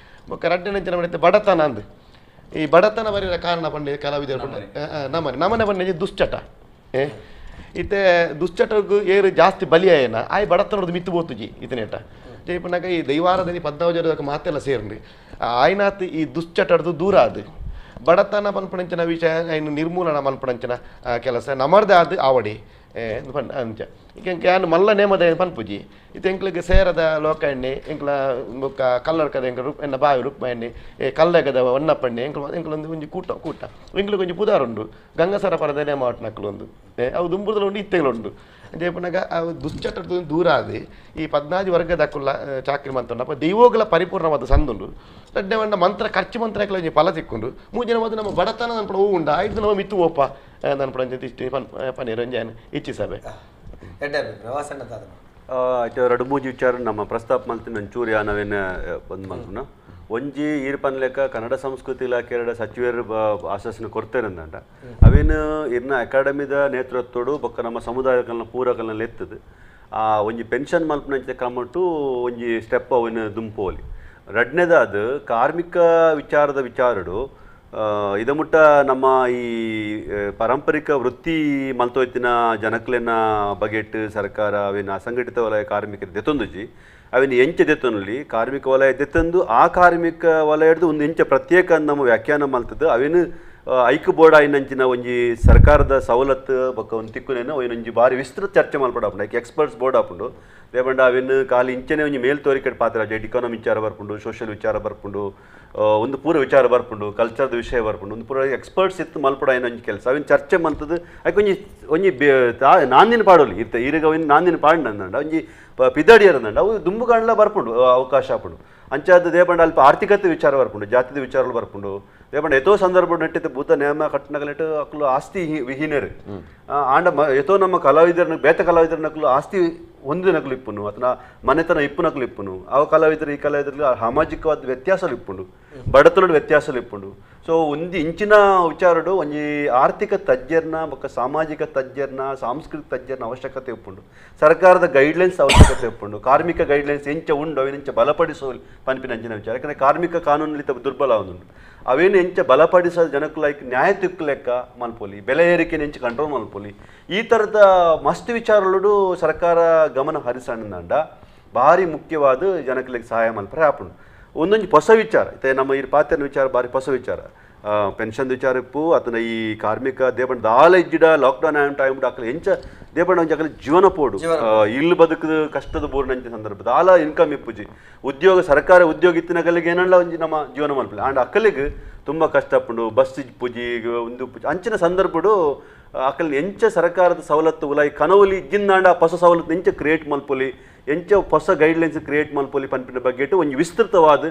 ಬೊಕ್ಕ ರಡ್ಡನೆ ಜನ ಮಾಡಿದ್ದೆ ಬಡತನ ಅಂದು ಈ ಬಡತನ ಬರೀರ ಕಾರಣ ಪಂಡೆ ಕಲಾವಿದರು ನಮನೆ ನಮನೆ ಪಂಡೆ ದುಶ್ಚಟ ಇತ್ತೆ ದುಶ್ಚಟಗೂ ಏರು ಜಾಸ್ತಿ ಬಲಿಯಾಯನ ಆಯ್ ಬಡತನದ ಮಿತ್ತು ಬೋತುಜಿ ಇತನೇಟ ಜೈಪನಾಗ ಈ ದೈವಾರದಲ್ಲಿ ಪದ್ಮಾವಜರ ಮಾತೆಲ್ಲ ಸೇರ್ರಿ ಆಯ್ನಾತ್ ಈ ದುಶ್ಚಟಡ್ದು ದೂರ ಅದು ಬಡತನ ಪನ್ಪಣಂಚಿನ ವಿಷಯ ಇನ್ನು ನಿರ್ಮೂಲನ ಮಲ್ಪಣಂಚಿನ ಕೆಲಸ ನಮರ್ದ ಅದು ಆವಡಿ ಅಂಚ ಈಗ ಯಾನು ಮಲ್ಲ ನೇಮದ ಪನ್ಪುಜಿ ಇದು ಎಂಕ್ಲಿಗೆ ಸೇರದ ಲೋಕ ಎಣ್ಣೆ ಎಂಕ್ಲ ಬೊಕ್ಕ ಕಲ್ಲರ್ಕದ ಎಂಕ್ಲ ರೂಪ್ ಎನ್ನ ಬಾವಿ ರುಕ್ಮ ಎಣ್ಣೆ ಕಲ್ಲಗದ ಒನ್ನಪ್ಪಣ್ಣೆ ಎಂಕ್ಲ ಎಂಕ್ಲೊಂದು ಒಂಜಿ ಕೂಟ ಕೂಟ ಎಂಕ್ಲಿಗೆ ಒಂಜಿ ಪುದಾರುಂಡು ಗಂಗಸರ ಪರದ ನೇಮ ನಕ್ಕಲೊಂದು ಅವು ದುಂಬುದಲ ಉಂಡು ಇತ್ತೆಗಲುಂಡು ಜಯಪನಾಗ ಅವು ದುಶ್ಚಟದ ದೂರ ಆದಿ ಈ 14 ವರ್ಗದ ಚಾಕ್ರಿ ಮಂತ್ರ ಅಪ್ಪ ದೈವೋಗಳ ಪರಿಪೂರ್ಣವಾದ ಸಂದುಂಡು ರಡ್ಡೆ ಮಂಡ ಮಂತ್ರ ಖರ್ಚು ಮಂತ್ರ ಒಂಜಿ ಫಲ ಸಿಕ್ಕೊಂಡು ಮೂಜಿನ ಮೊದಲು ನಮ್ಮ ಬಡತನ ನನ್ಪಡ ಹೂ ಉಂಡ ಐದು ನಮ್ಮ ಮಿತ್ತು ಓಪ ನನ್ಪಡ ಇಷ್ಟು ಪನ್ನೀರ್ ಒಂಜಿ ಇಚ್ಛಿಸಬೆ. ಎಡ್ಡೆ ಪ್ರವಾಸಣ್ಣ ದಾದ ಎರಡು ಮೂಜಿ ವಿಚಾರ ನಮ್ಮ ಪ್ರಸ್ತಾಪ ಮಲ್ತಿನ ಒಂಚೂರು ಯಾನವೇನ ಬಂದ್ ಮಲ್ಪುನ ಒಂಜಿ ಈರ್ಪನ್ ಲೆಕ್ಕ ಕನ್ನಡ ಸಂಸ್ಕೃತಿ ಇಲಾಖೆ ಎರಡು ಸಚಿವರು ಆಶ್ವಾಸನೆ ಕೊಡ್ತೇನೆ ಅವೇನು ಇರ್ನ ಅಕಾಡೆಮಿದ ನೇತೃತ್ವಡು ಬೊಕ್ಕ ನಮ್ಮ ಸಮುದಾಯಗಳನ್ನ ಪೂರಕಲ್ನ ಎತ್ತದು ಆ ಒಂಜಿ ಪೆನ್ಷನ್ ಮಲ್ಪನಂಚಿನ ಕ್ರಮಟು ಒಂಜಿ ಸ್ಟೆಪ್ ಅವನ ದುಂಪೋಲಿ. ರಡ್ನೇದಾದ ಕಾರ್ಮಿಕ ವಿಚಾರದ ವಿಚಾರಡು ಇದಮುಟ್ಟ ನಮ್ಮ ಈ ಪಾರಂಪರಿಕ ವೃತ್ತಿ ಮಲ್ತೋಯ್ತಿನ ಜನಕ್ಲೆನ ಬಗೆಟ್ ಸರ್ಕಾರ ಅವೇನು ಅಸಂಘಟಿತ ವಲಯ ಕಾರ್ಮಿಕರು ದೆತ್ತೊಂದುಜಿ ಅವೇನು ಎಂಚೆ ದೆತ್ತೊಂದುಲಿ ಕಾರ್ಮಿಕ ವಲಯ ದೆತ್ತಂದು ಆ ಕಾರ್ಮಿಕ ವಲಯದ ಒಂದು ಎಂಚೆ ಪ್ರತ್ಯೇಕ ನಮ್ಮ ವ್ಯಾಖ್ಯಾನ ಮಲ್ತದ್ದು ಅವೇನು ಐಕ್ ಬೋರ್ಡ್ ಆಯ್ನಂಚಿನ ಒಂಜಿ ಸರ್ಕಾರದ ಸವಲತ್ತು ಬೊಕ್ಕ ಒಂದು ತಿಕ್ಕುನೇನು ಒಂಜಿ ಬಾರಿ ವಿಸ್ತೃತ ಚರ್ಚೆ ಮಲ್ಪಡ ಆಪುಂಡು ಐಕ್ ಎಕ್ಸ್ಪರ್ಟ್ಸ್ ಬೋರ್ಡ್ ಆಪುಂಡು ದೇಪಂಡ ಅವೇನು ಖಾಲಿ ಇಂಚನೆ ಒಂಜಿ ಮೇಲ್ ತೋರಿಕೆಟ್ ಪಾತ್ರ ಇಕಾನಮಿ ವಿಚಾರ ಬರ್ಪುಂಡು ಸೋಷಿಯಲ್ ವಿಚಾರ ಬರ್ಪುಂಡು ಒಂದು ಪೂರ ವಿಚಾರ ಬರ್ಪುಂಡು ಕಲ್ಚರ್ದ ವಿಷಯ ಬರ್ಪುಂಡು ಒಂದು ಪೂರ ಎಕ್ಸ್ಪರ್ಟ್ಸ್ ಇತ್ತು ಮಲ್ಪಡ ಆಯ್ನ ಒಂಜಿ ಕೆಲಸ ಅವೇನು ಚರ್ಚೆ ಮಲ್ತದ್ದು ಐಕ್ ಒಂಜಿ ಒಂಜಿ ನಾಂದಿನ ಪಾಡೋಲಿ ಇರ್ತ ಈರಗ ಅವೇನು ನಾಂದಿನ ಪಾಡ್ನಂದಂಡ ಒಂಜಿ ಪಿದಡಿಯರಂದಂಡ ಅವು ದುಂಬು ಕಾಂಡ್ಲ ಬರ್ಪುಂಡು ಅವಕಾಶ ಆಪುಂಡು ಅಂಚಾದ ದೇಪಂಡ ಅಲ್ಪ ಆರ್ಥಿಕತೆ ವಿಚಾರ ಬರ್ಪುಂಡು ಜಾತಿದ ವಿಚಾರಗಳು ಬರ್ಪುಂಡು ದೇಪಂಡ ಎತೋ ಸಂದರ್ಭ ನೆಟ್ಟಿತ್ತು ಭೂತ ನೇಮ ಕಟ್ಟನಗಲೆಟ್ಟು ಅಕ್ಲು ಆಸ್ತಿ ವಿಹೀನರು ಆಂಡ ಎತೋ ನಮ್ಮ ಕಲಾವಿದರನ್ನ ಬೇತ ಕಲಾವಿದರನಕ್ಲು ಆಸ್ತಿ ಹೊಂದಿನಕ್ಲು ಇಪ್ಪುನು ಅಥವಾ ಮನೆತನ ಇಪ್ಪುನಕ್ಲು ಇಪ್ಪುನು ಆ ಕಲಾವಿದರು ಈ ಕಲಾವಿದರಲ್ಲಿ ಸಾಮಾಜಿಕವಾದ ವ್ಯತ್ಯಾಸలు ಇಪ್ಪುಂಡು ಬಡತನದ ವ್ಯತ್ಯಾಸలు ಇಪ್ಪುಂಡು. ಸೊ ಒಂದು ಇಂಚಿನ ವಿಚಾರಡು ಒಂಜಿ ಆರ್ಥಿಕ ತಜ್ಞರ್ನ ಬೊಕ್ಕ ಸಾಮಾಜಿಕ ತಜ್ಞರ್ನ ಸಾಂಸ್ಕೃತಿಕ ತಜ್ಞರ್ನ ಅವಶ್ಯಕತೆ ಉಪ್ಪುಂಡು ಸರ್ಕಾರದ ಗೈಡ್ಲೈನ್ಸ್ ಅವಶ್ಯಕತೆ ಉಪ್ಪುಂಡು ಕಾರ್ಮಿಕ ಗೈಡ್ಲೈನ್ಸ್ ಎಂಚ ಉಂಡು ಅವೇನೆಂಚ ಬಲಪಡಿಸೋ ಪನ್ಪಿನ ಅಂಚಿನ ವಿಚಾರ ಯಾಕಂದರೆ ಕಾರ್ಮಿಕ ಕಾನೂನಲ್ಲಿ ದುರ್ಬಲ ಉಂಡು ಅವೇನು ಎಂಚ ಬಲಪಡಿಸೋ ಜನಕ್ಕೆ ಲೈಕ್ ನ್ಯಾಯ ತಿಕ್ಕು ಲೆಕ್ಕ ಮಲ್ಪೊಲಿ ಬೆಲೆ ಏರಿಕೆ ಎಂಚ ಕಂಟ್ರೋಲ್ ಮಲ್ಪೊಲಿ ಈ ಥರದ ಮಸ್ತ್ ವಿಚಾರಗಳು ಸರ್ಕಾರ ಗಮನ ಹರಿಸಣ್ಣ ಭಾರಿ ಮುಖ್ಯವಾದ ಜನಕ್ಕೆ ಸಹಾಯ ಮಲ್ಪರೆ ಆಪುಂಡು. ಒಂದೊಂದು ಹೊಸ ವಿಚಾರ ಇತ್ತೆ ನಮ್ಮ ಈ ಪಾತ್ರನ ವಿಚಾರ ಭಾರಿ ಹೊಸ ವಿಚಾರ ಪೆನ್ಷನ್ ವಿಚಾರ ಇಪ್ಪು ಅತನ ಈ ಕಾರ್ಮಿಕ ದೇಪಂಡ ದಾಲ ಇಜ್ಜಿಡ ಲಾಕ್ಡೌನ್ ಆಯ್ನ ಟೈಮ್ ಅಕಲ ಎಂಚ ದೇಪಂಡ ಒಂಜಿ ಅಕಲ ಜೀವನ ಪೋಡು ಇಲ್ಲು ಬದುಕದ ಕಷ್ಟದ ಬೋರ್ನಂಚ ಸಂದರ್ಭ ದಾಲ ಇನ್ಕಮ್ ಇಪ್ಪುಜಿ ಉದ್ಯೋಗ ಸರ್ಕಾರ ಉದ್ಯೋಗ ಇತ್ತಿನಗಲಿಗೆ ಏನಲ್ಲ ಒಂಜಿ ನಮ್ಮ ಜೀವನ ಮಲ್ಪಲೆ ಆಂಡ್ ಅಕ್ಕಲಿಗೆ ತುಂಬ ಕಷ್ಟ ಪುಂಡು ಬಸ್ ಇಪ್ಪುಜಿ ಒಂದು ಅಂಚಿನ ಸಂದರ್ಭಡು ಅಕಲ್ ಎಂಚ ಸರ್ಕಾರದ ಸವಲತ್ತು ಉಲಾಯಿ ಕನವಲಿ ಇಜ್ಜಿಂದಾಂಡ ಹೊಸ ಸವಲತ್ತು ಎಂಚ ಕ್ರಿಯೇಟ್ ಮಲ್ಪೊಲಿ ಎಂಚ ಹೊಸ ಗೈಡ್ಲೈನ್ಸ್ ಕ್ರಿಯೇಟ್ ಮಲ್ಪೊಲಿ ಪನ್ಪಿನ ಬಗ್ಗೆ ಒಂದು ವಿಸ್ತೃತವಾದ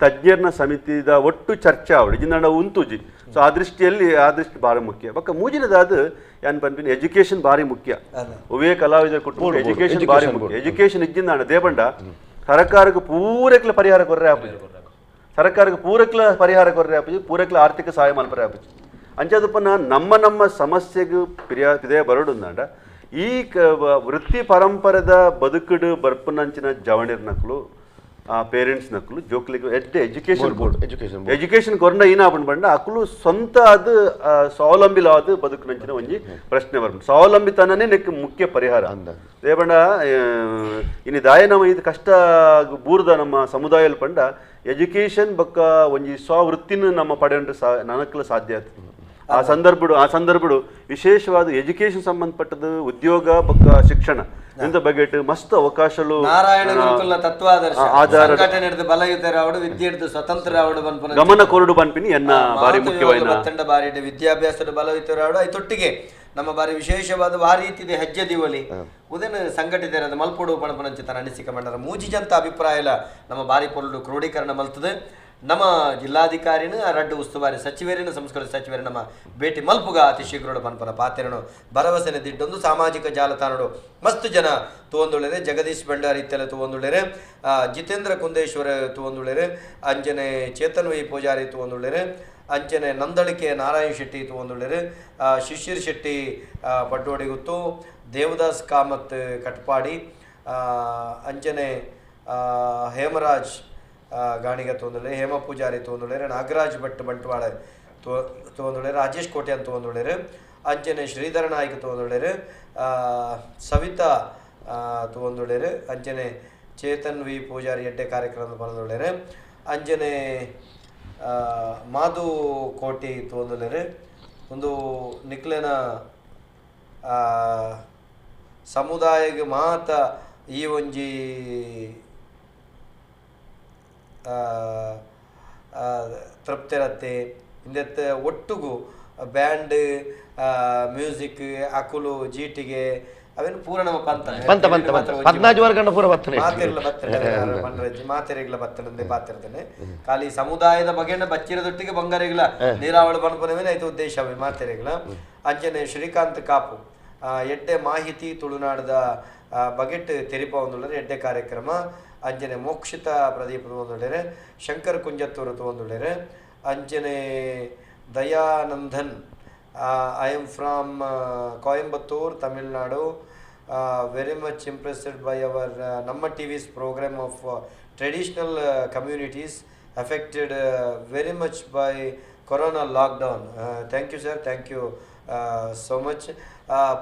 ತಜ್ಞರ್ನ ಸಮಿತಿದ ಒಟ್ಟು ಚರ್ಚೆ ಆವಡಿ ಜಿಂದಾಂಡ ಉಂತುಜಿ. ಸೊ ಆ ದೃಷ್ಟಿಯಲ್ಲಿ ಆ ದೃಷ್ಟಿ ಭಾರಿ ಮುಖ್ಯ ಬೊಕ್ಕ ಮೂಜಿನದಾದ ಯಾನ್ ಪನ್ಪಿನ ಎಜುಕೇಶನ್ ಭಾರಿ ಮುಖ್ಯ ಉವೇ ಕಲಾವಿದರ ಕುಟುಂಬ ಎಜುಕೇಶನ್ ಭಾರಿ ಮುಖ್ಯ ಎಜುಕೇಶನ್ ಇಜ್ಜಿಂದಾಂಡ ದೇಪಂಡ ಸರ್ಕಾರಕ್ಕೆ ಪೂರಕ್ಲ ಪರಿಹಾರ ಕೊರ್ರೆ ಆಪುಜಿ ಸರ್ಕಾರಕ್ಕೆ ಪೂರಕ್ಲ ಪರಿಹಾರ ಕೊರ್ರೆ ಆಪುಜಿ ಪೂರಕ್ಲ ಆರ್ಥಿಕ ಸಹಾಯ ಮಲ್ಪರೆ ಆಪುಜಿ ಅಂಚಾದಪ್ಪನ ನಮ್ಮ ನಮ್ಮ ಸಮಸ್ಯೆಗೆ ಪಿರಿಯ ಬರೋಡುಂದಾಂಡ ಈ ವೃತ್ತಿ ಪರಂಪರೆದ ಬದುಕುಡು ಬರ್ಪುನಂಚಿನ ಜವಣಿರ್ ನಕಲು ಆ ಪೇರೆಂಟ್ಸ್ ನಕಲು ಜೋಕ್ಲಿಗೆ ಎಡ್ಡೆ education board education ಕೊರ್ನ ಏನಾಪಂಡು ಬಂಡ ಅಕಲು ಸ್ವಂತ ಅದು ಸ್ವಾವಲಂಬಿಲಾದ ಬದುಕಿನಂಚಿನ ಒಂಜಿ ಪ್ರಶ್ನೆ ಬರ್ಪುಂಡು ಸ್ವಾವಲಂಬಿತನೇ ನೆಕ್ ಮುಖ್ಯ ಪರಿಹಾರ ದೇಪಂಡ ಇನ್ನು ದಾಯ ನಮ್ಮ ಇದು ಕಷ್ಟ ಬೂರ್ದ ನಮ್ಮ ಸಮುದಾಯ ಪಂಡ ಎಜುಕೇಶನ್ ಬೊಕ್ಕ ಒಂಜಿ ಸ್ವವೃತ್ತಿನ ನಮ್ಮ ಪಡೆಯಂಡ್ರೆ ನನಕ್ಲ ಸಾಧ್ಯ ಆಗ್ತದೆ. ಆ ಸಂದರ್ಭಡು ವಿಶೇಷವಾದ ಎಜುಕೇಶನ್ ಸಂಬಂಧಪಟ್ಟದ್ದು ಉದ್ಯೋಗ ಬೊಕ್ಕ ಶಿಕ್ಷಣ ಇಂದ ಬಗ್ಗೆ ಮಸ್ತ್ ಅವಕಾಶಗಳು ನಾರಾಯಣ ಗುರುಕುಲ ತತ್ವಾದರ್ಶ ಸಂಘಟನೆ ಬಲಯುತರಾವಡು ವಿದ್ಯೆ ಸ್ವತಂತ್ರ ಗಮನ ಕೊರಡು ಪನ್ಪಿನಿ ಎನ್ನ ಬಾರಿ ಮುಖ್ಯವಾದ ಬಾರಿ ವಿದ್ಯಾಭ್ಯಾಸದ ಬಲಯುತರಾವಡು ಐತೊಟ್ಟಿಗೆ ನಮ್ಮ ಬಾರಿ ವಿಶೇಷವಾದ ಆ ರೀತಿಯ ಹೆಜ್ಜೆ ದಿವಲಿ ಉದನ ಸಂಘಟಿತರಾದ ಮಲ್ಪೊಡು ಪಣಪನಂಚಿತ ಅನಿಸಿಕೆ ಮಂಡರ ಮೂಜಿ ಜಂತ ಅಭಿಪ್ರಾಯ ನಮ್ಮ ಬಾರಿ ಪೊರುಳು ಕ್ರೋಢೀಕರಣ ಮಲ್ತದೆ. ನಮ್ಮ ಜಿಲ್ಲಾಧಿಕಾರಿನ ರಡ್ಡು ಉಸ್ತುವಾರಿ ಸಚಿವರಿನ ಸಂಸ್ಕೃತಿ ಸಚಿವರ ನಮ್ಮ ಭೇಟಿ ಮಲ್ಪುಗ ಅತಿ ಶೀಘ್ರೋಡು ಪನ್ಪನ ಪಾತ್ರನು ಭರವಸೆನ ದಿಟ್ಟೊಂದು ಸಾಮಾಜಿಕ ಜಾಲತಾಣಡು ಮಸ್ತ್ ಜನ ತೂವೊಂದುಳ್ಳೇರೆ ಜಗದೀಶ್ ಭಂಡಾರಿ ಇತ್ತೆಲ್ಲ ತೂವೊಂದುಳ್ಳೇರೆ ಜಿತೇಂದ್ರ ಕುಂದೇಶ್ವರ ತೂವೊಂದುಳ್ಳೇರೆ ಅಂಜನೆ ಚೇತನ್ ವಿ ಪೂಜಾರಿ ತೂವೊಂದುಳ್ಳೇರೆ ಅಂಚನೆ ನಂದಳಿಕೆ ನಾರಾಯಣ ಶೆಟ್ಟಿ ತೂವೊಂದುಳ್ಳೇರೆ ಶಿಶಿರ್ ಶೆಟ್ಟಿ ಪಡ್ಡೋಡಿಗುತ್ತು ದೇವದಾಸ್ ಕಾಮತ್ ಕಟ್ಪಾಡಿ ಅಂಚನೆ ಹೇಮರಾಜ್ ಗಾಣಿಗ ತೋಂದುಳ್ಳೆ ಹೇಮ ಪೂಜಾರಿ ತೋಂದುಳ್ಳೇರೆ ನಾಗರಾಜ್ ಭಟ್ ಬಂಟ್ವಾಳ ತೋಂದುಳ್ಳೇರೆ ರಾಜೇಶ್ ಕೋಟ್ಯಾನ್ ತೋಂದುಳ್ಳೇರೆ ಅಂಚನೆ ಶ್ರೀಧರ ನಾಯ್ಕ ತೋಂದುಳ್ಳೇರೆ ಸವಿತಾ ತೋಂದುಳ್ಳೇರೆ ಅಂಚನೆ ಚೇತನ್ ವಿ ಪೂಜಾರಿ ಎಡ್ಡೆ ಕಾರ್ಯಕ್ರಮ ಬಂದುಳ್ಳೇರೆ ಅಂಚನೆ ಮಾಧು ಕೋಟಿ ತೋಂದುಳ್ಳೇರೆ ಒಂದು ನಿಕ್ಲೆನ ಸಮುದಾಯಕ್ಕೆ ಮಾತ ಈ ಒಂಜಿ ತೃಪ್ತಿರತ್ತೆ ಇಂದೆತ್ತ ಒಟ್ಟುಗು ಬ್ಯಾಂಡ್ ಮ್ಯೂಸಿಕ್ ಅಕುಲು ಜೀಟಿಗೆ ಅವೇನು ಪೂರ ನಮ್ಮ ಪಂತ ಪಂತ ಪಂತ ಪದ್ನಾಜು ವರ್ಗಂಡ ಪೂರ ಬತ್ತನೆ ಮಾತೆರ್ಲ ಬತ್ತನೆ ಮಾತೆರೆಗ್ಲ ಬತ್ತನಂದೆ ಪಾತಿರ್ತೇನೆ ಖಾಲಿ ಸಮುದಾಯದ ಬಗೆನ ಬಚ್ಚಿರದೊಟ್ಟಿಗೆ ಬಂಗಾರಿಗ್ಲ ನೀರಾವಳಿ ಬಣ್ಪನವೇ ಆಯ್ತು ಉದ್ದೇಶ ಅವೇ ಮಾತೆರೆಗ್ಲ ಅಂಚನೆ ಶ್ರೀಕಾಂತ್ ಕಾಪು ಎಡ್ಡೆ ಮಾಹಿತಿ ತುಳುನಾಡದ ಬಗೆಟ್ ತೆರಿಪ ಒಂದುಳ್ಳೇರು ಎಡ್ಡೆ ಕಾರ್ಯಕ್ರಮ ಅಂಜನೆ ಮೋಕ್ಷಿತ ಪ್ರದೀಪ್ ತೂವೊಂದುಳ್ಳೇರು ಶಂಕರ್ ಕುಂಜತ್ತೂರು ತೂವೊಂದುಳ್ಳೇರು ಅಂಜನೆ Dayanandan I am from Coimbatore Tamil Nadu very much impressed by our Namma TV's programme of traditional communities affected very much by corona lockdown. Thank you sir, thank you so much.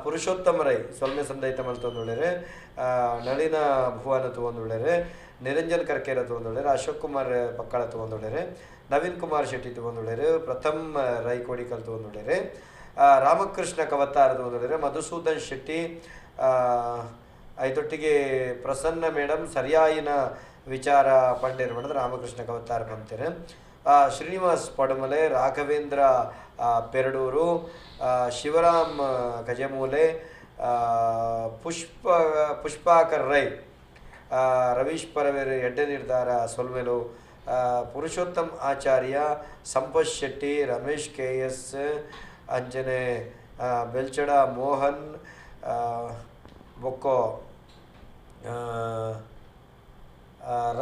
Purushottama Rai ಸೊಲ್ಮೆ ಸಂದೈತ ಮಲ್ತೊಂದುಳ್ಳೇರು ನಳಿನ ಭುವನ ತೂವೊಂದುಳ್ಳೇರು ನಿರಂಜನ್ ಕರ್ಕೇರ ತೂವೊಂದುಳ್ಳೇರು ಅಶೋಕ್ ಕುಮಾರ್ ಪಕ್ಕಳ ತೂವೊಂದುಳ್ಳೇರು ನವೀನ್ ಕುಮಾರ್ ಶೆಟ್ಟಿ ತೂವೊಂದುಳ್ಳೇರು ಪ್ರಥಮ್ ರೈ ಕೋಡಿಕಲ್ ತೂವೊಂದುಳ್ಳೇರು ರಾಮಕೃಷ್ಣ ಕವತ್ತಾರ ತೂವೊಂದುಳ್ಳೇರು ಮಧುಸೂದನ್ ಶೆಟ್ಟಿ ಐತೊಟ್ಟಿಗೆ ಪ್ರಸನ್ನ ಮೇಡಮ್ ಸರಿಯಾಯಿನ ವಿಚಾರ ಪಂಡೇರು ಮಾಡಿದ್ರೆ ರಾಮಕೃಷ್ಣ ಕವತ್ತಾರ ಪಂತೇರು ಶ್ರೀನಿವಾಸ್ ಪಡುಮಲೆ ರಾಘವೇಂದ್ರ ಪೆರಡೂರು ಶಿವರಾಮ್ ಗಜಮೂಲೆ ಪುಷ್ಪಾಕರ್ ರೈ ರವೀಶ್ ಪರವೇರು ಎಡ್ಡೆ ನಿರ್ಧಾರ ಸೊಲ್ಮೆಲು ಪುರುಷೋತ್ತಮ್ ಆಚಾರ್ಯ ಸಂಪತ್ ಶೆಟ್ಟಿ ರಮೇಶ್ ಕೆ ಎಸ್ ಅಂಜನೆ ಬೆಲ್ಚಡ ಮೋಹನ್ ಬೊಕ್ಕೋ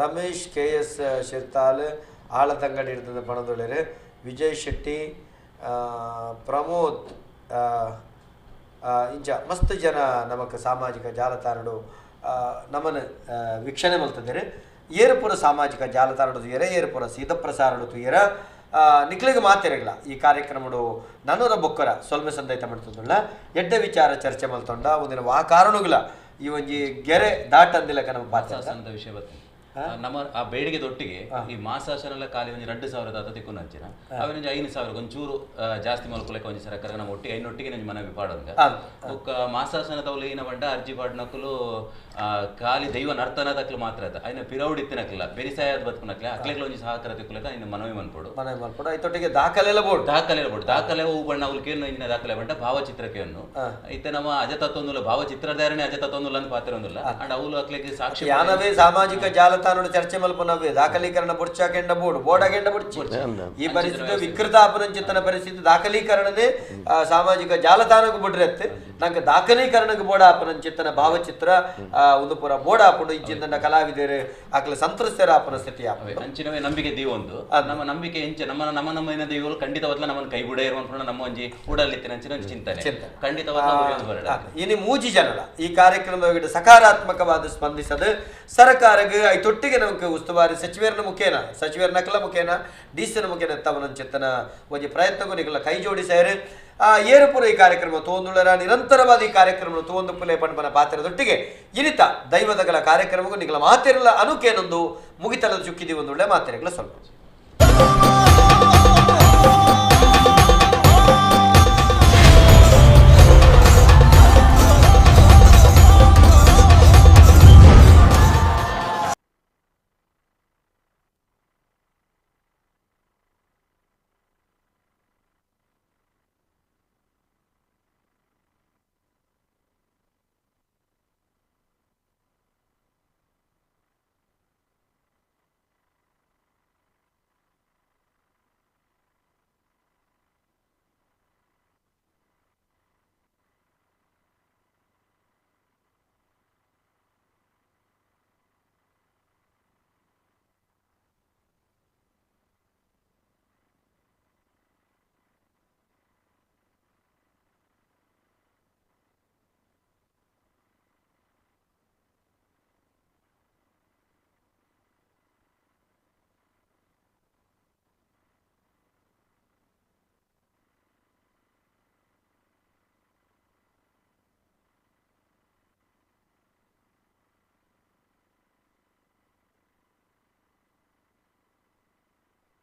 ರಮೇಶ್ ಕೆ ಎಸ್ ಶಿರ್ತಾಲ್ ಆಳತಂಗಡಿ ಇರ್ತದೆ ಪಣದೊಳ್ಳೆರು ವಿಜಯ್ ಶೆಟ್ಟಿ ಪ್ರಮೋದ್ ಇಂಚ ಮಸ್ತ್ ಜನ ನಮಕ್ ಸಾಮಾಜಿಕ ಜಾಲತಾಣಡು ನಮನ ವೀಕ್ಷಣೆ ಮಲ್ತದೇರು ಏರುಪುರ ಸಾಮಾಜಿಕ ಜಾಲತಾಣಡು ತುಯರ ಏರುಪುರ ಸೀದ ಪ್ರಸಾರಡು ತುಯರ ನಿಕ್ಲಿಗೆ ಮಾತಿರಗಿಲ್ಲ ಈ ಕಾರ್ಯಕ್ರಮಡು ನನೂರ ಬೊಕ್ಕರ ಸೊಲ್ಮೆ ಸಂದೈತ ಮಾಡ್ತದಲ್ಲ ಎಡ್ಡೆ ವಿಚಾರ ಚರ್ಚೆ ಮಲ್ತೊಂಡ ಒಂದಿನ ವಾ ಕಾರಣಗಳ ಈ ಒಂಜಿ ಗೆರೆ ದಾಟಂದಿಲ್ಲಕ ನಮ್ಮ ಮಾಸಾಸನದ ವಿಷಯ ಬರ್ತದೆ ನಮ್ಮ ಆ ಬೇಡಿಗೆ ದೊಟ್ಟಿಗೆ ಈ ಮಾಸಾಸನ ಖಾಲಿ ಒಂಜಿ 2000 ಅತ ತಿಕ್ಕು ನಂಚಿನ ಅವನೊಂಜಿ 5000 ಒಂಚೂರು ಜಾಸ್ತಿ ಮಲ್ಕೊಲಕ್ಕೆ ಒಂಜಿ ಸರ್ಕಾರ ನಮ್ಮ ಒಟ್ಟಿಗೆ ಐನೊಟ್ಟಿಗೆ ನಂಜಿ ಮನವಿ ಪಾಡೋದು ಬೊಕ್ಕ ಮಾಸಾಸನ ತವಲು ಏನ ಬಂಡ ಅರ್ಜಿ ಪಾಡ್ನಕುಲು ಖಾಲಿ ದೈವ ನರ್ತನ ತಕ್ಲು ಮಾತ್ರ ಆತ ಐನ ಪಿರೌಡ್ ಇತ್ತಿನಕ್ಲ ಬೆರಿಸಾಯದ ಬದುಕುನಕ್ಲ ಅಕ್ಲೆಗ್ಲ ಒಂಜಿ ಸಹಕಾರ ತಿಕ್ಕುಲಕ ಇನ್ನು ಮನವಿ ಮನ್ಪೋಡು ಮನವಿ ಮನ್ಪೋಡು ಐತೊಟ್ಟಿಗೆ ದಾಖಲೆ ಬೋರ್ಡ್ ದಾಖಲೆ ಬೋರ್ಡ್ ದಾಖಲೆ ಹೂ ಬಣ್ಣ ಅವಳು ಇಂಜಿನ ದಾಖಲೆ ಬಂಡ ಭಾವಚಿತ್ರಕ್ಕೆ ಇತ್ತೆ ನಮ್ಮ ಅಜತತ್ವೊಂದುಲ್ಲ ಭಾವಚಿತ್ರಧಾರಣೆ ಅಜತತ್ವೊಂದುಲ್ಲ ಅಂತ ಪಾತ್ರ ಒಂದುಲ್ಲ ಅಂಡ್ ಅವಳು ಅಕ್ಲೆಗೆ ಸಾಕ್ಷಿ ಯಾನವೇ ಸಾಮಾಜಿಕ ಜಾಲತಾಣ ಚರ್ಚೆ ಮಲ್ಪನವೇ ದಾಖಲೀಕರಣ ಬುಡ್ಚಾಕೆಂಡ ಬೋರ್ಡ್ ಬೋರ್ಡಾಗೆಂಡ ಬುಡ್ಚಿ ಈ ಪರಿಸ್ಥಿತಿ ವಿಕೃತ ಅಪರಂಚಿತನ ಪರಿಸ್ಥಿತಿ ದಾಖಲೀಕರಣದೇ ಸಾಮಾಜಿಕ ಜಾಲತಾಣಕ್ಕೆ ಬಿಡ್ರತ್ತೆ ನಂಗೆ ದಾಖಲೀಕರಣಕ್ಕೆ ಬೋರ್ಡ್ ಅಪರಂಚಿತನ ಭಾವಚಿತ್ರ ಒಂದು ಪೂರ ಬೋರ್ಡ್ ಹಾಕೊಂಡು ಇಂಚಿನ ಕಲಾವಿದರು ಆಕಲ ಸಂತ್ರಸ್ತರ ಅಪನ ಸ್ಥಿತಿ ಅಂಚಿನವೇ ನಂಬಿಕೆ ದೀವ ಒಂದು ನಮ್ಮ ನಂಬಿಕೆ ಇಂಚ ನಮ್ಮ ನಮ್ಮ ನಮ್ಮ ದೀವಗಳು ಖಂಡಿತವಾಗ್ಲ ನಮ್ಮನ್ನು ಕೈ ಬಿಡ ಇರುವಂತ ನಮ್ಮ ಒಂಜಿ ಉಡಲಿತ್ತಿನ ಅಂಚಿನ ಒಂಜಿ ಚಿಂತನೆ ಖಂಡಿತವಾಗ್ಲ ಇನ್ನು ಮೂಜಿ ಜನಲ ಈ ಕಾರ್ಯಕ್ರಮದ ಸಕಾರಾತ್ಮಕವಾದ ಸ್ಪಂದಿಸದು ಸರ್ಕಾರಕ್ಕೆ ಐತೊಟ್ಟಿಗೆ ನಮಕ್ ಉಸ್ತುವಾರಿ ಸಚಿವರನ ಮುಖೇನ ಸಚಿವರ ನಕಲ ಮುಖೇನ ಡಿ ಸಿನ ಮುಖೇನ ತವನ ಒಂಜಿ ಪ್ರಯತ್ನಕ್ಕೂ ನಿಕಲ ಕೈ ಜೋಡಿಸಾರು ಏರುಪುರ ಈ ಕಾರ್ಯಕ್ರಮ ತೋಂದುಳ್ಳರ ನಿರಂತರವಾದ ಈ ಕಾರ್ಯಕ್ರಮ ತೋಂದು ಪುಲೆ ಪಂಪನ ಪಾತ್ರದೊಟ್ಟಿಗೆ ಇನಿತ ದೈವದಗಳ ಕಾರ್ಯಕ್ರಮಕ್ಕೂ ನಿಕಲ ಮಾತಿರಲ್ಲ ಅನುಕೇನೊಂದು ಮುಗಿತಲದ ಚುಕ್ಕಿದಿ ಒಂದುಳ್ಳೆ ಮಾತಿರಗಳ ಸ್ವಲ್ಪ.